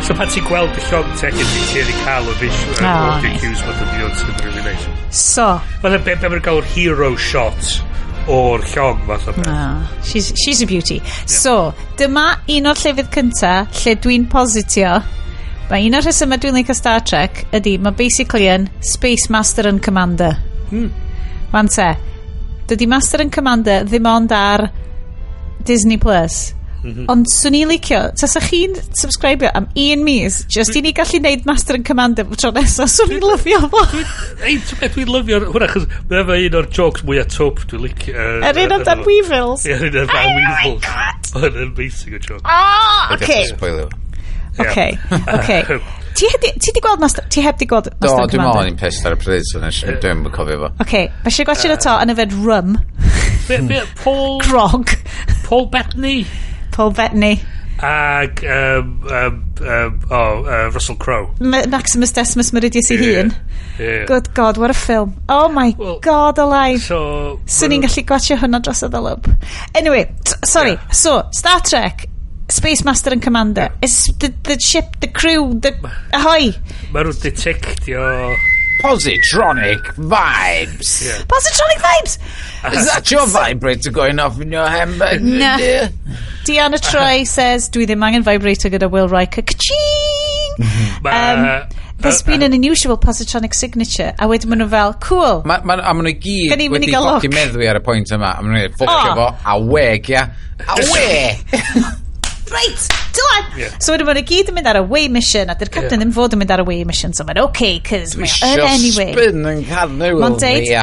So pan ti'n gweld y llong tech yn ti'n tueddu cael y visual Oh, audio nice. cues ma'n dod i o'n sy'n really nice. So, Fatha be mae'n gael hero shot o'r llong fath o beth. Ah, she's a beauty. Yeah. So, dyma un o'r llefydd cynta lle dwi'n positio. Mae un o'r rhesymau dwi'n licio Star Trek ydy, mae basically yn Space Master and Commander. Wan te, dydy Master and Commander ddim ond ar Disney Plus. Ond swn i'n licio, tasa chi'n subscribio am un mis, just i ni gallu neud Master and Commander tro nesaf, swn i'n lyfio fo. Ei, ti'n beth dwi'n lyfio hwnna, chos mae efo un o'r jokes mwyaf twp dwi'n licio. Yr un amdan Weevils. Ie, yr un amdan Oh my Weevils. God. Mae'n amazing o joke. Ah, okay. Spoilio. Okay, okay. Ti di gweld Master... Ti heb di gweld Do, Master and dwi'n meddwl Commander? o'n i'n pissed ar y pryd, so nes i dwi'n cofio fo. Okay, mae eisiau gwachio to yn yfed rum. Paul... Grog. Paul Bettany. Paul Bettany. Ag, Russell Crowe. Maximus Decimus Meridius ei hun. Yeah. Good God, what a film. Oh my Well, God alive. So... Swn i'n gallu gwachio hwnna dros y ddylwb. Anyway, sorry. Yeah. So, Star Trek, Space Master and Commander. Yeah. It's the ship, the crew, the... Ahoy! Mae nhw'n detectio... Positronic vibes. Yeah. Positronic vibes! Is that your vibrator going off in your handbag? Na. Deanna Troy says, dwi ddim angen vibrator gyda Will Riker. Ka-ching! There's been an unusual positronic signature. A wedyn maen nhw fel, cool. Ma, a maen nhw i gyd Gan i mynd i wedi gael ffocin look. meddwi ar y pwynt yma. A maen nhw'n ffwcio Oh. fo, a weg, ia. A we! Right, Dylan! Yeah. So wedyn maen nhw gyd yn mynd ar away mission, a dy'r captain ddim fod yn mynd ar away mission, so mae'n okay, cos Dwi mae o yn isio anyway. spin yn carnewil Ma'n deud- fi, ia.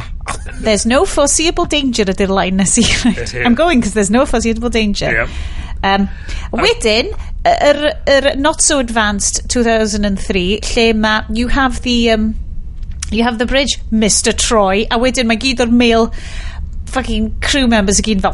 There's no foreseeable danger ydy'r line nes i. Right? Yeah. I'm going because there's no foreseeable danger. Yeah. Wedyn, yr not so advanced 2003, lle ma, you have the bridge, Mr. Troy, a wedyn mae gyd o'r male fucking crew members i gyd fel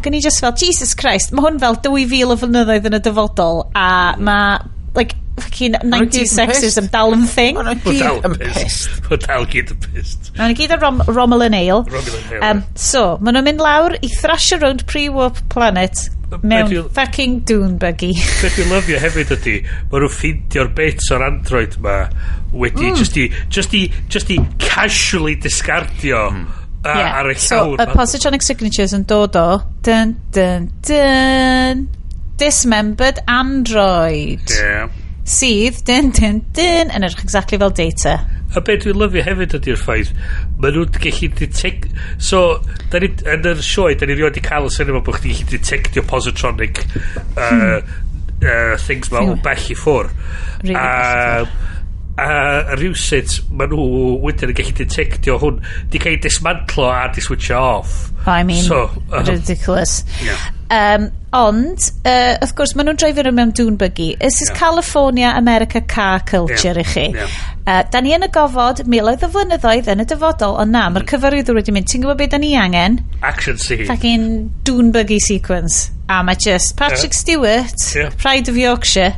ac o'n i just fel, Jesus Christ, mae hwn fel 2000 o flynyddoedd yn y dyfodol, a mae, like, fucking 90s sexism dal yn thing. Maen nhw gyd yn pissed. Mae dal gyd yn pissed. Maen nhw gyd ar Romulan Ale. Romulan Ale. So, maen nhw'n mynd lawr i thrash around pre-warp planet mewn fucking dune buggy. Beth dwi'n lyfio hefyd ydy, maen nhw'n ffeindio'r bits o'r android ma wedi just i casually discardio ar y So, llawr. y positronic signatures yn dod o dun, dun, dun, dismembered android. Yeah. Sydd, dun, dun, dun, yn edrych exactly fel Data. A beth dwi'n lyfio hefyd ydy'r ffaith, maen nhw'n gallu detect... So, da ni, yn yr sioe, da ni rioed di cael y cinema bod chdi'n gallu detectio positronic things ma o bell i ffwr. Really bell i ffwr. A rhywsut, maen nhw wedyn yn gallu detectio hwn. Di cael ei dismantlo a di switcho off. I mean, so, ridiculous. Yeah. Ond, wrth gwrs, maen nhw'n dreifio nhw mewn dune buggy. This is Yeah. California America car culture Yeah. i chi. Yeah. Da ni yn y gofod, miloedd o flynyddoedd yn y dyfodol, ond na, mae'r cyfarwyddwr wedi mynd, ti'n gwybod beth da ni angen? Action scene. Fucking dune buggy sequence. A mae just Patrick Stewart, Yeah. Pride of Yorkshire,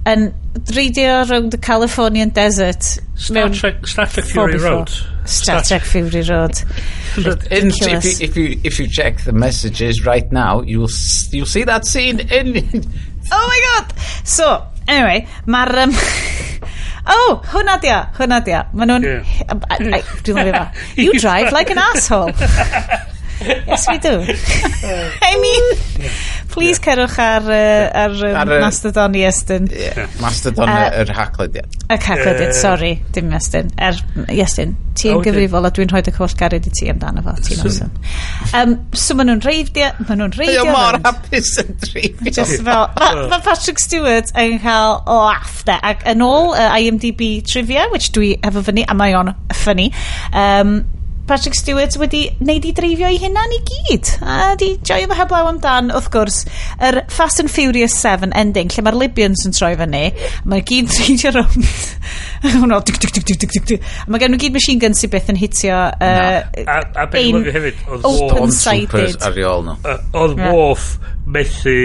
yn reidio rownd the Californian desert. Star Trek Fury 4x4. Road. Star Trek Fury Road. Ridiculous. If you check the messages right now, you'll see that scene in... Oh my god! So, anyway, mae'r... Oh, hwnna dio, hwnna dio. Ma nhw'n... Yeah. Dwi'n lyfio fo. You drive like an asshole. Yes, we do. I mean, Please cerwch ar Mastodon i Iestyn. Yeah. Mastodon yr Haclediad. Y Haclediad, sorry, dim Iestyn. Iestyn, ti'n gyfrifol a dwi'n rhoi dy holl gariad i ti amdano fo. Ti'n awesome. So maen nhw'n reidio. Maen nhw'n reidio. Mae o mor hapus yn dreifio. Just fel, mae Patrick Stewart yn cael laugh de. Ac yn ôl IMDb trivia, which dwi efo fyny, a mae o'n funny, Patrick Stewart wedi neud i dreifio i hunan i gyd. A di joio fo heblaw amdan, wrth gwrs, yr Fast and Furious 7 ending, lle mae'r Libyans yn troi fyny. Mae gyd dreifio rownd. Hwnnw, tic, tic, tic, tic, tic, tic, tic. A mae gen nhw gyd machine guns sydd byth yn hitio A beth ein lyfio hefyd, oedd open Worf, sided. Ar ôl nhw. Oedd Worf methu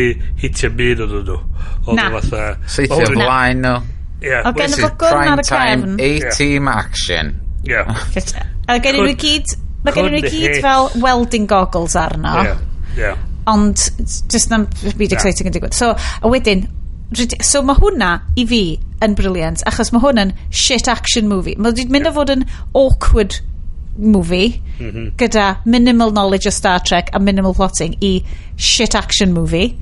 hitio mun o'n nhw. Oedd Na. o fatha Seithio flaen nhw. Ie. Oedd gen This fo is gwn prime ar y time cefn. A-team action. Ie. A gen nhw gyd, mae gen nhw Couldn't gyd hit. fel welding goggles arno. Ie. Ie. Ond just na'm byd exciting yn digwydd. So, a wedyn, so mae hwnna i fi yn brilliant, achos mae hwn yn shit action movie. Mae wedi mynd o fod yn awkward movie gyda minimal knowledge o Star Trek a minimal plotting i shit action movie.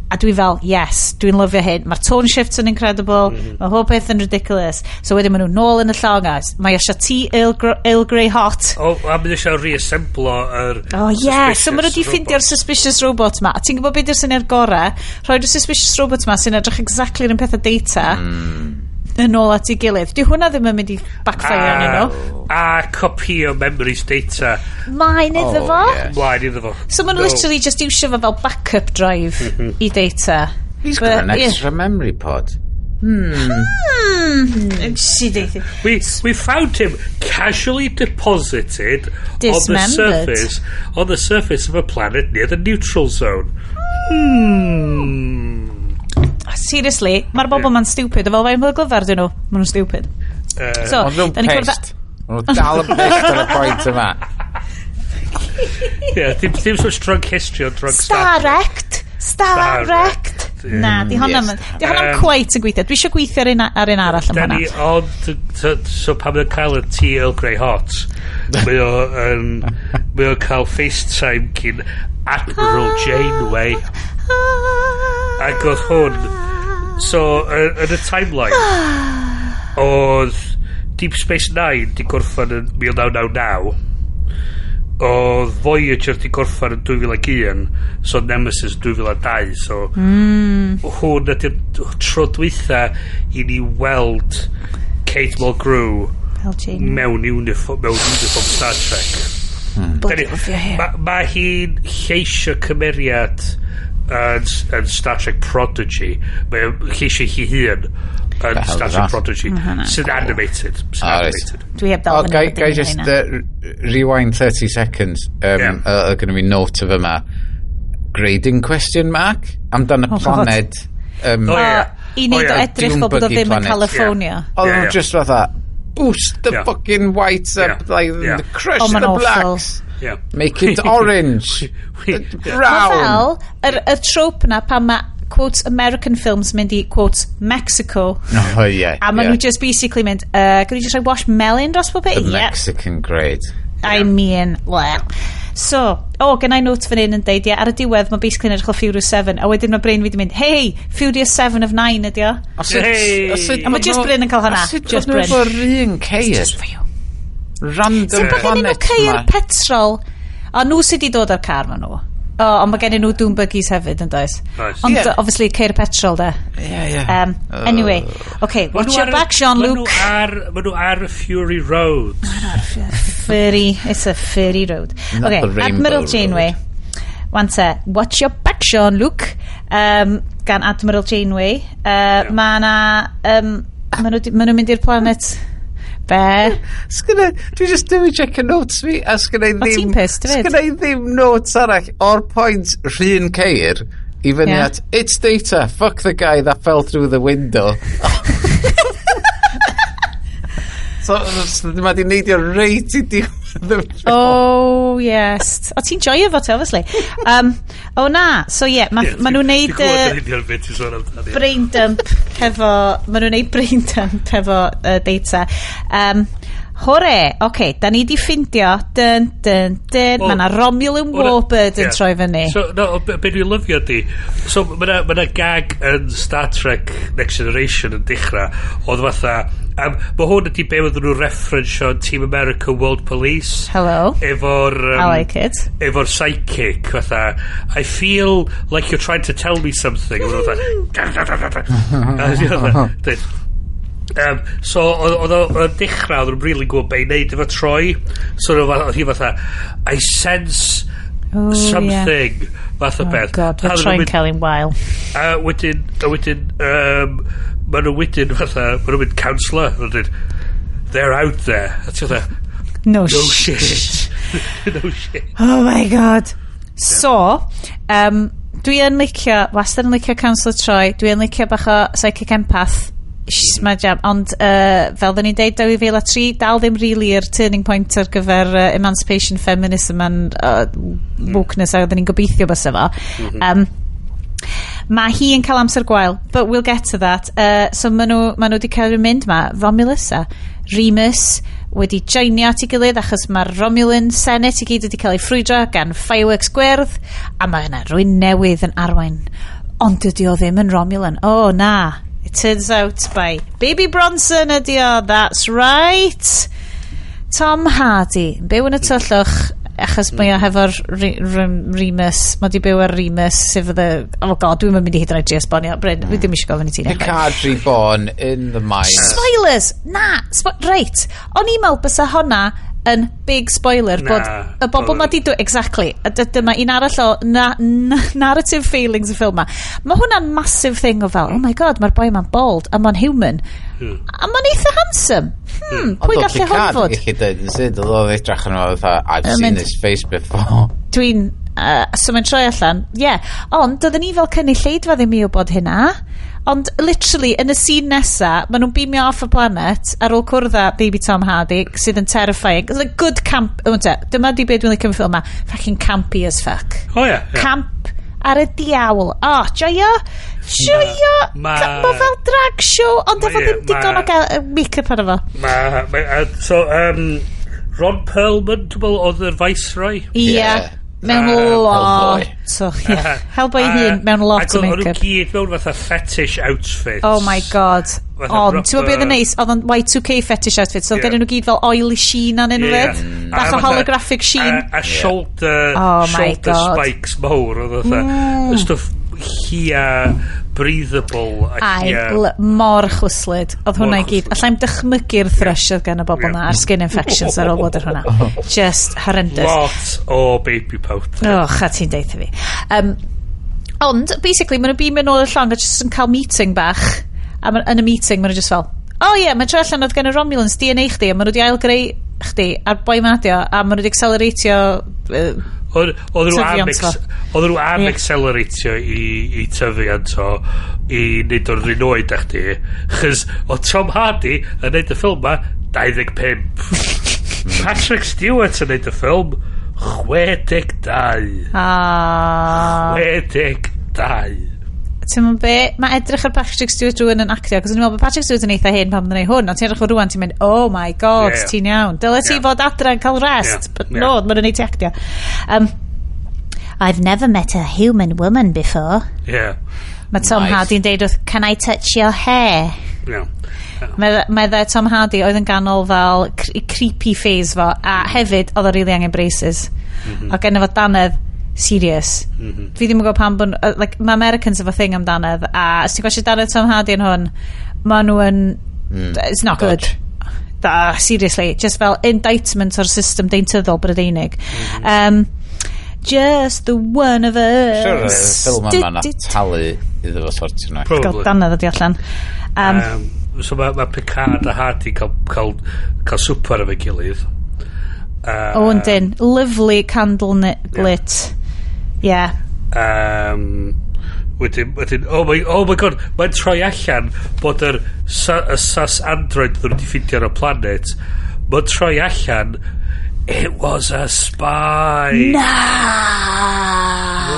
A dwi fel, yes, dwi'n lyfio hyn. Mae'r tone shifts yn incredible, mae hob peth yn ridiculous. So wedyn maen nhw nôl yn y llong a mae eisiau tea Earl Grey hot. O, a mynd eisiau reassemblo yr Oh yeah, so maen nhw wedi suspicious ffeindio'r robot. suspicious robot ma. A ti'n gwybod beth yw'r syniad gorau? Rhoi'r suspicious robot ma sy'n edrych exactly yr un peth o Data yn ôl at ei gilydd. Di hwnna ddim yn mynd i backfire arnyn nhw. A copio memories Data Mae'n iddo fo. Yeah. mlaen iddo fo. So maen nhw No. literally just iwsio fo fel backup drive i Data. He's But, got an yeah. extra memory pod. Si deithi. We found him casually deposited on the Dismembered. surface on the surface of a planet near the neutral zone. Seriously, mae'r bobl ma'n stupid. A fel faint mor glyfar dyn nhw, maen nhw'n stupid. So, Ond nhw'n da ni'n cwrdd pissed. Maen nhw dal yn pissed ar y pwynt yma. Yeah, dim so much drunk history ond drunk Star Wrecked! Star Star Wrecked! Na, di hwnna Yes. di hwnna'n quite yn gweithio. Dwi eisiau gweithio ar un arall am Da hwnna. ni ond so pan mae'n cael y tea Earl Grey hot, mae o'n cael FaceTime gyn Admiral Janeway. Ac oedd hwn, so yn y timeline, oedd Deep Space Nine di gorffan yn 1999, oedd Voyager di gorffan yn 2001, so Nemesis 2002, so hwn ydy'r tro dwytha i ni weld Kate Mulgrew Fel Jane. mewn uniform Star Trek. Bloody lyfio hi. Ma hi'n lleisio cymeriad yn Star Trek Prodigy. Mae'n lleisio hi hun yn The hell Star is Trek that? Prodigy. Sy'n animated. Sy'n Ah, reit. animated. Dwi heb dal Oh, fyny gai, efo gai dim just hynna. rewind 30 seconds. Yeah. Gynna fi note of yma. Grading question mark? Amdan y Oh, God. planed. Oh, yeah. I wneud Oh, o yeah. edrych fel bod o Dune buggy ddim yn planet. California. Oedd Yeah, nhw just fatha, boost the fucking whites up, like, crush Oh, ma'n the awful. blacks. Make it orange. Brown. Fel, y trope na pan mae quotes American films mynd i quotes Mexico Oh, yeah. a maen nhw just basically mynd, can you just rhoi wash melyn dros pob bit? The Yeah. Mexican grade. I mean, well. So, oh, gen i note fan hyn yn deud, ie, ar y diwedd mae basically yn edrych fel Furious 7, a wedyn mae Bryn fi wedi mynd, hey, Furious 7 of 9 ydi o. A sut- Hey! a sut A mae just bod nhw- Bryn yn cael hwnna. A sut Just bod nhw Bryn. efo'r un ceir? Just for you. Random Sut bod gen nhw planet ceir ma. petrol? O, nhw sydd wedi dod â'r car ma nhw. O, ond mae gen nhw dune buggies hefyd, yn does? Oes. Ond, obviously, ceir petrol, de. Yeah. Anyway, okay, watch your back, Jean-Luc. Ma nhw ar y Fury Road. Furry, it's a furry road. Not Okay, the Rainbow Admiral Road. Janeway. Wan te, watch your back, Jean-Luc. Gan Admiral Janeway. Ma na... Ma nhw, ma nhw'n mynd i'r planet... Be? Sgynna, dwi just dwi check notes fi, a sgynna i O, ddim... ti'n pissed hefyd? Sgynna i ddim notes arall o'r pwynt rhun ceir i fyny at, it's Data, fuck the guy that fell through the window. So mae di neidio reit i diwedd y ffilm. Oh, yes. O, ti'n joio fo te, obviously. Oh, na. So, yeah, ma, ma nhw'n neud Dwi'n gwybod yn union beth ti'n sôn amdano. Brain dump hefo... Ma nhw'n neud brain dump hefo data. Hore, oce, okay, da ni di ffindio, dyn, dyn, dyn, Wel, mae yna Romulan Warbird yn Ie. troi fyny. So, no, be dwi'n lyfio di, so mae yna ma gag yn Star Trek Next Generation yn dechrau, oedd fatha, mae hwn ydi be oedden nhw referensio yn Team America World Police. Hello. Efo'r... I like it. Efo'r psychic, fatha, "I feel like you're trying to tell me something." A ma' nhw fatha, "Da, da, da, da, da." A ti'n fatha, deud, so, oedd o'n dechrau, oedd nhw'n really gwybod be i wneud efo Troi. So, oedd hi fatha, "I sense Oh, something," fath o Oh beth. God, A mae oedden nhw'n Troi'n cael ein wael. A wedyn, ma nhw wedyn fatha, ma nhw'n mynd, "Counselor," a nhw'n dweud, "They're out there." A ti'n fatha, No, "No shit. shit. No shit." Oh my God. So, dwi yn licio, wastad yn licio Counselor Troi, dwi yn licio bach o Psychic Empath. Sh, mae jam, ond fel dyn ni'n deud 2003, dal ddim really yr turning point ar gyfer emancipation, feminism and wokeness a oedden ni'n gobeithio bysa fo. Mae hi yn cael amser gwael, but we'll get to that. So maen nhw, ma nhw wedi cael eu mynd ma, Romulus a Remus wedi joinio at ei gilydd achos mae'r Romulan Senate i gyd wedi cael ei ffrwydro gan fireworks gwyrdd a mae yna rhywun newydd yn arwain. Ond dydy o ddim yn Romulan. Oh, na. It turns out by Baby Bronson ydy o. That's right. Tom Hardy. Yn byw yn y tyllwch achos mae o hefo'r Remus. Mae di byw ar Remus sef y... Oh God, dwi'n mynd i hyd yn oed trio esbonio. Bryn, dwi ddim eisiau gofyn i ti neu. Picard reborn in the mines. Spoilers! Na! Reit. O'n i'n meddwl bysa honna yn big spoiler Na. bod y bobl ma di dweud exactly a dyma un arall o na narrative failings y ffilm ma. Mae hwnna'n massive thing o fel, "Oh my God, mae'r boi ma'n bald a mae'n human a mae'n eitha handsome, pwy Ond oedd gallu hwn Picard fod?" yn gallu dweud yn sydd, oedd o'n edrych yn oedd fatha, "I've Yn seen mynd- this face before." Dwi'n so mae'n troi allan, ie, yeah. Ond doedden ni fel cynulleidfa ddim i wybod hynna, ond literally yn y scene nesa maen nhw'n beamio off y planet ar ôl cwrdd â baby Tom Hardy sydd yn terrifying. It's like good camp. Oh, te, dyma di be dwi'n licio yn ffilm ma, fucking campy as fuck. Oh, ie. Yeah. Camp ar y diawl. Oh, joio, joio. Ma fel drag show ond efo ddim digon o gael make-up arno fo. Ma, so, Ron Perlman, dwi'n meddwl, oedd yr Viceroy. Ie. Ie. Mewn Hellboy. lot o, ie. Hellboy ei hun mewn lot Ac o oedd nhw make-up. gyd mewn fatha fetish outfits. Oh my God. Fatha Ond, ti'n gwybod beth oedd yn proper- neis? Oedd o'n Y2K fetish outfit, so oedd Ie. gen nhw gyd fel oily sheen arnyn nhw fyd. Bach A o holographic sheen. A shoulder, Oh my shoulder God. spikes mawr. Oedd fatha stwff hia breathable. A Ai, hia mor chwyslyd. Oedd hwnna i Mor gyd. chwyslyd. Allai'm dychmygu'r thrush oedd gan y bobl na a'r skin infections ar ôl bod ar hwnna. Just horrendous. Lot o baby powder. Och, a ti'n deitha fi. Ond, basically, maen nhw'n beamio nôl i'r llong a just yn cael meeting bach. A ma, yn y meeting, maen nhw just fel, "Oh yeah, mae'n troi allan oedd gen y Romulans DNA chdi, a maen nhw wedi ail-greu chdi, a'r boi ma adio, a maen nhw wedi acceleratio Oedd nhw am, tyfiant fo. oedd nhw am acceleratio i tyfiant o i wneud o'r un oed â chdi. Chos oedd Tom Hardy yn neud y ffilm ma 25. Patrick Stewart yn neud y ffilm 62. Ah. 62. Ti'n mynd be? Mae edrych ar Patrick Stewart rhywun yn actio, cos o'n i'n meddwl bod Patrick Stewart yn eitha hyn pan ma'n gwneud hwn, ond ti'n edrych o rwan, ti'n mynd, "Oh my God, Ie, ie. ti'n iawn. Dyle ti fod adre yn cael rest," but no, maen nhw'n neud ti actio. "I've never met a human woman before." Mae Tom Nice. Hardy'n deud wrth, "Can I touch your hair?" Mae dde Tom Hardy oedd yn ganol fel creepy phase fo, a hefyd oedd o really angen braces. A gen fo danedd serious. Fi ddim yn gwybod pam bod, like, mae Americans efo thing am danedd, a os ti'n gwachio danedd Tom Hardy yn hwn, ma nhw yn, it's not good. Dodge. Da, seriously, just fel indictment o'r system deintyddol Brydeinig. Just the one of us. Siwr, y ffilm yma na talu iddo fo sortio nhw. God, Probably. danedd ydi allan. So mae Picard a Hardy cael swper efo'i gilydd. Oh, yndyn. Lovely candle lit. Yeah. Wedyn, oh my God, mae'n troi allan bod y sus android ddyn nhw wedi ffindio ar y planet, mae'n troi allan, it was a spy. Na!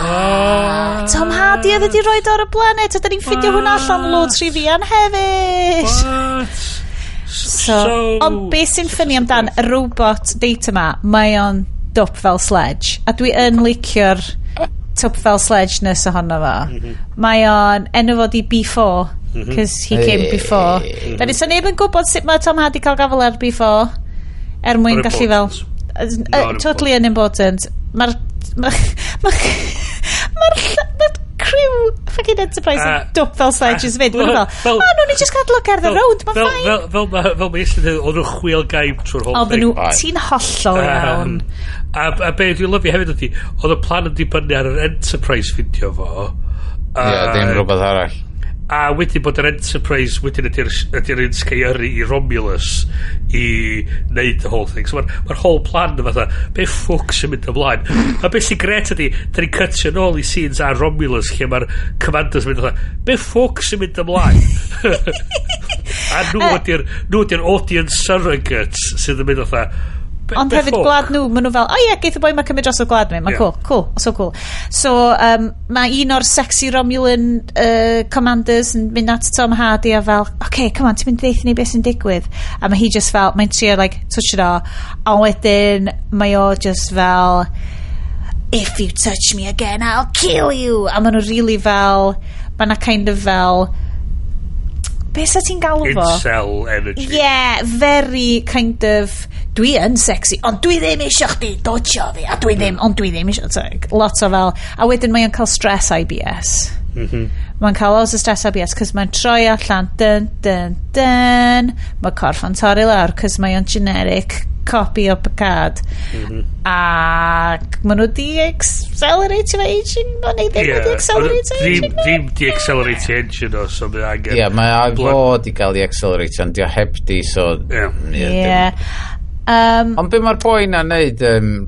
What? Tom Hardy oedd wedi rhoi ar y planet, a da ni'n ffindio hwnna allan loads rhy fuan hefyd. What? So, ond beth sy'n funny amdan y robot data ma, mae o'n dwp fel sledge. A dwi yn licio'r twp fel sledge-ness ohono fo. Mae o'n enw fo di B4, cos he came before. Da ni, so neb yn gwybod sut mae Tom Hardy cael gafel ar B4 er mwyn Not gallu fel important. Not totally unimportant. Mae'r ma crew fucking Enterprise yn dwp fel sledges fyd. Maen nhw fel, "Oh, no, ni just gadw look ar the road, mae'n fine." Fel mae Iestyn dweud, oedd nhw'n chwil gaib trwy'r whole Oedden thing. nhw, ti'n hollol iawn. A be dwi'n lyfio hefyd ydy, oedd y plan yn dibynnu ar yr Enterprise fideo fo. Ie, ddim rhywbeth arall. A wedyn bod yr Enterprise wedyn ydy'r un sgeiru i Romulus i wneud the whole thing. So mae'r ma whole plan yn fatha, be ffwc sy'n mynd ymlaen? A beth sy'n gret ydy, da ni'n cutio nôl i scenes ar Romulus lle mae'r commanders yn mynd fatha, be ffwc sy'n mynd ymlaen? A nhw ydy'r audience surrogates sydd yn mynd fatha, Ond be hefyd ffwc? gwlad nhw, maen nhw fel, "Oh ie, yeah, geith y boi ma cymryd dros o gwlad mi, mae'n cool, cool, so cool." So, mae un o'r sexy Romulan commanders yn mynd at Tom Hardy a fel, "Okay, come on, ti'n mynd i ddeutha ni beth sy'n digwydd?" A mae hi just fel, mae'n trio, like, touch it o. A wedyn, mae o just fel, "If you touch me again, I'll kill you." A maen nhw really fel, mae na kind of fel, be sa ti'n galw fo? Incel energy. Yeah, very kind of, "Dwi yn sexy, ond dwi ddim eisiau chdi dodgio fi, a dwi ddim, ond dwi ddim eisiau," so, lot o fel, a wedyn mae o'n cael stress IBS. Mae'n cael loads o stress IBS, cos mae'n troi allan, dyn, dyn, dyn, mae corff o'n torri lawr, cos mae o'n generic copy o Picard. Ac maen nhw di accelerate fo aging, no, neu ddim wedi accelerate Ddim, aging. ddim di accelerate engine o, so mae angen Ie, mae a fod i gael ei accelerate, ond di o heb di, so Ie. Ie, Ond be mae'r boi na'n neud,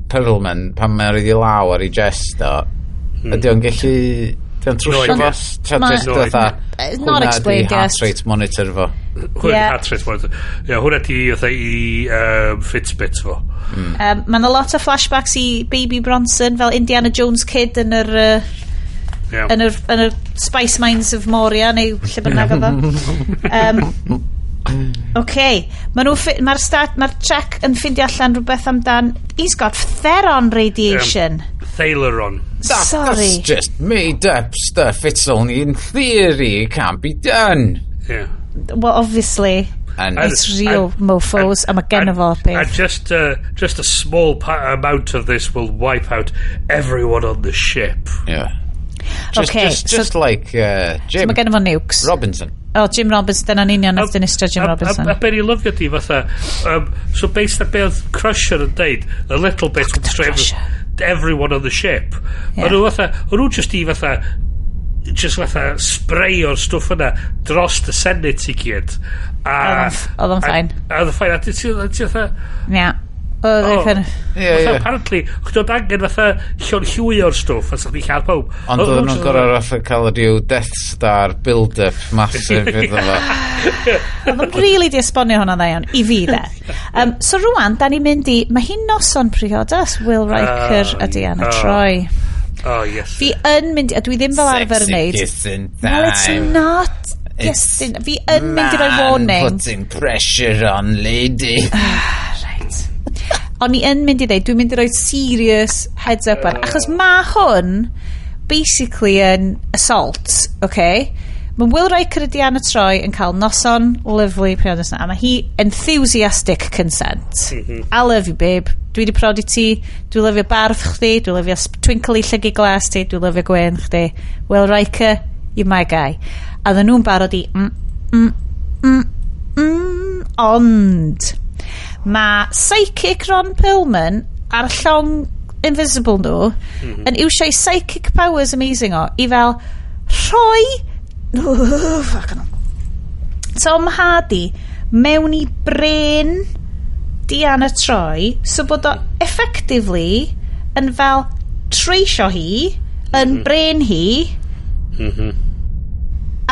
Perlman, pan mae'n rhaid i law ar ei chest o, ydy o'n gallu... Ydy o'n trwsio No fo? idea. Ta just No fatha, Not hwnna di explained heart yet. rate monitor fo. Hwnna di heart rate monitor. Ie, hwnna di fatha i Fitbit fo. Mae yna lot o flashbacks i Baby Bronson fel Indiana Jones kid yn yr, yn yr Spice Mines of Moria neu lle bynnag oedd o. Okay. Mae'r start, mae'r Trek yn ffindio allan rhywbeth amdan, he's got Theron radiation. Thalaron. Sorry. That's just made up stuff. It's only in theory. It can't be done. Yeah. Well, obviously, it's real, mofos, a mae genno fo And peth. just a small amount of this will wipe out everyone on the ship. Yeah. Just, Okay, just like Jim Mae genno fo nukes. Robinson. Oh, Jim Robinson, dyna'n union nath dinistro Jim Robinson. A be ni'n lyfio di fatha, so based ar be oedd Crusher yn deud, a little bit will destroy everyone on the ship. O'n nhw fatha, o'n nhw just i fatha, just fatha spray o'r stwff yna dros y Senate i gyd. Oedd o'n fine. A oedd o'n fine. A ti fatha, Yeah. Oedd Oh. o'n kind of Ie, fatha, ie. apparently, chdi oedd angen fatha llon llwy o'r stwff, a sa chdi lladd pawb. Ond oedden nhw'n gorau fatha cael rhyw Death Star build-up massive iddo fo. Oedd o'n really di esbonio hwnna dda iawn, i fi de. So rwan, da ni'n mynd i... Mae hi'n noson priodas, Will Riker a Deanna Troy. Oh, yes. Fi yn mynd i... A dwi ddim fel arfer yn Sexy neud. kissing time. Well, it's not. It's Yes, fi yn mynd i roi man warning. putting pressure on lady. Right. O'n i yn mynd i ddeud, dwi'n mynd i roi serious heads up on. Achos mae hwn basically yn assault, okay? Mae Will Riker a Deanna Troy yn cael noson lovely priodas na, a mae hi enthusiastic consent. "I love you, babe. Dwi di prodi ti, dwi'n lyfio barf chdi, dwi'n lyfio twinkly llygu glas ti, dwi'n lyfio gwen chdi. Will Riker, you're my guy." A ddyn nhw'n barod i ond mae psychic Ron Perlman ar llong invisible nhw yn iwsio'i psychic powers amazing o i fel rhoi, oh, fucking hell, Tom Hardy mewn i brain Deanna Troy so bod o effectively yn fel treisio hi yn brain hi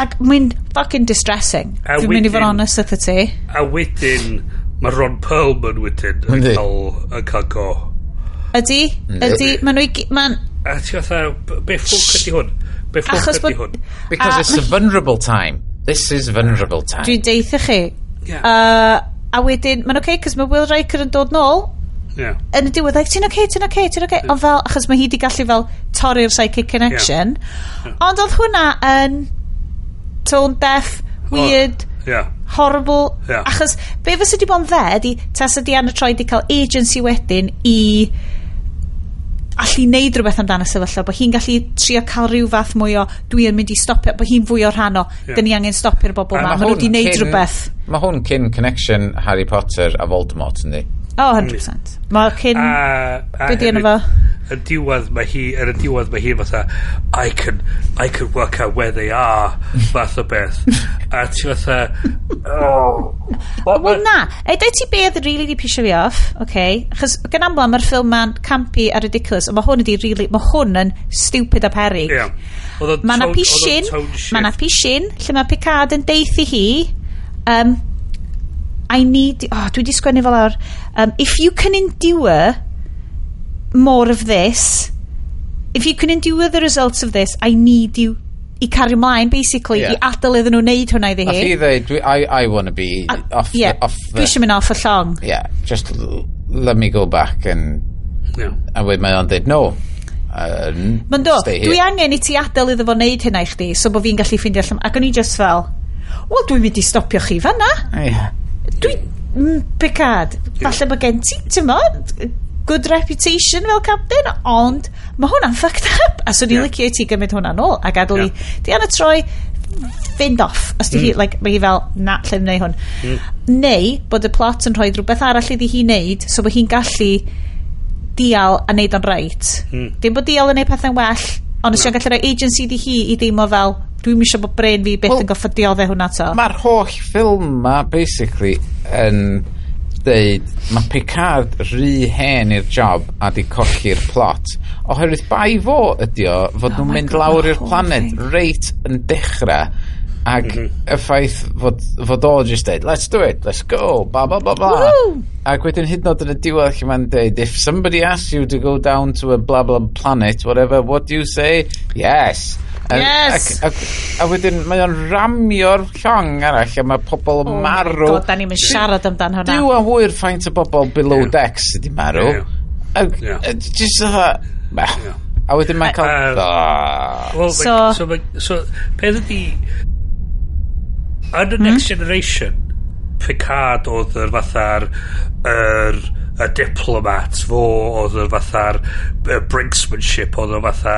ac mae'n fucking distressing. A Dwi'n mynd i fod wedyn honest with ti. A wedyn, mae Ron Perlman wedyn yn Yndi. cael go. Ydy, ydy, maen nhw i ma'n A ti fatha, be ffwc ydi hwn? Be ffwc Achos ydi bod hwn? Because A it's a vulnerable time. This is vulnerable time. Dwi'n deitha chi. Yeah. A wedyn, mae'n okay, cos mae Will Riker yn dod nôl yn y diwedd, like, ti'n okay, ti'n okay, ti'n okay. Ond fel, achos mae hi di gallu fel torri'r psychic connection. Ond oedd hwnna yn tone deaf, weird, horrible. Achos be fysa di bod yn dde ydi, tasa Deanna Troi di cael agency wedyn i allu neud rhywbeth amdano sefyllfa, bod hi'n gallu trio cael rhyw fath mwy o dwi yn mynd i stopio, bod hi'n fwy o rhan o dyn ni angen stopio'r bobl A ma, ma' maen nhw hwn wedi neud rhywbeth. Mae hwn cyn connection Harry Potter a Voldemort, yndi? Oh, 100%. Mae cyn A Be di enw hefyd, fo? Y diwedd mae hi, yn y diwedd mae hi fatha, I can work out where they are," fath o beth. A ti fatha, oh. Wel na, e dweud ti beth really di pisio fi off, okay? Achos gan amla mae'r ffilm ma'n campy a ridiculous, ond mae hwn ydi really, mae hwn yn stupid a perig. Ie. Oedd o'n Mae na oedd o'n pishin, tone shift. mae na pishin, lle mae Picard yn deithi hi, "I need," oh, dwi di sgwennu fel awr, "If you can endure more of this, if you can endure the results of this, I need you" i cario mlaen, basically, i adael iddyn nhw wneud hwnna iddi Nath hi. hi ddeud, I want to be off, the, off Dwi the eisiau mynd off y llong. Yeah, just let me go back and a wedyn mae o'n dweud, "No. Mae'n do, Stay here." dwi angen i ti adael iddo fo wneud hynna i chdi, so bod fi'n gallu ffeindio allan. Ac o'n i just fel, wel, dwi'n mynd i stopio chi fanna. Dwi, Picard, falle bod gen ti, ti'n mo, good reputation fel captain, ond mae hwnna'n fucked up. A so ni'n licio i ti gymryd hwnna nôl a gadael i Deanna Troi fynd off. Os di hi, like, mae hi fel, na, lle ddim wneud hwn. Neu, bod y plot yn rhoi rhywbeth arall iddi hi wneud, so bod hi'n gallu dial a neud o'n reit. Dim bod dial yn neud pethau'n well, ond os yw'n gallu rhoi agency iddi hi i deimlo fel, dwi'n eisiau bod brain fi byth Wel, yn goffod dioddef hwnna to. Mae'r holl ffilm ma, basically, yn deud mae Picard rhy hen i'r job a di colli'r plot. Oherwydd bai fo ydi o fod Oh nhw'n my mynd God, lawr ma'r i'r whole planet thing. reit yn dechrau ac y ffaith fod o just deud, "Let's do it, let's go, blah blah blah blah." Woohoo! Ac wedyn hyd yn oed yn y diwedd lle mae'n deud, "If somebody asks you to go down to a blah blah planet, whatever, what do you say? Yes." Yes! A wedyn mae o'n ramio'r llong arall a mae pobl yn Oh my marw. God, da ni'n mynd siarad amdan hwnna. Duw a ŵyr faint o bobl below decks sydd wedi marw. A just fatha, bah. A wedyn mae'n cael Ah. Wel, so, peth ydi, yn y Next Generation, Picard oedd yr fatha'r y diplomat, fo oedd yr fatha'r brinksmanship, oedd y fatha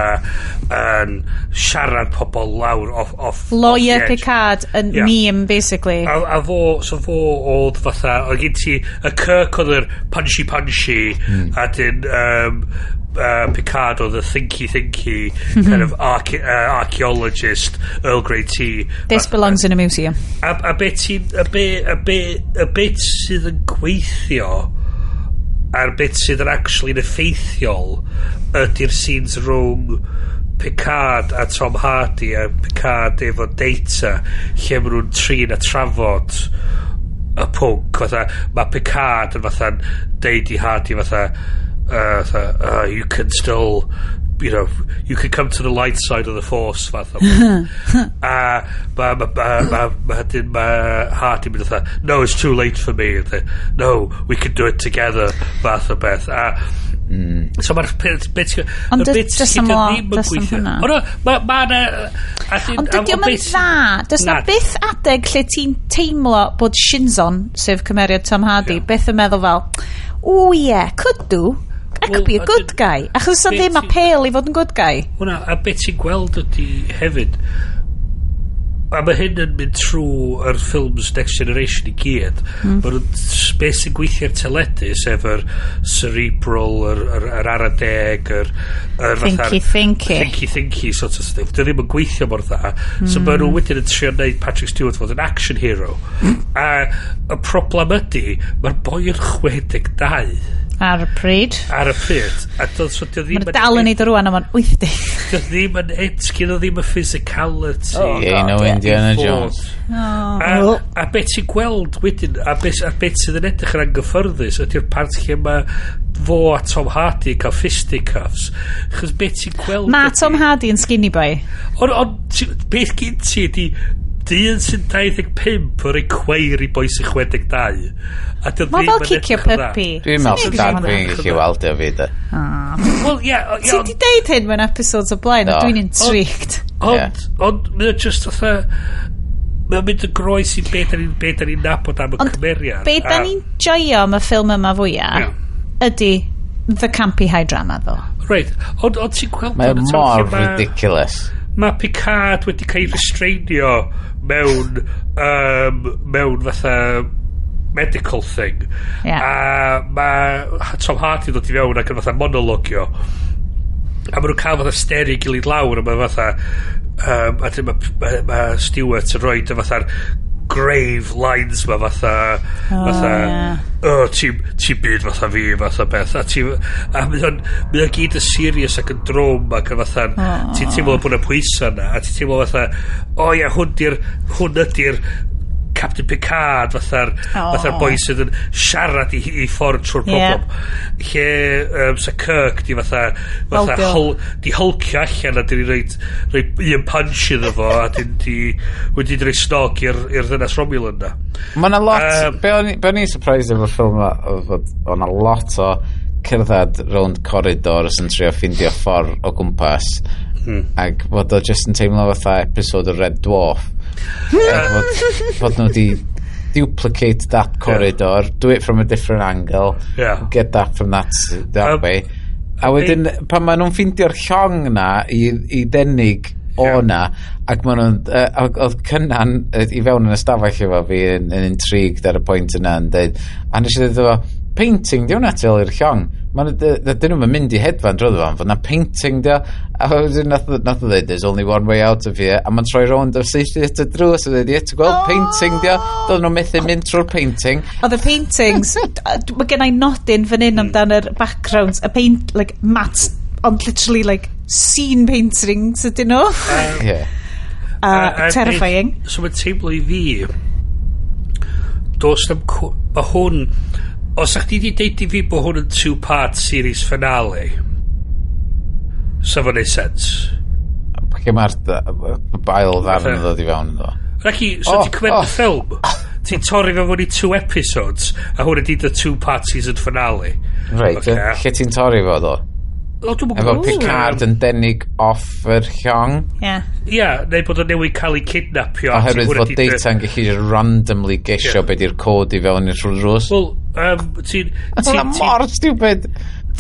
yn siarad pobl lawr off Lawyer off the edge. Picard yn meme, basically. A fo, so fo oedd fatha, oedd gen ti, y Kirk oedd yr punchy punchy, a dyn Picard oedd y thinky thinky, kind of archaeologist, Earl Grey tea. This belongs in a museum. A be ti'n, a bit sydd yn gweithio, a'r bit sydd yn actually yn effeithiol, ydy'r scenes rhwng Picard a Tom Hardy a Picard efo Data lle maen nhw'n trin a trafod y pwnc. Fatha mae Picard yn fatha'n deud i Hardy fatha, "You can still you can come to the light side of the Force," fath o beth. A ma Hardy mynd fatha, "No, it's too late for me." Fatha, "No, we can do it together," fath o beth. A so mae'r bit Ond y bit does lle na'm dio ddim yn does na'm gweithio. hwnna. O no, ma na Ond dydy o'm yn dda. Does na Na. byth adeg lle ti'n teimlo bod Shinzon, sef cymeriad Tom Hardy, byth yn meddwl fel, "Oh yeah, could do. I could Wel, be a a good guy." Achos o be ddim apêl i fod yn good guy. Hwna, a beth ti'n gweld ydy hefyd, a mae hyn yn mynd trwy yr ffilms Next Generation i gyd, mm. Mae nhw'n beth sy'n gweithio'r teledu, sef yr cerebral, yr ara deg, yr Thinky, thinky. Thinky thinky sort of stuff. Dio ddim yn gweithio mor dda. So mae nhw wedyn yn trio neud Patrick Stewart fod yn action hero. A y problem ydy, mae'r boi yn 62 Ar y pryd. Ar y pryd. A do, so dio ddim Mae'n dal yn neud o rwan am o'n 80. Dio ddim yn it, gyda ddim y physicality. Oh, He ain't no God, yeah. Indiana I fod. Jones. A beth ti'n gweld wedyn, a beth sydd yn edrych yn anghyffyrddus, ydy'r part lle mae fo a Tom Hardy yn cael fisticuffs. Chos beth ti'n gweld Mae Tom Hardy yn skinny boy. Ond beth gyn ti ydy Dyn sy'n 25 yn rhoi cweir i boi sy'n 62. A dio Mae ddim fel yn cicio edrych yn dda. puppy. Dwi'n meddwl sy'n dad fi'n gallu weldio fi, de. Wel, ie, ie, Ti di deud hyn mewn episodes o blaen, a Do. dwi'n intrigued. Ond, ond, mae o just fatha... Mae o'n mynd yn groes i beth da ni'n be da ni'n nabod am y Ond cymeriad. Be da ni'n joio am y ffilm yma fwyaf ydy the campy high drama, ddo. Reit, ond ti'n gweld... Mae yn y mor lle ma- ridiculous. Mae Picard wedi cael ei restrainio mewn fatha medical thing. A mae Tom Hardy ddod i fewn ac yn fatha monologio. A maen nhw'n cael fatha steri gilydd lawr a mae fatha a dyn ma Stewart yn rhoi y fatha'r grave lines ma fatha fatha "Oh, ti byd fatha fi," fatha beth, a mae o'n gyd yn serious ac yn drwm ac yn fatha ti'n teimlo bod yna pwysa yna a ti'n teimlo fatha, o ia, hwn ydi'r Captain Picard, fatha'r fatha'r boi sydd yn siarad i ffordd trwy'r problem, lle sa Kirk di fatha Weldio. Di hulcio allan a di roi un punch iddo fo a di wedi roi snog i'r ddynas Romulan na. Mae yna lot, be o'n i'n surprised efo'r ffilm yma, oedd fod o'na lot o cerdded rownd corridors yn trio ffindio ffordd o gwmpas ac fod o just yn teimlo fatha episode o Red Dwarf. Ac fod nhw di duplicate that corridor, do it from a different angle, get that from that way. A wedyn, pan maen nhw'n ffeindio'r llong na i denig o na, ac maen nhw'n, oedd Cynnan i fewn yn y stafell efo fi yn intrigued ar y pwynt yna yn dweud, a nes i ddweud iddo fo, "Painting di hwnna tu ôl i'r llong. Dyn nhw'n mynd i hedfan drwyddo fo, fod na painting di o." A wedyn nath o dweud, "There's only one way out of here." A mae'n troi rownd o saethu at y drws, a dweud, "Ie, ti'n gweld, painting di o." Doedd nhw'n methu mynd trwy'r painting. Oedd y paintings, mae gen i nodyn fan hyn amdan yr backgrounds, y paint, like, mats, ond literally, like, scene paintings ydyn nhw. Terrifying. So mae'n teimlo i fi does na'm mae hwn, os a'ch ti di deud i fi bod hwn yn two-part series finale, sa fo'n neud sense. Lle mae'r bail ddarn yn ddod i fewn ynddo? Raki, so ti'n cymryd y ffilm, ti'n torri fe fewn i two episodes, a hwn ydi the two-part season finale. Reit, Ocê. lle ti'n torri fo ddo? O, dwi'm yn Efo gwbod. Picard yn denig off yr llong? Yeah. Ia, neu bod o'n newid cael ei kidnapio. A Oherwydd hwnna fod 'di data'n gallu randomly gesio be di'r cod i fewn i'r trwy'r drws. Wel, ti'n Hwnna mor stupid!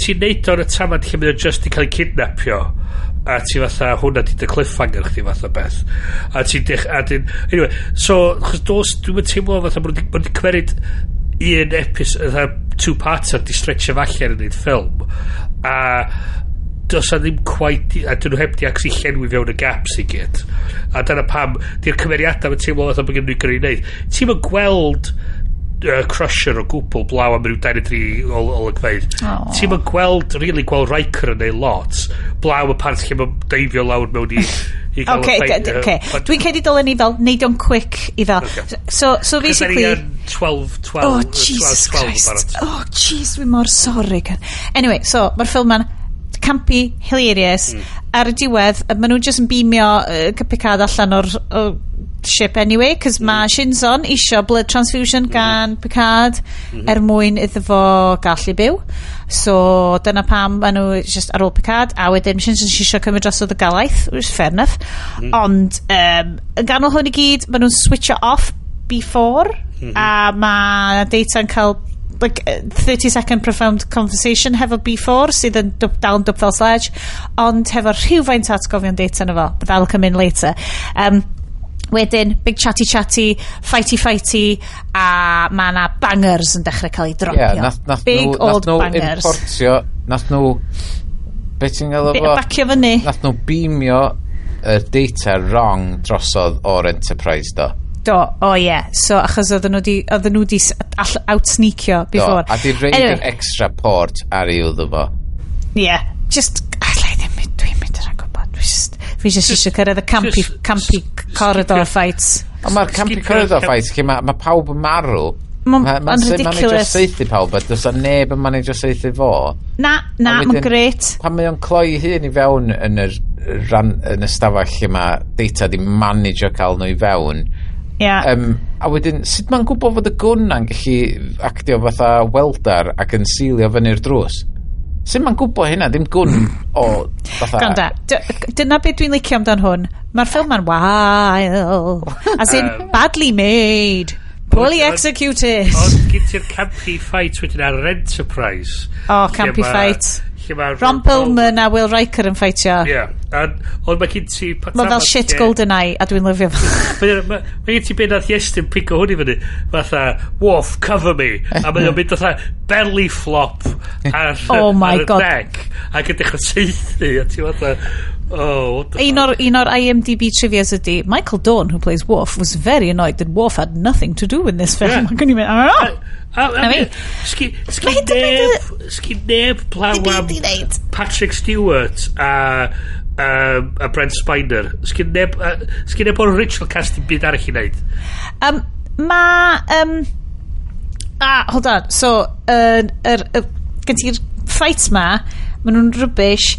Ti'n neud o'n y tamad lle mae o just i cael ei kidnapio a ti fatha, hwnna di dy cliffhanger chdi fatha beth a ti'n dech a dyn, anyway, so chos dos dwi'n mynd teimlo fatha bod nhw wedi cymeryd un episode fatha two-parter di stretcho allan yn neud ffilm a does na ddim quite a dyn nhw heb di actually llenwi fewn y gaps i gyd, a dyna pam di'r cymeriadau yn teimlo fatha bod gen nhw gyrru i wneud. Ti'n mynd gweld Crusher o gwbl blaw am ryw 23 olygfeydd. Ti'n mynd gweld, really gweld Riker yn neud lot blaw y part lle mae'n deifio lawr mewn i gael Okay, y fight, okay. Dwi'n credu dylen ni fel neud o'n quick i fel. Ocê. So Cos da ni basically yn 12, 12, Oh, Jesus 12, 12 Christ. barod. Oh, jeez, dwi'n mor sorry. Anyway, so, mae'r ffilm ma'n campy, hilarious. Ar y diwedd, maen nhw just yn beamio Picard allan o'r ship anyway, cos mae Shinzon isio blood transfusion gan Picard er mwyn iddo fo gallu byw. So, dyna pam maen nhw just ar ôl Picard, a wedyn Shinzon isio cymryd drosodd y galaeth, which is fair enough. Ond, yn ganol hwn i gyd, maen nhw'n switcho off B4, a mae Data'n cael like 30 second profound conversation hefo B4 sydd yn dal yn dwp fel sledge, ond hefo rhywfaint o atgofion Data yno fo, but that'll come in later. Wedyn, big chatty chatty, fighty fighty, a mae na bangers yn dechrau cael ei dropio. Yeah, nath Big nhw, old nath nhw bangers. importio, nath nhw, be ti'n gael fo? Bacio fyny. Nath nhw beamio y data wrong drosodd o'r Enterprise, do. Do, o oh, ie. Yeah. So, achos oedden nhw di out-sneakio Do, before. a di reid Anyway, yr extra port ar ei wddo fo. Yeah. Just, allai ddim, dwi'n mynd yn gwybod. Fi just eisiau cyrraedd y campy, campy corridor fights. Ond mae'r campy Skipio corridor fights lle mae pawb yn marw. Mae'n Mae'n sut managio ridiculous. saethu pawb, a does 'na neb yn managio saethu fo. Na, na, A mae'n wedyn- gret. Pan mae o'n cloi hun i fewn yn yr ran, yn y stafell lle mae Data di managio cael nhw i fewn. Yeah. A wedyn, sut mae'n gwybod fod y gwn na'n gallu actio fatha welder ac yn sealio fyny'r drws? Sut mae'n gwybod hynna? Ddim gwn o fatha... Gwranda, dyna beth dwi'n licio amdan hwn. Mae'r ffilm ma'n wael. As in, badly made. Poorly executed. Ond gyd ti'r campy fight wedyn ar yr Enterprise. Oh, Lle campy fight. Lle ma Ron Perlman a Will Riker yn ffeitio. Ie. Ond mae gen ti... Mae fel shit GoldenEye, a dwi'n lyfio fo. Mae gen ti be nath Iestyn pigo hwn i fyny. Fatha, "Worf, cover me." A mae o'n mynd fatha belly flop ar, Oh my ar y God. deck. Ac yn dechrau saethu. A ti fatha, "Oh, what the Un fuck?" o'r IMDb trivias ydy, Michael Dorn, who plays Worf, was very annoyed that Worf had nothing to do in this film. Yeah. Ac o'n i'n mynd, "I don't know." A I mean, sgi mae hyd yn oed neb, sgi neb blaw Dim am byd i wneud. Patrick Stewart a Brent Spiner. Sgi neb o'r original cast dim byd arall i wneud. Ma, ah, hold on. So, gen ti'r fights ma, ma nhw'n rubbish.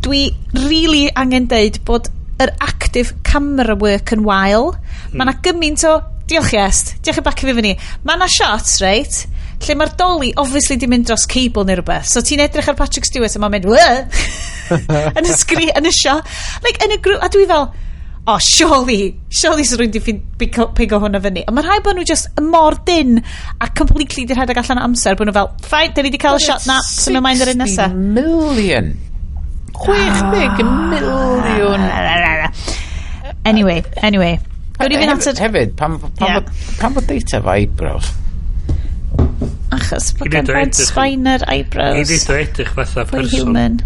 Dwi really angen deud bod yr active camera work yn wael. Mae 'na gymaint o... Diolch Iest. Diolch i bacio fi fyny. Mae 'na shots, reit, lle mae'r dolly obviously di mynd dros cable neu rhywbeth. So ti'n edrych ar Patrick Stewart a mae'n mynd "Wah!" yn y sgrin, yn y shot. Like, yn y grŵp, a dwi fel, "Oh, surely, surely sy'n rhywun di pigo hwnna fyny." Ond mae'n rhaid bod nhw just mor dyn a completely di rhedeg allan o amser, bod nhw fel, "Fine, da ni di cael y shot na, symud ymlaen i'r un nesa." 60 million. 60 miliwn. Anyway. Gawn ni fynd at yr Hefyd, pam, pam fod Data efo eyebrows? Achos bod I gen neud o Brent Spiner I eyebrows. neud o edrych fatha Fwy person. human.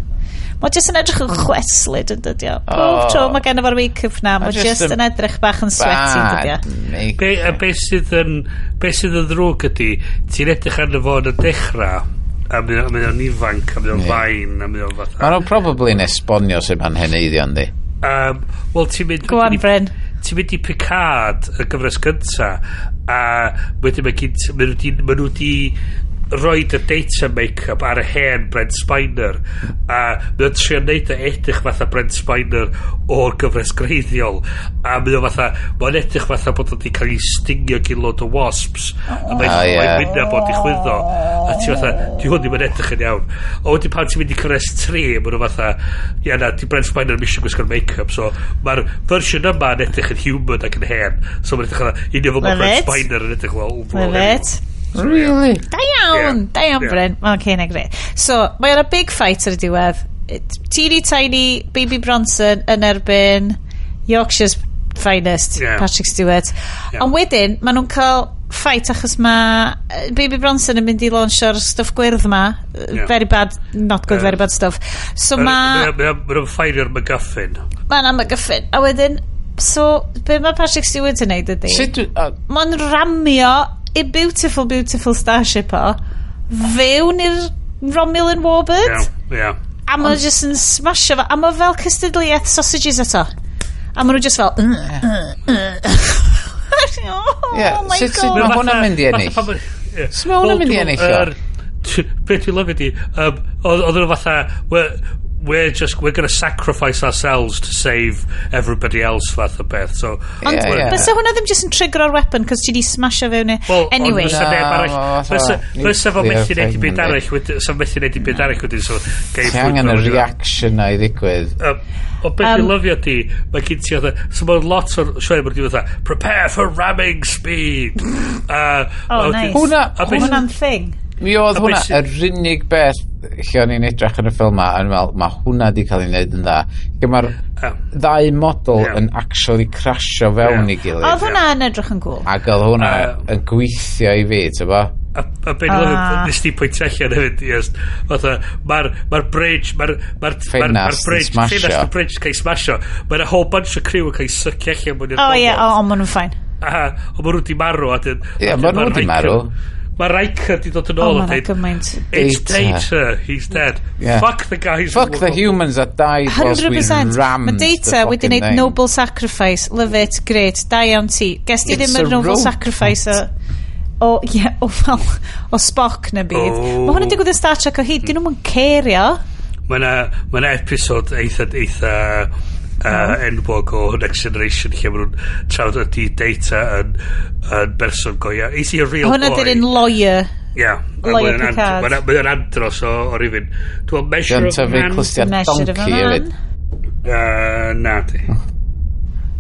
Mae jyst yn edrych yn chweslyd yn dydio. Pob Oh. tro mae gen efo'r make-up na, mae Ma' jyst jyst yn yn edrych bach yn sweaty yn dydio. Bad make. Be sydd yn ddrwg ydy, ti'n edrych arno fo yn y dechrau, a mae o'n ifanc, a mae o'n fain, a mae o'n fatha... Mae nhw'n probably yn esbonio sut mae'n heneiddio, yndi? Wel, ti'n mynd... Go on, Bryn. Ti'n mynd i Picard, y gyfres gynta, a wedyn mae nhw di roid y Data make-up ar y hen Brent Spiner a mae o'n trio neud o edrych fatha Brent Spiner o'r gyfres greiddiol a mae o fatha mae'n edrych fatha bod o wedi cael ei stingio gyn load o wasps a mae'n Ah, ie. mae wyneb bod i chwyddo a ti fatha, "Di hwn ddim yn edrych yn iawn." A wedyn pan ti'n mynd i cyfres 3, maen nhw fatha, "Ia na, di Brent Spiner ddim eisiau gwisgo'r make-up," so mae'r fersiwn yma yn edrych yn human ac yn hen, so mae'n edrych yn union fel mae Love Brent it. Spiner yn edrych fel. Love it. Really? Da iawn, Yeah. da iawn, Bryn. Mae'n okay, na greu. So, mae yna big fight ar y diwedd. Teeny tiny Baby Bronson yn erbyn Yorkshire's finest, Patrick Stewart. Ond wedyn, maen nhw'n cael fight achos mae Baby Bronson yn mynd i launcho'r stuff gwyrdd ma. Very bad, not good, very bad stuff. So mae... Mae nhw'n ffairio'r MacGuffin. Mae yna MacGuffin. A wedyn, so, be mae Patrick Stewart yn neud ydy... Sut... Mae'n ramio i beautiful, beautiful starship o fewn i'r Romulan Warbird. Ie, ie. A mae'n just yn smasho fo. A mae fel cystadleuaeth sausages eto. A maen nhw just fel "Oh my Sut God." mae hwnna'n mynd i ennill? Sut mae hwnna'n mynd i ennill o? Beth dwi'n lyfio di, oedd nhw fatha, "We're going to sacrifice ourselves to save everybody else" fath o beth. So, Ond Ie, ie. bysa hwnna ddim just yn triggero'r weapon cos ti di smasho fewn i. Well, Anyway. ond fysa neb Na, arall, ma' fatha fysa fo nuclear methu neud i thing, byd yndi. arall, fysa methu neud i byd arall wedyn, so gai Ti angen y reaction na i ddigwydd. O beth dwi'n lyfio di, mae gen ti fatha, so mae lot o'r sioe mae'n di fatha, "Prepare for ramming speed." Oh, nice. A beth- Hwnna'n thing. Mi oedd A hwnna, beth yr unig beth lle o'n i'n edrych yn y ffilm ma, yn fel, mae hwnna di cael ei wneud yn dda. Lle mae'r ddau model yn actually crasio fewn i gilydd. Oedd hwnna yn edrych yn cool. Ac oedd hwnna yn gweithio i fi, ti'n bo? A beth dwi'n lyfio, nes ti pwyntio allan hefyd, yes, fatha, mae'r ma bridge, mae'r ma ma Ffenast yn bridge, smasho. ffenast y bridge cael ei smasho. Mae'r whole bunch o crew yn cael ei sycio allan mewn i'r O ie, gofod. o, maen nhw'n fine. A, ond maen nhw di marw. A dyn, Ie, ma' nhw 'di marw. Mae Riker di dod yn O, ôl a maen nhw'n dweud, gymaint. "It's Data. Data, he's dead. Yeah. Fuck the guys." Fuck the humans that died whilst we 100%. rammed Mae Data the wedi fucking gwneud thing. noble sacrifice. Love it, great. Da iawn ti. Ges ti It's ddim a yr noble robot. sacrifice o... O, ie, o fel, o Spock na byd. Oh. Mae hwn yn digwydd yn Star Trek o hyd, dyn nhw'n cerio. Mae yna ma episod eitha enwog o Next Generation lle maen nhw'n trafod ydy Data yn berson go iawn. Is he a real Hwna boy? dy'r un lawyer. Yeah. Lawyer Picard. Mae'n andros o rywun. Dwi'n measure Dwi'n of a tyfu man. clustiau Measure of a donkey man. hefyd. Na di.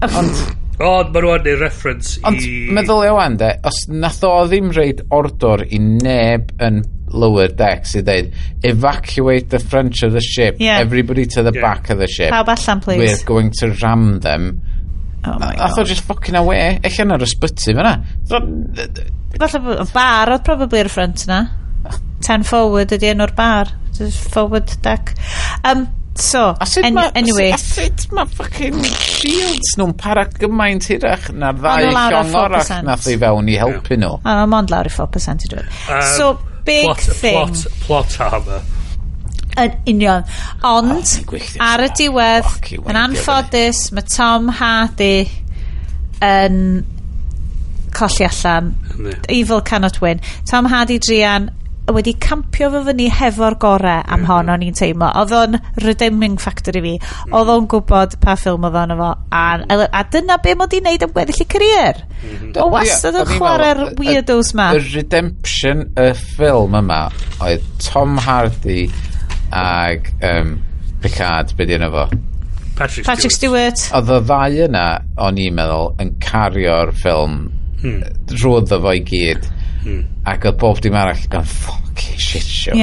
Ond, Ond maen nhw'n neud reference ond i... meddwl wan de, os nath o ddim reid ordor i neb yn lower decks i dweud evacuate the front of the ship, everybody to the back of the ship. Pawb allan, please. We're going to ram them. Oh my Nath o God. just fucking away. Ella yn yr ysbyty fyna. Falle bod y bar oedd probably ar y front na. 10 forward ydi enw'r bar. Just forward deck. So, A sut ma, anyway. A sut ma fucking shields nhw'n para gymaint hirach na'r Ma' ddau nhw lawr ar llong arall 4%. nath i fewn i helpu nhw. A ma' mond lawr i 4% i dweud. So, big thing. Plot armour. Yn union. Ond, Oh, gwylltio ar y Star. diwedd, Fuck you, yn weindio anffodus, mae Tom Hardy yn colli allan. Yndi. Evil cannot win. Tom Hardy druan wedi campio fo fyny hefo'r gore am hon o'n i'n teimlo. Oedd o'n redeeming factor i fi. Oedd o'n gwybod pa ffilm oedd o'n efo. A dyna be mod i'n neud am gweddill i career. O wastad yn O'n i'n meddwl, chwarae'r weirdos ma. Y redemption y ffilm yma oedd Tom Hardy ag Picard, be di enw fo? Patrick, Patrick Stewart. Oedd y ddau yna, o'n i'n meddwl, yn cario'r ffilm drwyddo fo i gyd. Ac oedd bob dim arall yn fucking shit show.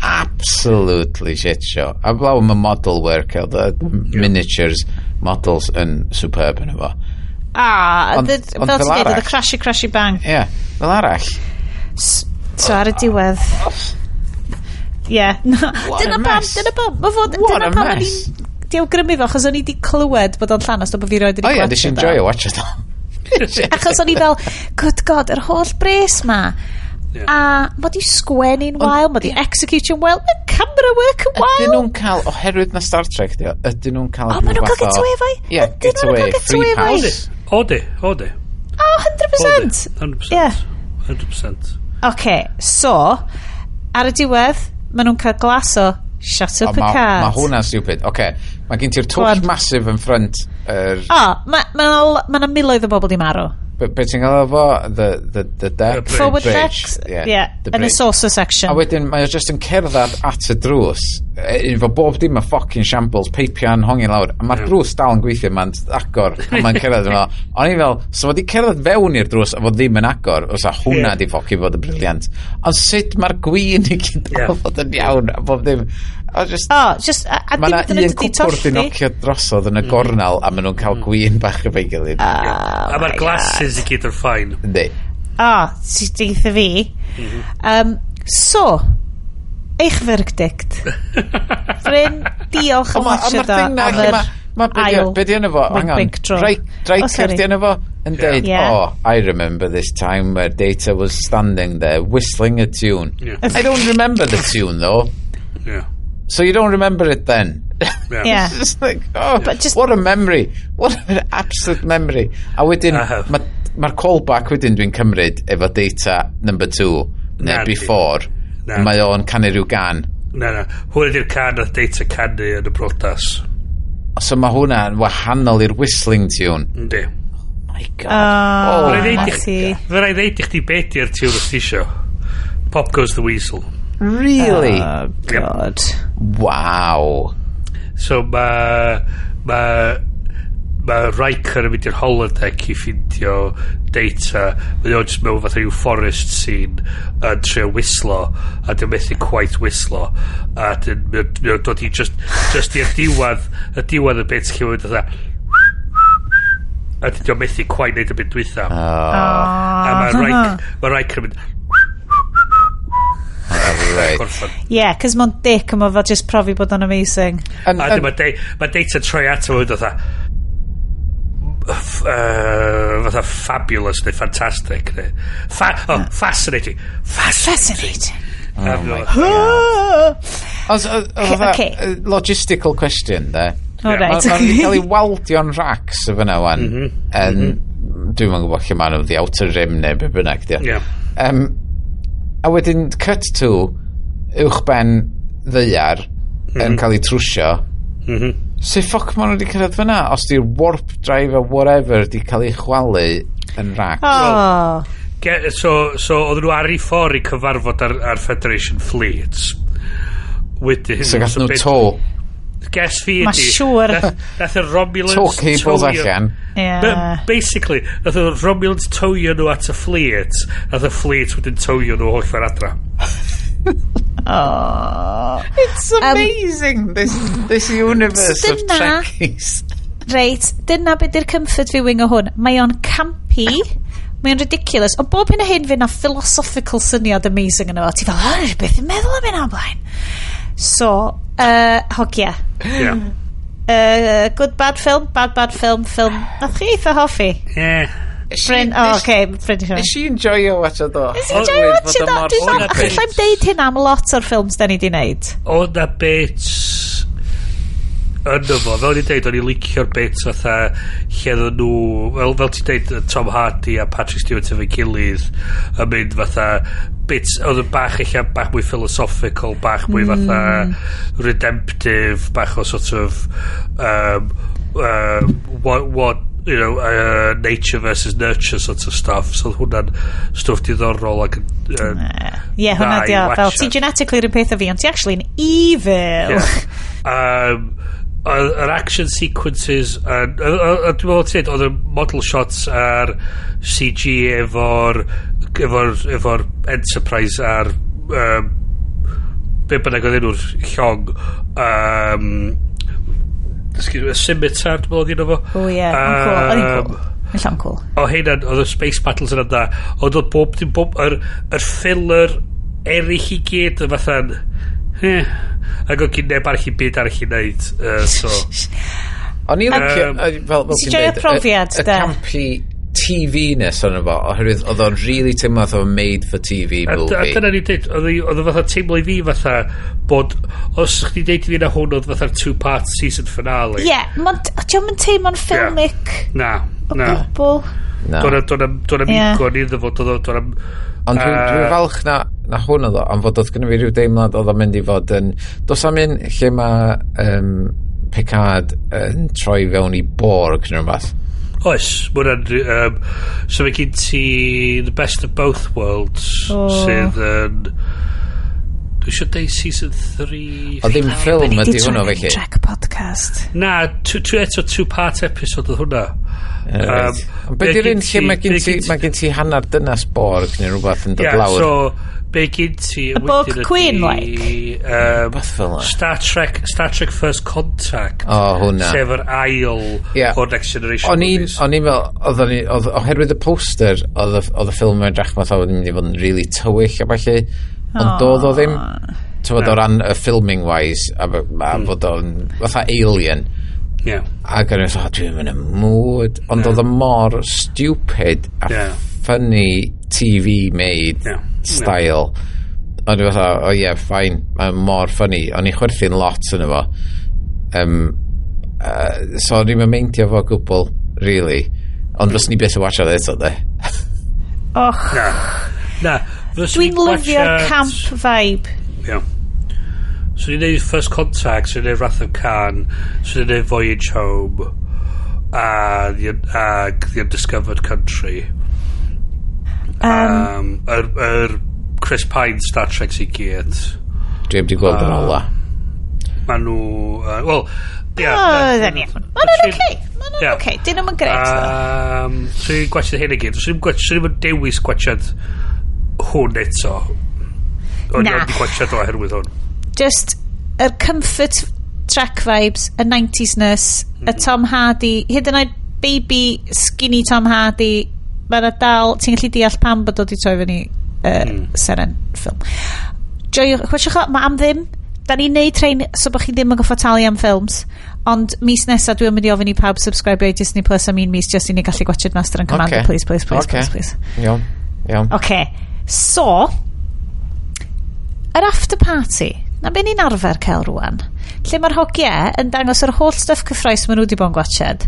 Absolutely shit show. A blaw am y model work, oedd y miniatures models yn superb yn efo. Ah, Ond fel fel ti'n dweud, oedd y arall- crashy crashy bang. Ie, yeah, fel arall. So ar y diwedd. Ie. No, What dyna a pam, mess. dyna pam. Ma fod, What dyna a pam o'n mess. i'n di awgrymu fo, achos o'n i di clywed bod o'n llanast o bod fi roed wedi O ie, nes i enjoy watch it. Achos o'n i fel, good God, yr holl bres ma. Ie. A mod i sgwennu'n wael, mod i execution wael, y camera work yn Ydyn wael. nhw'n cael, oherwydd na Star Trek di o, ydyn nhw'n cael O, ma' nhw'n cael rhyw fath get away efo'i. Ie, Ydyn get nhw'n away, cael get free away efo'i. pass. Odi, odi. Oh, 100%. 100%. Ie. 100%. OK, so, ar y diwedd, maen nhw'n cael glas o Chateau O, ma, Picard. ma hwnna'n stupid. Oce, mae gen ti'r Go twll on. massive yn front yr... O, mae ma, ma miloedd o bobl di marw. Be ti'n gael fo? The deck? The Forward bridge. decks? Yeah, Yeah, the yn y bridge. saucer section. A wedyn mae o just yn cerdded at y drws efo bob dim y fucking shambles peipiau'n hongi lawr a mae'r drws dal yn gweithio, mae'n agor a mae'n cerdded yn fel o'n i fel so fod i cerdded fewn i'r drws a fod ddim yn agor fysa hwnna di fucking fod yn brilliant, ond sut mae'r gwin i gyd Ie. dal fod yn iawn a bob dim a just O, just, a Mae dim yna hyd yn oed un wedi cwpwrdd di torri. nocio drosodd yn y gornel a maen nhw'n cael gwin bach efo'i gilydd. A mae'r glasses i gyd yn fine. Yndi. O, ti deitha fi. So, eich verdict. Bryn, diolch am O, watchio ma'r do thing na am lle yr ma' ail be di enw fo? Hang on. wink wink tro. Oh, Riker sorry. di enw fo? Yn deud, "Oh, I remember this time where Data was standing there whistling a tune." Yeah. I don't remember the tune though. So you don't remember it then? Yeah. Yeah. It's just like, oh, But just- what a memory. What an absolute memory. A wedyn, I have. mae'r ma callback wedyn dwi'n cymryd efo Data number two, neu Na, di. before, Na. mae o'n canu rhyw gan. Na. Hwn ydy'r can nath Data canu yn y brodas. So mae hwnna'n wahanol i'r whistling tune. Yndi. My God. Oh, Oh, Fydda i my ddeud i ti. Fydda i ddeud i chdi be di'r tiwn os ti isio. Pop Goes the Weasel. Really? Oh, God. Wow. So mae Riker yn mynd i'r holodeck i ffindio Data. Mae o'n just mewn fatha rhyw forest scene yn trio wislo a dwi'n methu quite wislo a dyn mae o'n dod i just i'r diwedd y diwedd y bit lle mae'n fatha a dyn o'n methu quite neud y bit dwytha a mae Riker yn mynd Right. gorffan. Yeah, cos mae'n dick a mae fel just profi bod o'n amazing. A dyn mae Data troi ato fo fatha fatha fabulous neu fantastic neu oh, fascinating, fascinating. Fascinating. Oh my. Os, Okay, okay. Logistical question, de. All right. Mae wedi cael ei waldio'n racks y fyna wan. Dwi'n yn gwybod lle maen nhw, the outer rim neu be bynnag, di. Yeah. A wedyn, cut to, uwch ben ddaear yn cael ei trwsio. Sut ffoc maen nhw wedi cyrraedd fyna? Os di'r warp drive or whatever di cael ei chwalu yn racs. Oh. So oedden nhw ar ei ffordd i cyfarfod ar Federation Fleet. Wedyn... So gath nhw to, Guess fi Ma' ydi... siŵr. Nath y Romulans to cables allan. Basically, nath y Romulans towio nhw at y fleet, nath y fleet wedyn towio nhw holl ffordd adra. Oh. It's amazing, this universe So of Trekkies. Reit, dyna beth yw'r comfort viewing o hwn. Mae o'n campy, mae o'n ridiculous, ond bob hyn a hyn fydd na philosophical syniad amazing yno fo. Ti fel, oh, beth yn meddwl am hynna o blaen. So, hogia. Good bad film, bad bad film, film. Nath chi eitha hoffi? Yeah. Bryn, oh, okay, Bryn di Nes i enjoyo watch o. Nes i enjoyo watch o? Dwi'n Oedd 'na meddwl, achos allai'm deud hynna am lot o'r ffilms da ni di wneud. Oedd na bits yno fo, fel o'n i'n deud, o'n i'n licio'r bits fatha lle oedden nhw, fel ti'n deud, Tom Hardy a Patrick Stewart efo'i gilydd yn mynd fatha bits, oedd yn bach eich bach mwy philosophical, bach mwy fatha redemptive, bach o sort of what nature versus nurture sort of stuff. So oedd hwnna'n stwff diddorol ac Ie, yeah, hwnna dda i di o. Fel, watsiad. ti genetically yr un peth o fi, ond ti actually yn evil. Yeah. Yr action sequences yn dwi'n meddwl ti'n dweud, oedd y model shots a'r CG efo'r Enterprise a'r be bynnag oedd enw'r llong, excuse me, y Scimitar, dwi'n meddwl oedd un o fo. O ie, o'n cool. Oedd hi'n cool. Mae'n llawn cool. O heina, oedd y space battles yna da. Ond oedd bob dim, bob, yr filler eraill i gyd yn fatha'n, ac oedd gen neb arall i byd arall i wneud. So, O'n i'n licio, fel Nes i ti'n joio'r deud, profiad, y de. campy TV-ness ono fo, oherwydd oedd o'n really teimlo fatha made for TV a movie. dyna ni'n dweud, oedd o fatha teimlo i fi fatha bod, os chdi deud i fi na hwn oedd fatha'r two-part season finale. Ie, yeah, dio'm yn teimlo'n filmic Na, o na. gwbl. Na. Do'n am igon iddo fo, do'n am. Ond dwi'n falch na hwn oedd o, am fod oedd gynnu fi rhyw deimlad oedd o'n mynd i fod yn... Does am un lle mae Picard yn troi fewn i Borg neu rhywbeth. Oes, mae hwnna'n... So mae gen ti The Best of Both Worlds, sydd yn... Dwi eisiau deud season 3. O ddim ffilm ydy hwnnw felly. Trek podcast. Na, two, eto two-part episode oedd hwnna. Reit. Ond be di'r un lle mae gen ti hanner dynas Borg neu rhywbeth yn dod lawr? So, be gen ti Y Borg wedyn Queen, ydi, like? Rhywbeth fel 'na. Star Trek First Contact. O, hwnna. Sef yr ail o'r Next Generation movies. O'n i'n fel, oedd o'n i, oedd, oherwydd y poster, oedd y ffilm yn edrych fatha oedd yn mynd i fod yn really tywyll a ballu, ond doedd o ddim, ti'n o ran y filming wise, a fod o'n fatha Alien, ac o'n i'n fatha, dwi'n mynd y mood, ond oedd o mor stupid a funny TV made style. O'n i fatha, oh yeah, fine, mae'n mor funny. O'n i chwerthin lot yn efo. So o'n i'n meindio fo o gwbl, really. Ond fyswn i byth yn watchad eto, de. Och, Na. Na. Fyswn dwi'n i'n lyfio'r camp vibe. Yeah. So ni'n neud First Contact, so ni'n neud Wrath of Khan, so ni'n neud Voyage Home, a The Undiscovered Country. Yr Chris Pine Star Trek i gyd. Dwi heb di gweld yn ola. Ma nhw... Wel, yeah. O, dden iawn. Ma nhw'n oce. Ma nhw'n oce. Dyn nhw'n gret, though. So ni'n gwachod hyn i gyd. So ni'n dewis gwachod hwn eto. O'n Na. i'n gwachod o oherwydd hwn. Just yr comfort Trek vibes, y 90s-ness, y Tom Hardy, hyd yn oed baby skinny Tom Hardy, mae yna dal, ti'n gallu deall pam bod o di troi fyny seren ffilm. Joiwch, chwesiwch o, mae am ddim. Da ni'n neud train so bod chi ddim yn goffo talu am ffilms. Ond mis nesaf dwi'n mynd i ofyn i pawb subscribe i Disney Plus am un mis just i ni gallu gwachod Master and Commander. Please, please, please, please, please. Iawn. OK, so, yr after party, na be ni'n arfer cael rwan, lle mae'r hogiau yn dangos yr holl stuff cyffroes maen nhw wedi bod yn gwachod.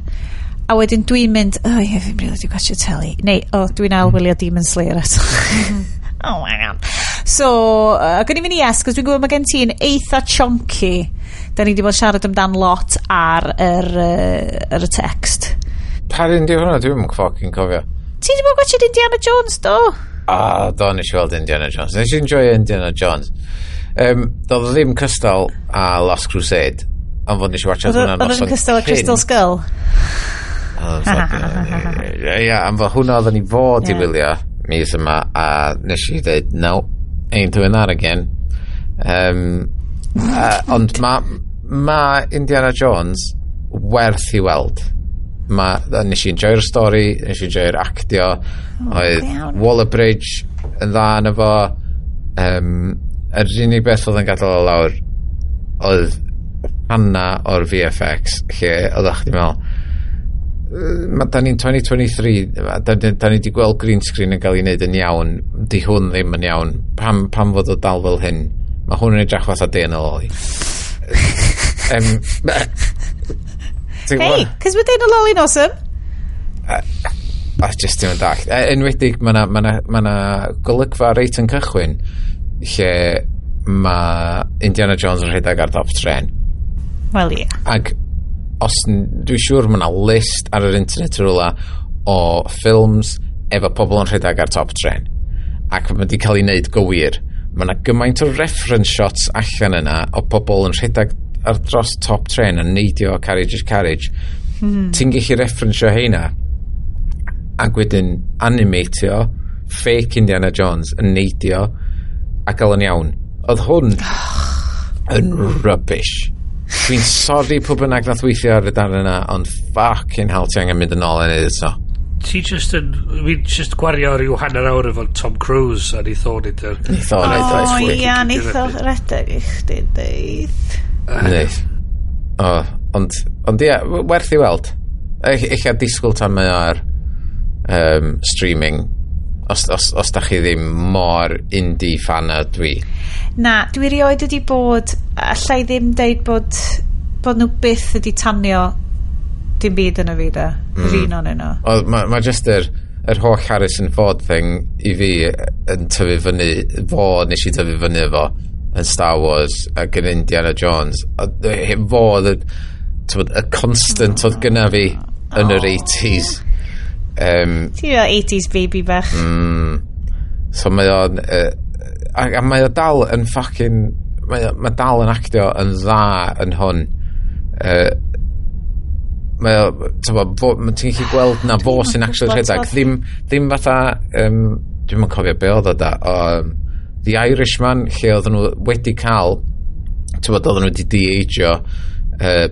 A wedyn dwi'n mynd, oh ie, fi'n rili wedi gwachio teli. Neu, oh, dwi'n ail wylio Demon Slayer eto. Oh my God. So, gwn i fynd i yes, cos dwi'n gwybod mae gen ti'n eitha chonky. Da ni wedi bod yn siarad amdan lot ar yr y text. Pa un di hwnna? Dwi'n fucking cofio. Ti wedi bod gwachio Indiana Jones, do? Ah, do, nes i weld Indiana Jones. Nes i enjoy Indiana Jones. Doedd o ddim cystal a Last Crusade, ond fod nes i watcha hwnna Oedd noson o'n cystal a cyn. Crystal Skull? Oedd o'n Ie, am fod hwnna oedden ni fod i wylio mis yma, a nes i dweud, "No, ain't doing that again." Ond mae ma Indiana Jones werth i weld. Ma, nes i enjoy'r stori, nes i enjoy'r actio, oedd iawn. Waller-Bridge yn dda yn efo. Yr unig beth oedd yn gadael o lawr oedd rhanna o'r VFX lle oeddech chdi'n meddwl, ma, da ni'n 2023, da ni wedi gweld green screen yn cael ei wneud yn iawn, di hwn ddim yn iawn, pam fod o dal fel hyn? Mae hwn yn edrych fatha Dana Lolly. Ti'n Hey, gwbod? cos we're Dana Lolly'n awesome. A just ddim yn dallt. Enwedig, mae na, ma na, ma na golygfa reit yn cychwyn lle mae Indiana Jones yn rhedeg ar dop tren. Wel, ie. Ac os, dwi'n siŵr mae yna list ar yr internet rhywle o ffilms efo pobl yn rhedeg ar top tren. Ac mae wedi cael ei wneud gywir. Mae yna gymaint o reference shots allan yna o pobl yn rhedeg ar dros top tren yn neidio o carriage i carriage. Ti'n gallu referensio heina ac wedyn animatio fake Indiana Jones yn neidio a gael yn iawn. Oedd hwn yn rubbish. Dwi'n sori pwy bynnag nath weithio ar y darn yna, ond fucking hell, ti angen mynd yn ôl a neud eto. Ti just yn... Fi just gwario rhyw hanner awr efo Tom Cruise a neith o neud yr Neith o neud o O, i chdi. ia, neith o redeg i chdi, deith. Neith. O, ond ie, werth i weld. Eich disgwyl tan mae o ar streaming. Os da chi ddim mor indie fan a dwi. Na, dwi erioed wedi bod, allai ddim deud bod nhw byth wedi tanio dim byd yn y fi da. Yr un o'n nhw. Mae ma just yr holl Harrison Ford thing i fi yn tyfu fyny, fo nes i tyfu fyny efo yn Star Wars ac yn Indiana Jones. A fo oedd y, t'mod, y constant oedd gynna fi yn yr 80s. Ti fel 80s baby bach. So mae o'n... A mae o dal yn fucking... Mae dal yn actio yn dda yn hwn. Mae o... T'mod, ti'n gallu gweld na fo sy'n actually gwybod rhedeg. Ddim fatha... Dwi'm yn cofio be oedd o da. The Irishman, lle oedden nhw wedi cael... T'mod, oedden nhw wedi de-ageio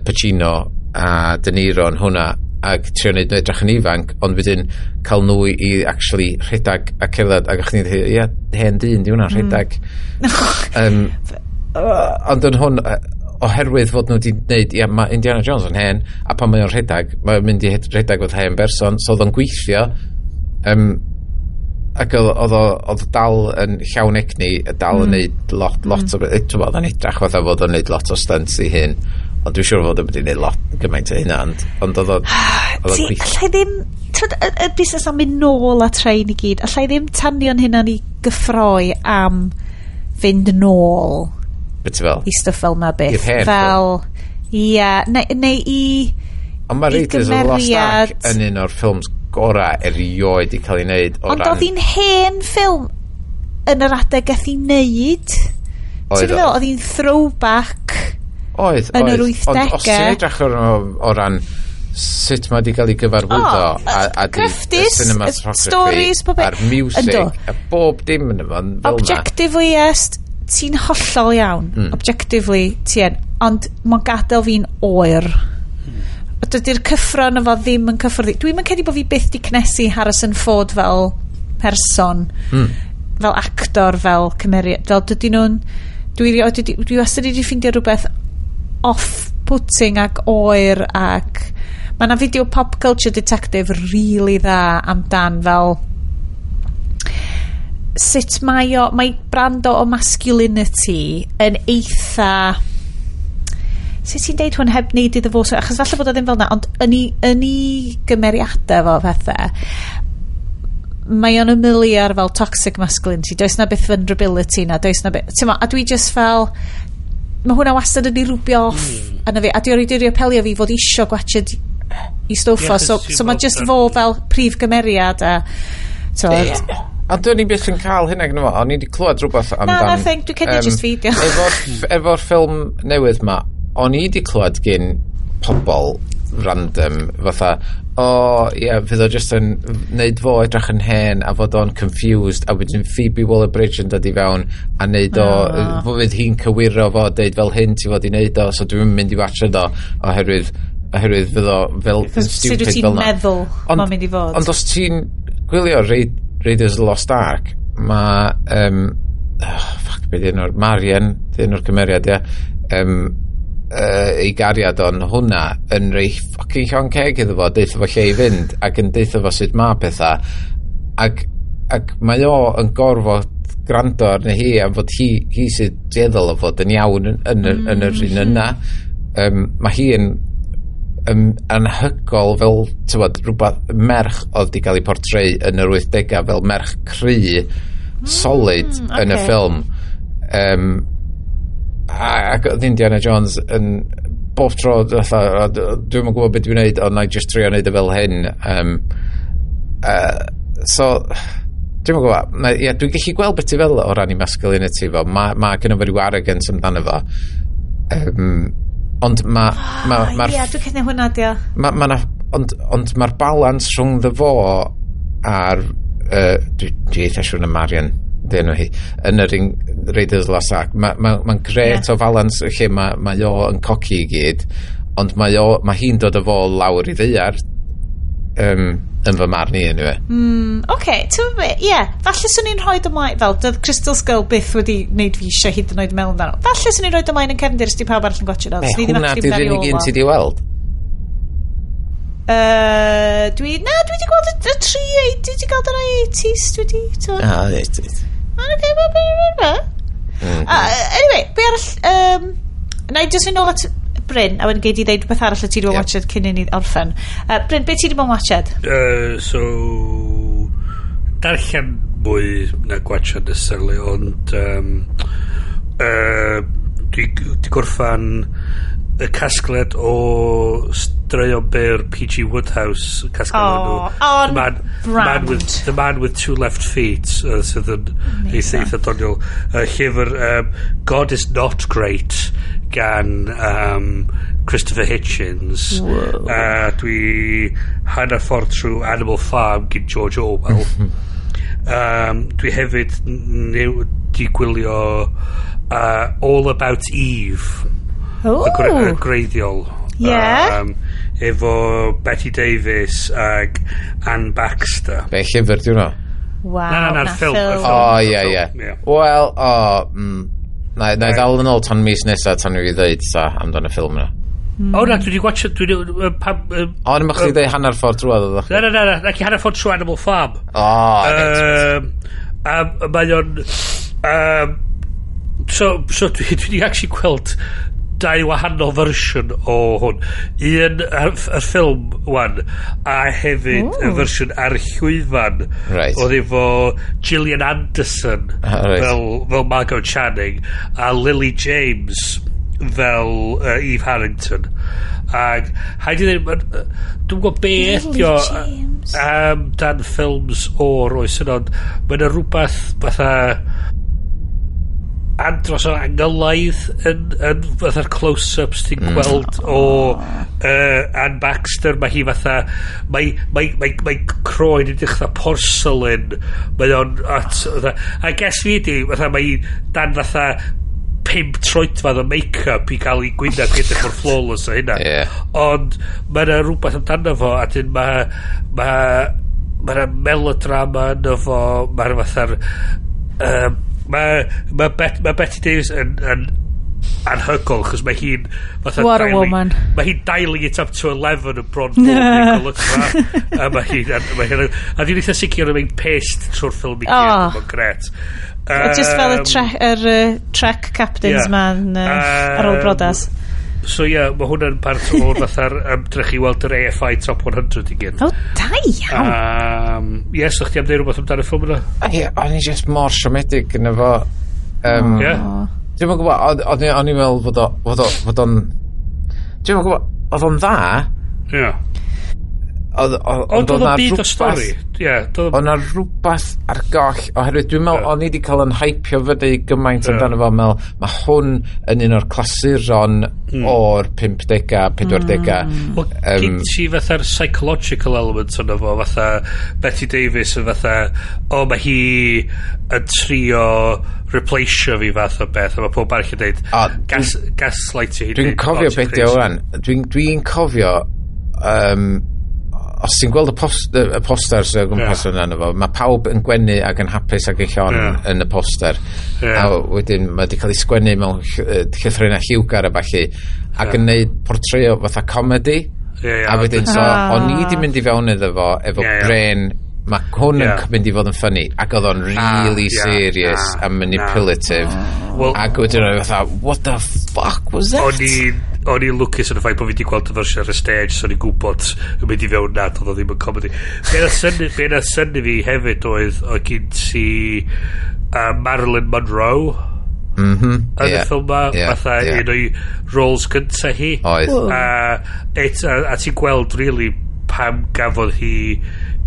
Pacino a De Niro yn hwnna ac trio neud nhw edrych yn ifanc, ond wedyn cael nhw i actually rhedeg a cerdded ac o'ch chi'n dweud, ie, hen dyn di hwnna rhedeg. Ond yn hwn, oherwydd fod nhw wedi gwneud, ie, mae Indiana Jones yn hen, a pan mae o'n rhedeg, mae'n mynd i rhedeg fod hen berson, so oedd o'n gweithio, ac oedd o dal yn llawn egni, dal yn neud lot o, ti'n bod, oedd o'n edrych fatha fod o'n neud lot o stunts i hun, ond dwi'n siŵr fod o'n wedi neud lot gymaint o hynna, ond oedd o'n Ti, gweithio. allai ddim, t'mod, y busnes am mynd nôl a train i gyd, allai ddim tanio'n hynna'n i gyffroi am fynd nôl Be ti fel? i stwff fel ma byth. I'r hen? Fel, ie, neu i Ond mae i Raiders of the Lost Ark gymeriad. yn un o'r ffilms gorau erioed i cael ei wneud o Ond ran. oedd hi'n hen ffilm yn yr adeg gath i wneud. Oedd Ti'n o. meddwl, oedd hi'n throwback Oedd, yn yr oedd. Ond os 80au. ti'n edrych o ran sut mae wedi cael ei gyfarwyddo O, a di, crefftus, y cinematography stories, pob a'r music Ynddo. a bob dim yn efo fel na. Objectively, yes, ti'n hollol iawn. Objectively, ti yn. Ond mae'n gadael fi'n oer. Dydy'r cyffro yna fo ddim yn cyffwrdd. Dwi'm yn credu bod fi byth di cnesu Harrison Ford fel person, fel actor, fel cymeriad. Fel dydyn nhw'n... Dwi wastad wedi ffeindio rhywbeth off-putting ac oer ac... Mae yna fideo Pop Culture Detective really dda amdan fel sut mae brand o masculinity yn eitha Sut ti'n deud hwn heb neud iddo fo, achos falle bod o ddim fel na, ond yn ei gymeriadau fo pethau, mae o'n ymylu ar fel toxic masculinity, does na byth vulnerability na, does na byth, ti'n mo, a dwi just fel, mae hwnna wastad yn ei rwbio off arno fi, a dwi wedi apelio fi fod isio gwatchad i stwff o, Ie, so, achos ti'n so mae weld just fo fel prif gymeriad a, t'mod, A dwi'n i byth yn cael hynna gyda fo, o'n i wedi clywed rhywbeth amdan. Na, thing, dwi'n credu just fi, diolch. Efo'r ffilm newydd ma, o'n i wedi clywed gyn pobl random, fatha, o, ie, yeah, fydd o just yn neud fo edrych yn hen a fod o'n confused, a wedyn Phoebe Waller-Bridge yn dod i fewn a neud o, oh. Fydd hi'n cywiro fo, deud fel hyn ti fod i neud o, so dwi'n mynd i watchad o, oherwydd fydd o fel Cos sut stupid wyt ti'n fel 'na. meddwl ma'n mynd i fod? Ond os ti'n gwylio Raiders of the Lost Ark, mae... Oh, fuck, be di enw'r... Marion, di enw'r cymeriad, ie. Ei gariad o'n hwnna yn rei fucking llon ceg iddo fo, deutha fo lle i fynd, ac yn deutha fo sut ma pethau. Ac mae o yn gorfod gwrando arni hi am fod hi sydd dueddol o fod yn iawn yn yr un yna. Mae hi yn anhygol fel, tywod, rhywbeth merch oedd wedi cael ei portreu yn yr 80au fel merch cry solid yn y ffilm. Ac oedd Indiana Jones yn bob tro fatha, "O, dwi'm yn gwybod beth dwi'n neud, ond na i just trio neud o fel hyn." So dwi'm yn gwybod, ie, dwi'n gallu gweld beth ti fel o ran i masculinity fo. Ma gynno fo ryw arrogance amdano fo, ond ma Ie, dwi'n credu hwnna, dio. Ma na, ond mae'r balans rhwng ddo fo a'r dwi eitha siŵr na Marion di enw hi yn yr un Raiders of the Lost Ark, mae'n ma gret o falans lle mae o yn coci i gyd, ond mae hi'n dod o fo lawr i ddaear, yn fy marn i anyway. Oce, ti'n be, ie, falle swn i'n rhoi ymlaen, fel, doedd Crystal Skull byth wedi wneud fi eisiau hyd yn oed meddwl amdano. Falle swn i'n rhoi ymlaen yn cefndir os di pawb arall yn gwatchio. Be, hwnna di'r unig un ti di weld? Na, dwi wedi gweld y tri, dwi wedi gweld yr 80s, dwi wedi, t'mo. Ah, reit. Oce, be. Anyway, be arall, na i just fynd nôl at Bryn, a wedyn gei di ddeud rhywbeth arall y ti wedi bod yn watchad cyn i ni orffen. Bryn, be ti wedi bod yn watchad? So, darllen mwy na gwatchad necessarily, ond dwi di gorffan y casgliad o straeon byr P.G. Wodehouse, casgliad Oh, nhw on The Man, the man, with, brand. The Man with Two Left Feet, sydd yn eitha doniol. Llyfr God is Not Great gan Christopher Hitchens. Dwi hanner ffordd trwy Animal Farm gan George Orwell. Dwi hefyd di gwylio All About Eve, y gwreiddiol. Efo Bette Davis ag Anne Baxter. Be, llyfr di hwnna? Wow. Na, ffilm, y ffilm. O, ie, ie. Ie. Wel, o, na i ddal yn ôl tan mis nesaf tan i fi ddeud sa amdano y ffilm yna. O na, dwi wedi gwatchio, dwi wedi, pam, O, ni'n chdi ddeud hanner ffordd drwodd oeddech Na, chi? na, na, hanner ffordd trwy Animal Farm. O, reit. A mae o'n... So dwi wedi actually gweld dau wahanol fersiwn o hwn. Un, y ffilm wan, a hefyd y fersiwn ar y llwyfan. Oedd efo Gillian Anderson fel Margot Channing a Lily James fel Eve Harrington. Ag, haid i ddweud, dwi'n gwybod be Lily ydi o James. Amdan ffilms o'r oes yna, ond mae yna rhywbeth fatha andros o angylaidd yn fatha'r close-ups ti'n gweld o Anne Baxter. Mae hi fatha mae croen yn edrych fatha porcelain, mae o'n at, fatha, I guess fi di fatha mae hi dan fatha 5 troedfedd o make-up i gael ei gwyneb i edrych mor flawless o hynna. Ond mae yna rhywbeth amdano fo, a dyn mae yna melodrama yno fo, mae'r fatha'r mae Bette Davis yn anhygoel, chos mae hi'n fatha What a woman. Mae hi'n dialing it up to 11 yn bron bob un golygfa, a mae hi'n a dwi'n eitha sicr yn mynd pissed trwy'r ffilm i gyd. Oh. Mae'n gret. Just fel y Trek captains man ar ôl brodas. So ie, yeah, mae hwnna'n part o'r fatha'r ymdrech i weld yr AFI Top 100 i gyd. O, da iawn. Yes, o'ch ti am ddeud rhywbeth amdano ffilm yna? Ie, o'n i just mor siomedig yn efo. Ie? Dwi'm yn gwybod, o'n i'n meddwl fod o'n... Dwi'm yn gwybod, oedd o'n dda, Ond ond oedd oedd o'n 'na byd o rwbath- stori. Ie, doedd Oedd na rhywbeth ar goll, oherwydd dwi'n meddwl o'n i wedi cael yn hypio fyny gymaint amdano fo, meddwl, mae hwn yn un o'r clasuron o'r 50au, 40au. Wel, gyn ti fatha'r psychological element yna fo, fatha Bette Davis yn fatha, o, mae hi yn trio replaceio fi fath o beth, a mae pob arall yn deud, O, gaslightio hi. Dwi'n deud, cofio "O, ti'n beth yw crazy." wan. Dwi cofio, os ti'n gweld y poster sydd o gwmpas yna fo, mae pawb yn gwenu ac yn hapus ac yn llon yn y poster. A wedyn mae wedi cael ei sgwennu mewn llythrennau lliwgar a ballu ac yn neud portreo fatha comedy. Ie, ie. A wedyn, so, o'n i di mynd i fewn iddo fo efo Ie, ie. brain, mae hwn yn mynd i fod yn funny ac oedd o'n really serious na, a manipulative Wel- ac wedyn o'n i fatha, "What the fuck was that?" O'n i'n lwcus yn y ffaith bod fi wedi gweld y fersiwn ar y stage, so o'n i'n gwybod yn mynd i fewn nad oedd o ddim yn comedy. Be na synnu fi hefyd oedd gen ti Marilyn Monroe yn y ffilm ma, fatha un o'i roles gynta hi. Oedd. A ti'n gweld, really, pam gafodd hi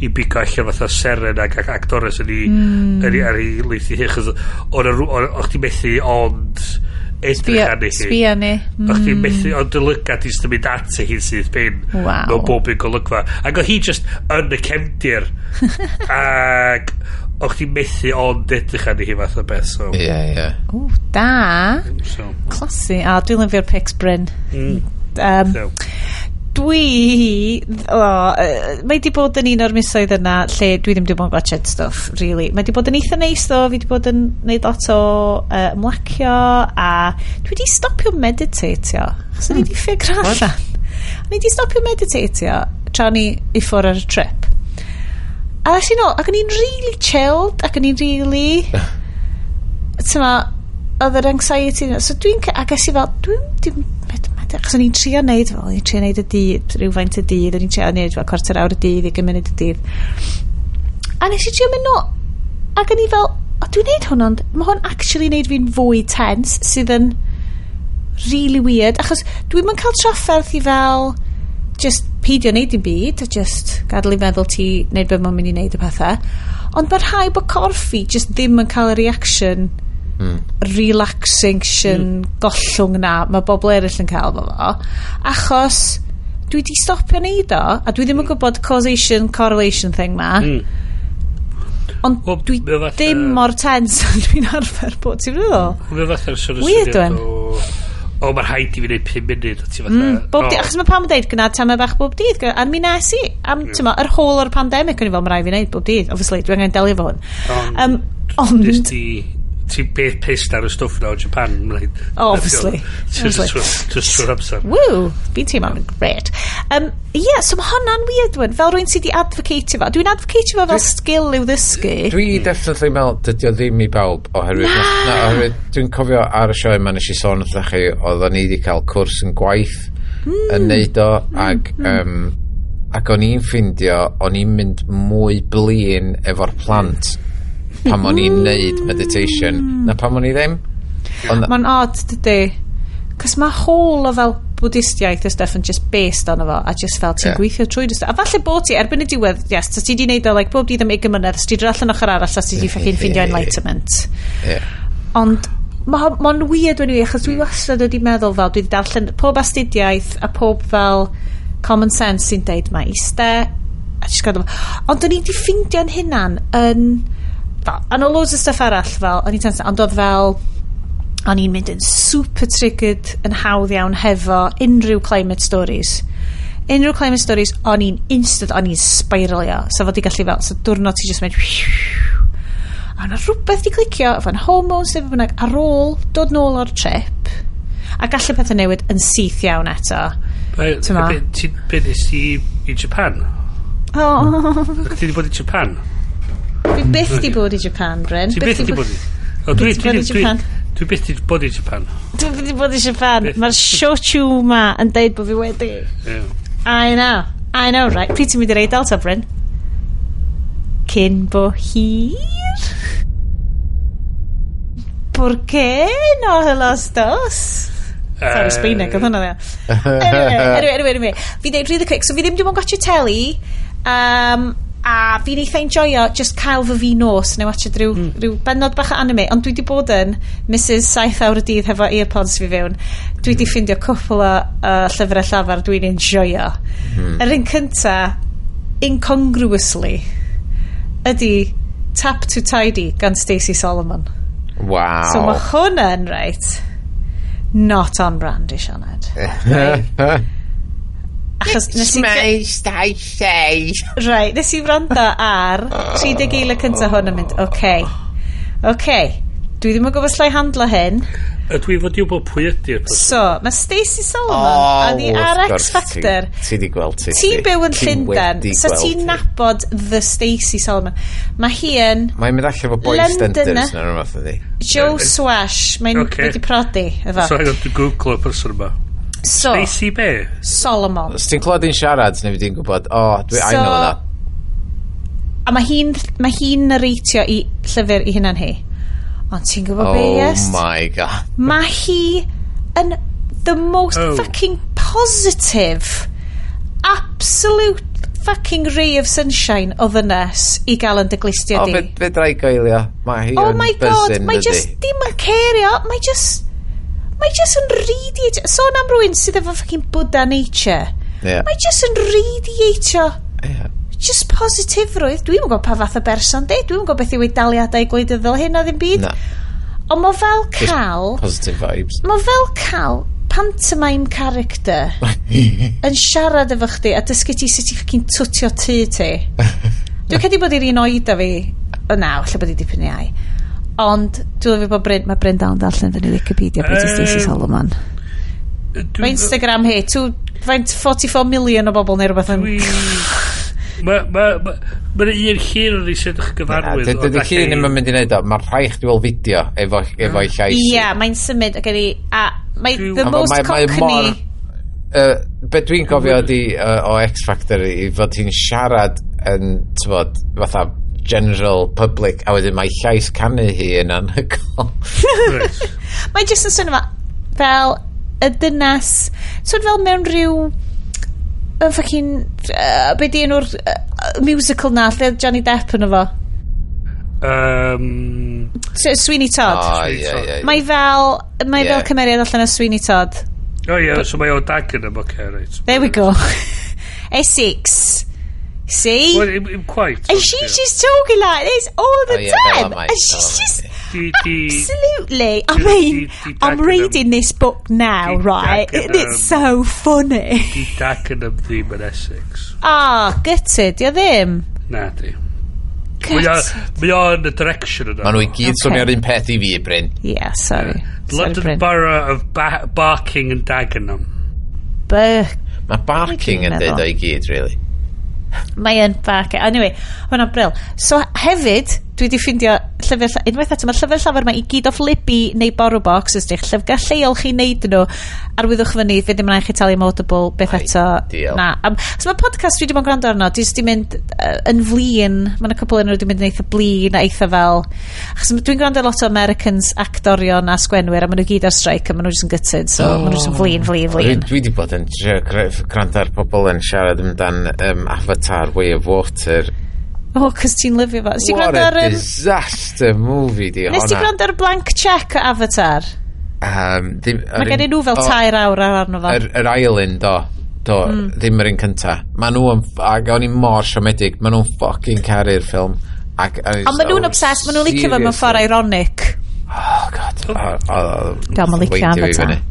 i bigo allan fatha seren ac actores yn ei, ar ei lith i hi, chos o'ch ti methu ond edrych arni hi. Sbia ni. O'ch ti'n methu, ond dy lygad i sy'n mynd at hi sydd bin mewn bob un golygfa. Ac oedd hi just yn y cefndir. Ac o'ch ti'n methu ond edrych arni hi fath o beth. So, Ie, ie. O, da. So, Classy. A dwi'n lyfio'r pics, Bryn. So. Mae di bod yn un o'r misoedd yna lle dwi ddim wedi bod yn gwatchad stuff, really. Mae di bod yn eitha neis ddo, fi di bod yn neud lot o ymlacio a dwi di stopio meditatio. Achos o'n i di ffigur allan. O'n i di stopio meditatio tra o'n i i ffwrdd ar y trip. A es i nôl, ac o'n i'n really chilled, ac o'n i'n really... Tyma, oedd yr anxiety yna. So dwi'n... Ac es i fel, dwi'n... Dwi'n achos o'n i'n trio neud fel, o'n i'n trio neud y dydd, rhywfaint y dydd, o'n i'n trio neud fel cwarter awr y dydd, 20 munud y dydd. A nes i trio mynd nôl, ac o'n i fel, o, dwi'n neud hwn ond, mae hwn actually neud fi'n fwy tense, sydd yn really weird, achos dwi'n mynd cael trafferth i fel, just peidio neud dim byd, a just gadael i feddwl ti neud be mae'n mynd i neud y pethau. Ond mae rhai bod corff fi just ddim yn cael y reaction relaxation gollwng na mae bobl eraill yn cael fo, achos dwi di stopio neud o a dwi ddim yn gwybod causation correlation thing ma, ond Wel, dwi mae o fatha- ddim mor tense yn dwi'n arfer bod, ti'n meddwl? Mae fatha'r sort of Weird syniad one. o, mae rhaid i fi wneud 5 munud a ti fatha Bob o, dydd, achos mae pam yn deud gwna tamed bach bob dydd, a mi nes i am, mm. Yr whole o'r pandemic o'n i fel, mae rhaid fi wneud bob dydd, obviously dwi angen delio efo hwn. Ond Ond nes ti ti'n beth pissed ar y stwff na o Japan, right? Obviously. Just Obviously. Just trwy'r amser. Woo, fi'n teimlo'n great. Yeah, so mae hwnna'n weird one, fel rwy'n sydd wedi advocatio fo. Dwi'n advocatio fo fel skill i'w ddysgu. Dwi definitely meddwl dydy o ddim i bawb oherwydd, na, oherwydd dwi'n cofio ar y sioe yma nes i sôn wrthych chi oedden ni wedi cael cwrs yn gwaith yn neud o ac o'n i'n ffindio o'n i'n mynd mwy blin efo'r plant pan o'n i'n neud meditation na pan o'n i ddim. Ond Mae'n odd, dydy. Cos mae whole o fel Buddhistiaeth a stuff yn just based ono fo, a just fel ti'n gweithio trwy dy stuff. A falle bod ti, erbyn y diwedd, yes, ta ti di neud o like, bob dydd am 20 mlynedd, os ti dod allan ochr arall, a ti di fucking ffindio enlightenment. Ond mae'n ma weird when i, achos dwi wastad wedi meddwl fel, dwi wedi darllen pob astudiaeth a pob fel common sense sy'n deud mae iste, a just gadael fo. Ond o'n i wedi ffeindio'n hunan yn, fel, a no loads o stuff arall fel, o'n i'n tense, ond oedd fel, o'n i'n mynd yn super triggered yn hawdd iawn hefo unrhyw climate stories. Unrhyw climate stories, o'n i'n instant, o'n i'n spiralio. So fod i gallu fel, so diwrnod ti just mynd, a yna rhywbeth di clicio efo'n hormones neu be bynnag ar ôl dod nôl o'r trip a gallu pethau newid yn syth iawn eto. T'mo? Ti'n be nes ti i Japan? Oh, Ti wedi bod i Japan? Dwi byth di bod i Japan, Bryn. Ti byth di bod i... O, dwi, Byth di bod i dwi, Japan. Dwi byth 'di bod i Japan. Dwi byth 'di bod i Japan. Byth. Mae'r shochu ma yn deud bod fi wedi. Yeah. I know. I know, right. Pryd ti'n mynd i'r Eidal ta, Bryn? Cyn bo hir? ¿Por qué no los dos? Sorry, Sbaeneg oedd hwnna dde. Anyway. Fi dweud really quick, so fi ddim wedi bod yn gwatchio teli, a fi'n eitha enjoyo just cael fy fi nos neu watchio rhyw bennod bach o anime, ond dwi wedi bod yn Mrs 7 awr y dydd hefo earpods fi fewn. Dwi wedi ffindio cwpl o llyfrau llafar dwi'n enjoyo. Yr un cynta, incongruously, ydy Tap to Tidy gan Stacey Solomon. Wow. So mae hwnna'n, right, not on brand i Sioned. Right? Achos nes i Stacey. Right, nes i wrando ar 30 eiliad cyntaf hwn yn mynd, okay, dwi ddim yn gwybod sut i handlo hyn. Ydw i fod i wybod pwy ydy'r person? So, mae Stacey Solomon a the wrth R X gwrs, Factor. Ti di gweld ti. Ti'n byw yn Ti Llundain, wedi so gweld ti'n hi. nabod the Stacey Solomon. Mae hi yn Mae'n mynd allan efo boy Londoner. EastEnders neu rhywbeth ydi. Joe Swash, mae'n wedi prodi efo. So, hang on, dwi'n googlo y person yma. So, Stacey be? Solomon. Os ti'n clywed hi'n siarad, neu fydd hi'n gwybod, oh, dwi, I So- know that. A mae hi'n narratio i llyfr i hunan hi. Ond ti'n gwybod be, Oh yes? my God. Mae hi yn the most fucking positive, absolute fucking ray of sunshine o ddynes i gael yn dy glustia O, di. fe drai goelio. Mae hi Oh yn my God, buzzing, mae dydi? just dim yn cario, mae just yn radiate, sôn am rywun sydd efo fucking Buddha nature. Mae just yn radiatio just positifrwydd. Dwi'm yn gwybod pa fath o berson di. Dwi'm yn gwybod beth yw ei daliadau gwleidyddol hyn o ddim byd. Na, Ond mae fel just cael positive vibes. mae fel cael pantomime character yn siarad efo chdi a dysgu ti sut i fucking twtio tŷ ti. Dwi'n credu bod i'r un oed a fi. O na, lle bod i dipyn iau. Ond dwi'n lyfio bod Bryn, mae Bryn dal yn darllen fyny Wikipedia beth yw Stacey Solomon. Mae Instagram hi, two, faint 44 million o bobl neu rhywbeth yn Dwi... Mae ma, ma, ma un llun o'n i sydd yn gyfarwydd. Dydy ond llun ddim yn mynd i wneud o. Mae'r rhaid chdi weld fideo efo'i llais. Ia, mae'n symud ac i, a mae the A most mae cockney mor- Be dwi'n cofio ydi o X Factor i fod hi'n siarad yn, t'bod, fatha general public, a wedyn mae llais canu hi yn anhygoel. Reit. Mae jyst yn swnio fel y dynas swn fel mewn rhyw yn fucking be di enw'r musical na lle oedd Johnny Depp yn efo Sweeney Todd. O, ie. Mae fel mae fel cymeriad allan o Sweeney Todd. O ie, so mae o Dagenham, oce, reit. There we go. Essex. See? Well, im quite. And she's just talking like this all the Oh, yeah, fel time. am I, And she's fel am I. just Di, absolutely. I mean, di I'm Dagenham- reading this book now, Di right? And it's so funny. Di Dagenham ddim yn Essex. Ah, gutted, di o ddim. Na, di. Mae Gutted. o yn y direction yna. Maen nhw i gyd swnio'r un peth i fi, Bryn. Yeah, sorry. Sorry, London Bryn. Borough of Barking and Dagenham. Mae barking yn meddwl. deud o i gyd, really. Mae yn back. Anyway, hwnna'n brill. So hefyd, dwi wedi ffindio llyfr, unwaith eto, mae'r llyfr llafar mae i gyd off Libby neu BorrowBox, ysdych, llyfrgell lleol chi neud nhw, arwyddwch fyny, fe ddim yn rhaid chi talu am Audible, beth eto. Ideal. Na. So mae podcast dwi wedi bod yn gwrando arno, dwi jyst 'di mynd yn flin, mae'n cwpl yn nhw wedi mynd yn eitha blin a eitha fel, achos dwi'n gwrando ar lot o Americans, actorion a sgwenwyr, a maen nhw gyd ar strike, a maen nhw jyst yn gutted, so oh. maen nhw jyst yn flin, flin, flin. Dwi wedi bod yn trio gwrando ar pobl yn siarad amdan Avatar Way of Water. Oh, cos ti'n lyfio fo. Nes ti What gwrando a ar... disaster movie di Nes ti hwnna. gwrando ar Blank Check o Avatar? Ddim, Mae gen i nhw fel 3 awr ar arno fo. Yr ail un, do. Do, ddim yr un cynta. Ma nhw yn, ac o'n i mor siomedig, ma nhw'n fucking caru'r ffilm. Ac, Ond maen nhw'n obsessed, maen nhw'n licio fo mewn ffordd ironic. Oh, God. Oh, Dal, ma'n licio weindio fi Avatar. fyny.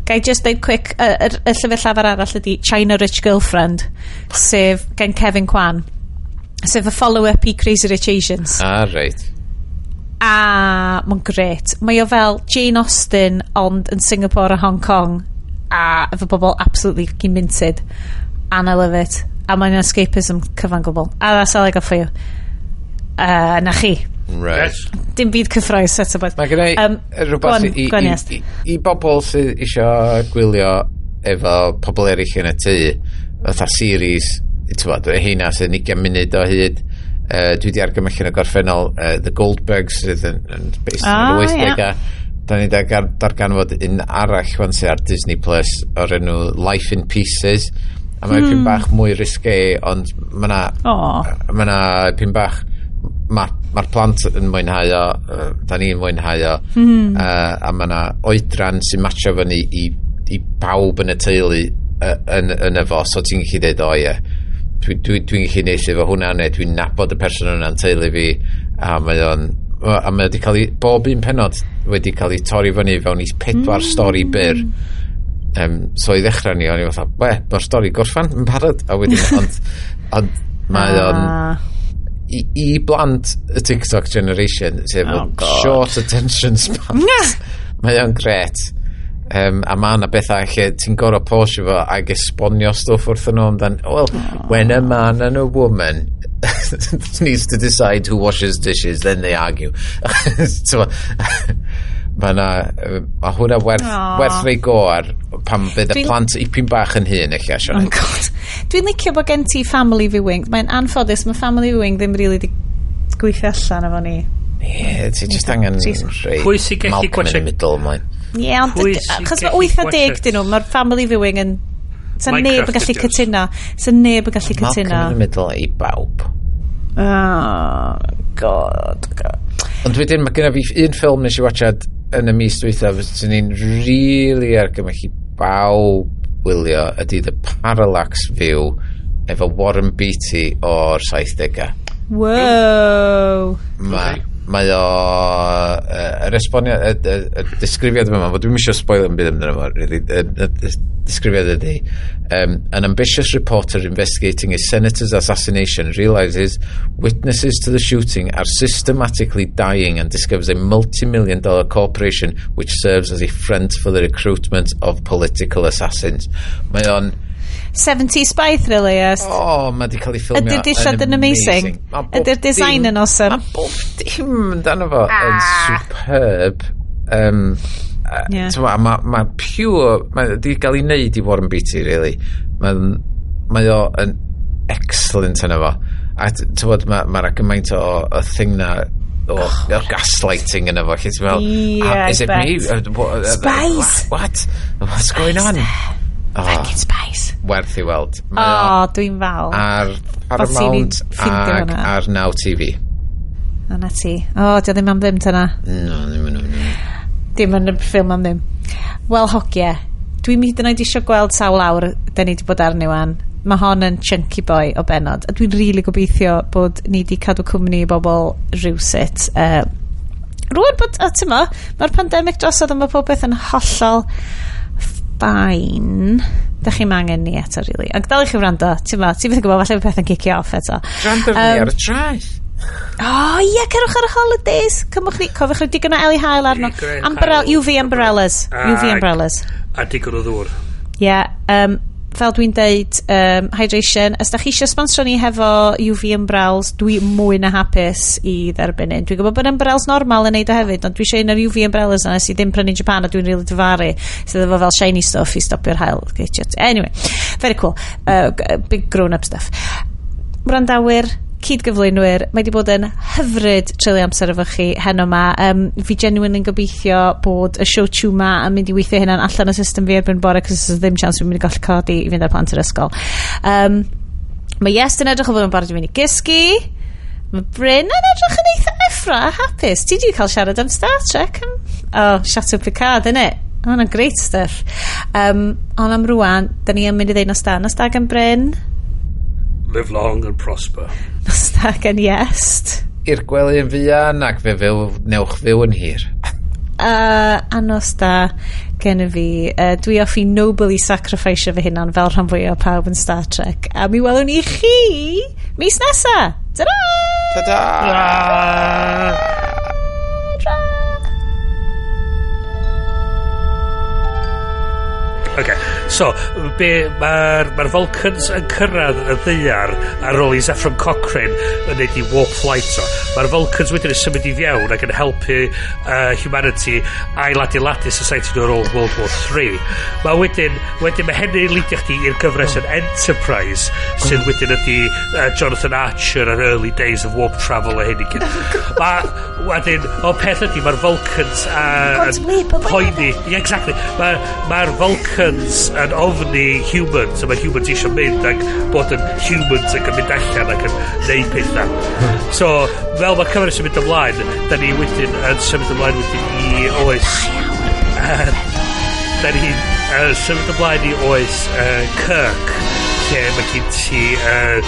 Ga i just deud quick, y llyfr llafar arall ydy China Rich Girlfriend, sef gen Kevin Kwan, sef y follow-up i Crazy Rich Asians. Ah, reit. A mae'n gret. Mae o fel Jane Austen ond yn Singapore a Hong Kong a efo bobl absolutely fucking minted. And I love it. A mae'n escapism cyfan gwbl. A that's all I got for you. Na chi. Right. Yes. Dim byd cyffroes eto bod. Mae gen i rhywbeth go on, go on, Iest. i bobl sydd eisiau gwylio efo pobl eraill yn y tŷ, fatha series, ti'n heina sy'n 20 munud o hyd. Dwi wedi argymell yn y gorffennol The Goldbergs sydd yn based yn yr 80au. Da ni darganfod un arall wan sydd ar Disney Plus o'r enw Life in Pieces. A mae'n pyn bach mwy risque, ond mae na mae na pyn bach mae'r ma plant yn mwynhau o, da ni'n mwynhau o, a mae na oedran sy'n matcho fyny i bawb yn y teulu yn efo, so ti'n gallu dweud, o ie, dwi gallu neud efo hwnna, neu dwi'n nabod y person hwnna'n teulu fi, a mae wedi cael ei, bob un penod wedi cael ei torri fyny fewn i pedwar stori byr. So i ddechrau ni, o'n i fatha, we, mae'r stori gorffan yn barod, a wedyn, ond mae o'n, i blant y TikTok generation, sef Oh, God. short attention spans, mae o'n gret. A mae yna bethau lle ti'n gorfod pausio fo ag esbonio stwff wrthyn nhw amdan, well, when a man and a woman needs to decide who washes dishes, then they argue. So, mae na, mae hwnna werth, Aw. werth rei go ar pan bydd y plant ipyn bach yn hŷn eich Oh God. Dwi'n licio bod gen ti family viewing. Mae'n anffodus, mae family viewing ddim really di gweithio allan efo ni. Ie, ti just angen rhoi Pwy sy'n gallu Malcolm in the gwatsiad- middle ymlaen. Ie, ond Pwy sy'n achos mae gallu 8 a 10 gwatsiad dyn nhw, mae'r family viewing yn... Sa neb yn Minecraft gallu videos. cytuno. Sa neb yn gallu Malcolm cytuno. in the middle i bawb. Oh, God. God. Ond wedyn mae genna fi un ffilm nes i watchad yn y mis dwytha fyswn i'n really argymell i bawb wylio ydy The Parallax View efo Warren Beatty o'r 70au. Whoa. Mae o yr esboniad y disgrifiad yma, fod dwi'm eisiau spoil yn byd amdano fo really, y disgrifiad ydy an ambitious reporter investigating a senator's assassination realizes witnesses to the shooting are systematically dying and discovers a multi-million dollar corporation which serves as a front for the recruitment of political assassins. Mae o'n 70s spy thriller, yes. O, mae di cael ei ffilmio. Ydy'r dillad yn amazing? Ma' bob Ydy'r design yn awesome? Mae bob dim amdano fo yn superb. Yeah. Mae ma pure... Mae di gael ei wneud i Warren Beatty, really. Mae o yn excellent yna fo. A ti'n mae ma gymaint o thing na o gaslighting yna fo. Lle ti'n meddwl, Yeah, "Ah, is I it me? bet. What, Spies. What? What's going on?" Oh, Fucking spies. werth i weld. Mae o Oh, dwi'n fal. ar Bod ti'n Paramount ffindio ag hwnna. ar Now TV. O, na ti. O, di o ddim am ddim tyna. No, ddim yn no. Dim yn y ffilm am ddim. Wel, hogie, dwi'n hyd yn oed eisiau gweld sawl awr da ni wedi bod arni wan. Mae hon yn chunky boy o benod. A dwi'n rili really gobeithio bod ni wedi cadw cwmni i bobl rhywsut. Rwan bod, o, ti'n mo, mae'r pandemig drosodd a mae popeth yn hollol fine. Da chi'm angen ni eto, really. Ond dal i chi wrando, ti'n mo, ti'n byth yn gwybod, falle bydd pethau'n cicio off eto. Gwrando ni ar y traeth. O, ie, cerwch ar y holidays. Cymwch ni, cofiwch chi digon o eli haul arno. Digon o Umbrella, haul. UV umbrellas. UV umbrellas. A digon o ddŵr. Ie, yeah, fel dwi'n deud, hydration, os da chi eisiau sponsro ni hefo UV umbrellas, dwi mwy na hapus i dderbyn un. Dwi'n gwybod bod umbrellas normal yn neud o hefyd, ond dwi eisiau un o'r UV umbrellas yna sydd ddim prynu yn Japan a dwi'n really difaru, sydd efo fel shiny stuff i stopio'r haul. Anyway, very cool. Big grown-up stuff. Wrandawyr, cyd-gyflwynwyr, mae wedi bod yn hyfryd treulio amser efo chi heno ma. Fi genuinely yn gobeithio bod y show chew ma yn mynd i weithio hynna'n allan o system fi erbyn bore, cos there's ddim chance fi'n mynd i golli codi i fynd ar plant yr ysgol. Mae Iest yn edrych o fod yn barod i fynd i gysgu. Mae Bryn yn edrych yn eitha effro a hapus. Ti di cael siarad am Star Trek? Oh, Chateau Picard, innit? Oh, hwnna'n great stuff. Ond am rwan, da ni yn mynd i ddeud nos da. Nos da gan Bryn. Live long and prosper. Nos da gan Iest. I'r gwely yn fuan ac fe fyw, newch fyw yn hir. A nos da gen i fi. Dwi off i nobly sacrifice fy hunan fel rhan fwyaf o pawb yn Star Trek. A mi welwn ni chi mis nesa. Ta-da! Ta-da! Ta-da! Okay. So, be, mae'r ma Vulcans yn cyrraedd y ddaear ar ôl i Zefram Cochrane yn neud i warp flight o. Mae'r Vulcans wedyn yn symud i fewn ac yn helpu humanity ailadeiladu society nhw ar ôl World War III. Mae wedyn mae hynny lidio chdi i'r gyfres yn Enterprise, sydd wedyn ydi Jonathan Archer ar early days of warp travel a hyn i gyd. Mae, wedyn, o peth ydi, mae'r Vulcans Quantum leap, o poeni. Yeah, exactly. Mae'r ma Vulcans yn ofni humans, a mae humans eisiau mynd ac bod yn humans ac yn mynd allan ac yn neud pethau. So, fel mae'r cyfres yn mynd ymlaen, da ni wedyn yn symud ymlaen wedyn i oes... Da ni'n symud ymlaen i oes Kirk, lle mae gen ti yr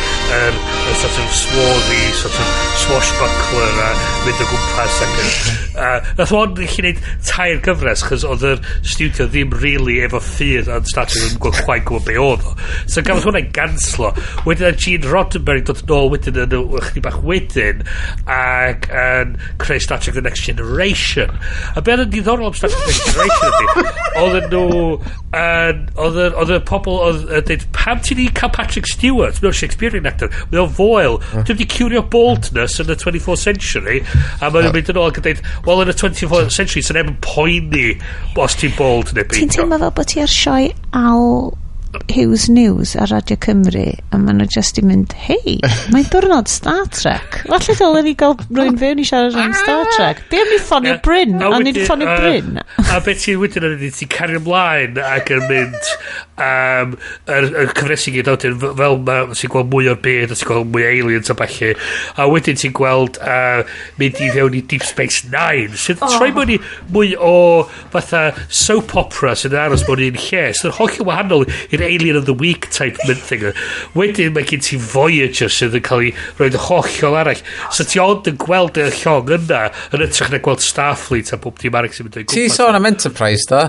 sort of swarthy, sort of swashbuckler a mynd o gwmpas ac yn... Nath o'n gallu gwneud tair gyfres, chos oedd yr studio ddim really efo ffydd yn Star Trek, ddim yn gwybod quite gwybod be oedd o. So gafodd hwnna'i ganslo. Wedyn oedd Gene Roddenberry dod yn ôl wedyn yn ychydig bach wedyn ac yn creu Star Trek The Next Generation. A be oedd yn diddorol am Star Trek The Next Generation ydy, oedden nhw yn, oedd y pobl oedd yn dweud, "Pam ti di cael Patrick Stewart? Mae o'n Shakespearean actor, mae o'n foel, dwi'n wedi curio baldness yn y 24th century." A maen nhw'n mynd yn ôl ac yn dweud, "Well, yn y 24th century sy'n neb yn poeni os ti'n bald neu Ti'n beidio." teimlo fel bod ti ar sioe Al Hughes News ar Radio Cymru a maen nhw just i mynd, "Hei, mae'n diwrnod Star Trek. Falle dylen ni gael rhywun fewn i siarad am Star Trek. Be am ni ffonio Bryn?" A ni wedi ffonio Bryn. A beth ti'n wedyn yn ydy, ti'n cario ymlaen ac yn mynd yr cyfresi gyd wedyn, fel ma, ti'n gweld mwy o'r byd a ti'n gweld mwy o aliens a ballu, a wedyn ti'n gweld mynd i fewn i Deep Space Nine sydd oh. troi mewn i mwy o fatha soap opera sydd yn aros mewn un lle, sydd yn hollol wahanol i'r Alien of the Week type mynd thing. Wedyn mae gen ti Voyager sydd yn cael ei roed hollol arall, so ti ond yn gweld y llong yna yn hytrach na gweld Starfleet a bob dim arall sy'n mynd o'i Ti gwmpas. sôn am Enterprise, do?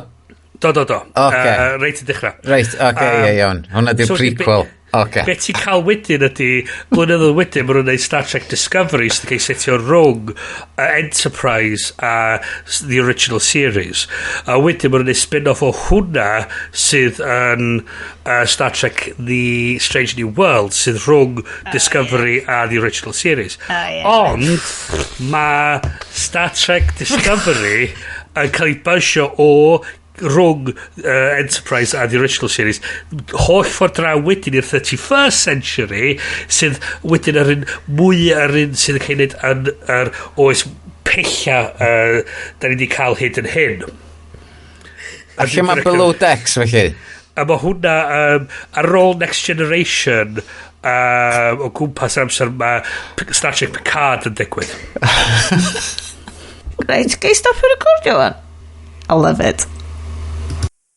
Do. Ocê. Reit yn dechrau. Reit, oce, ie, iawn. Hwna di'r So prequel. Oce. Be ti'n cael wedyn ydy, blynyddoedd wedyn, maen nhw'n gwneud Star Trek Discovery sydd yn cael ei setio rhwng Enterprise a the original series. A wedyn maen nhw'n gwneud spin-off o hwnna sydd yn Star Trek The Strange New World sydd rhwng Discovery a the original series. Oh, ie. Ond mae Star Trek Discovery yn cael ei bysio o rhwng Enterprise a the original series holl ffordd draw wedyn i'r 31st century, sydd wedyn yr un mwy yr un sydd yn cael ei wneud yn yr oes pella da ni wedi cael hyd yn hyn. A lle mae Below Decks, felly? A mae hwnna ar ôl Next Generation, o gwmpas amser mae Star Trek Picard yn digwydd. Reit, gai stopio recordio wan? I love it.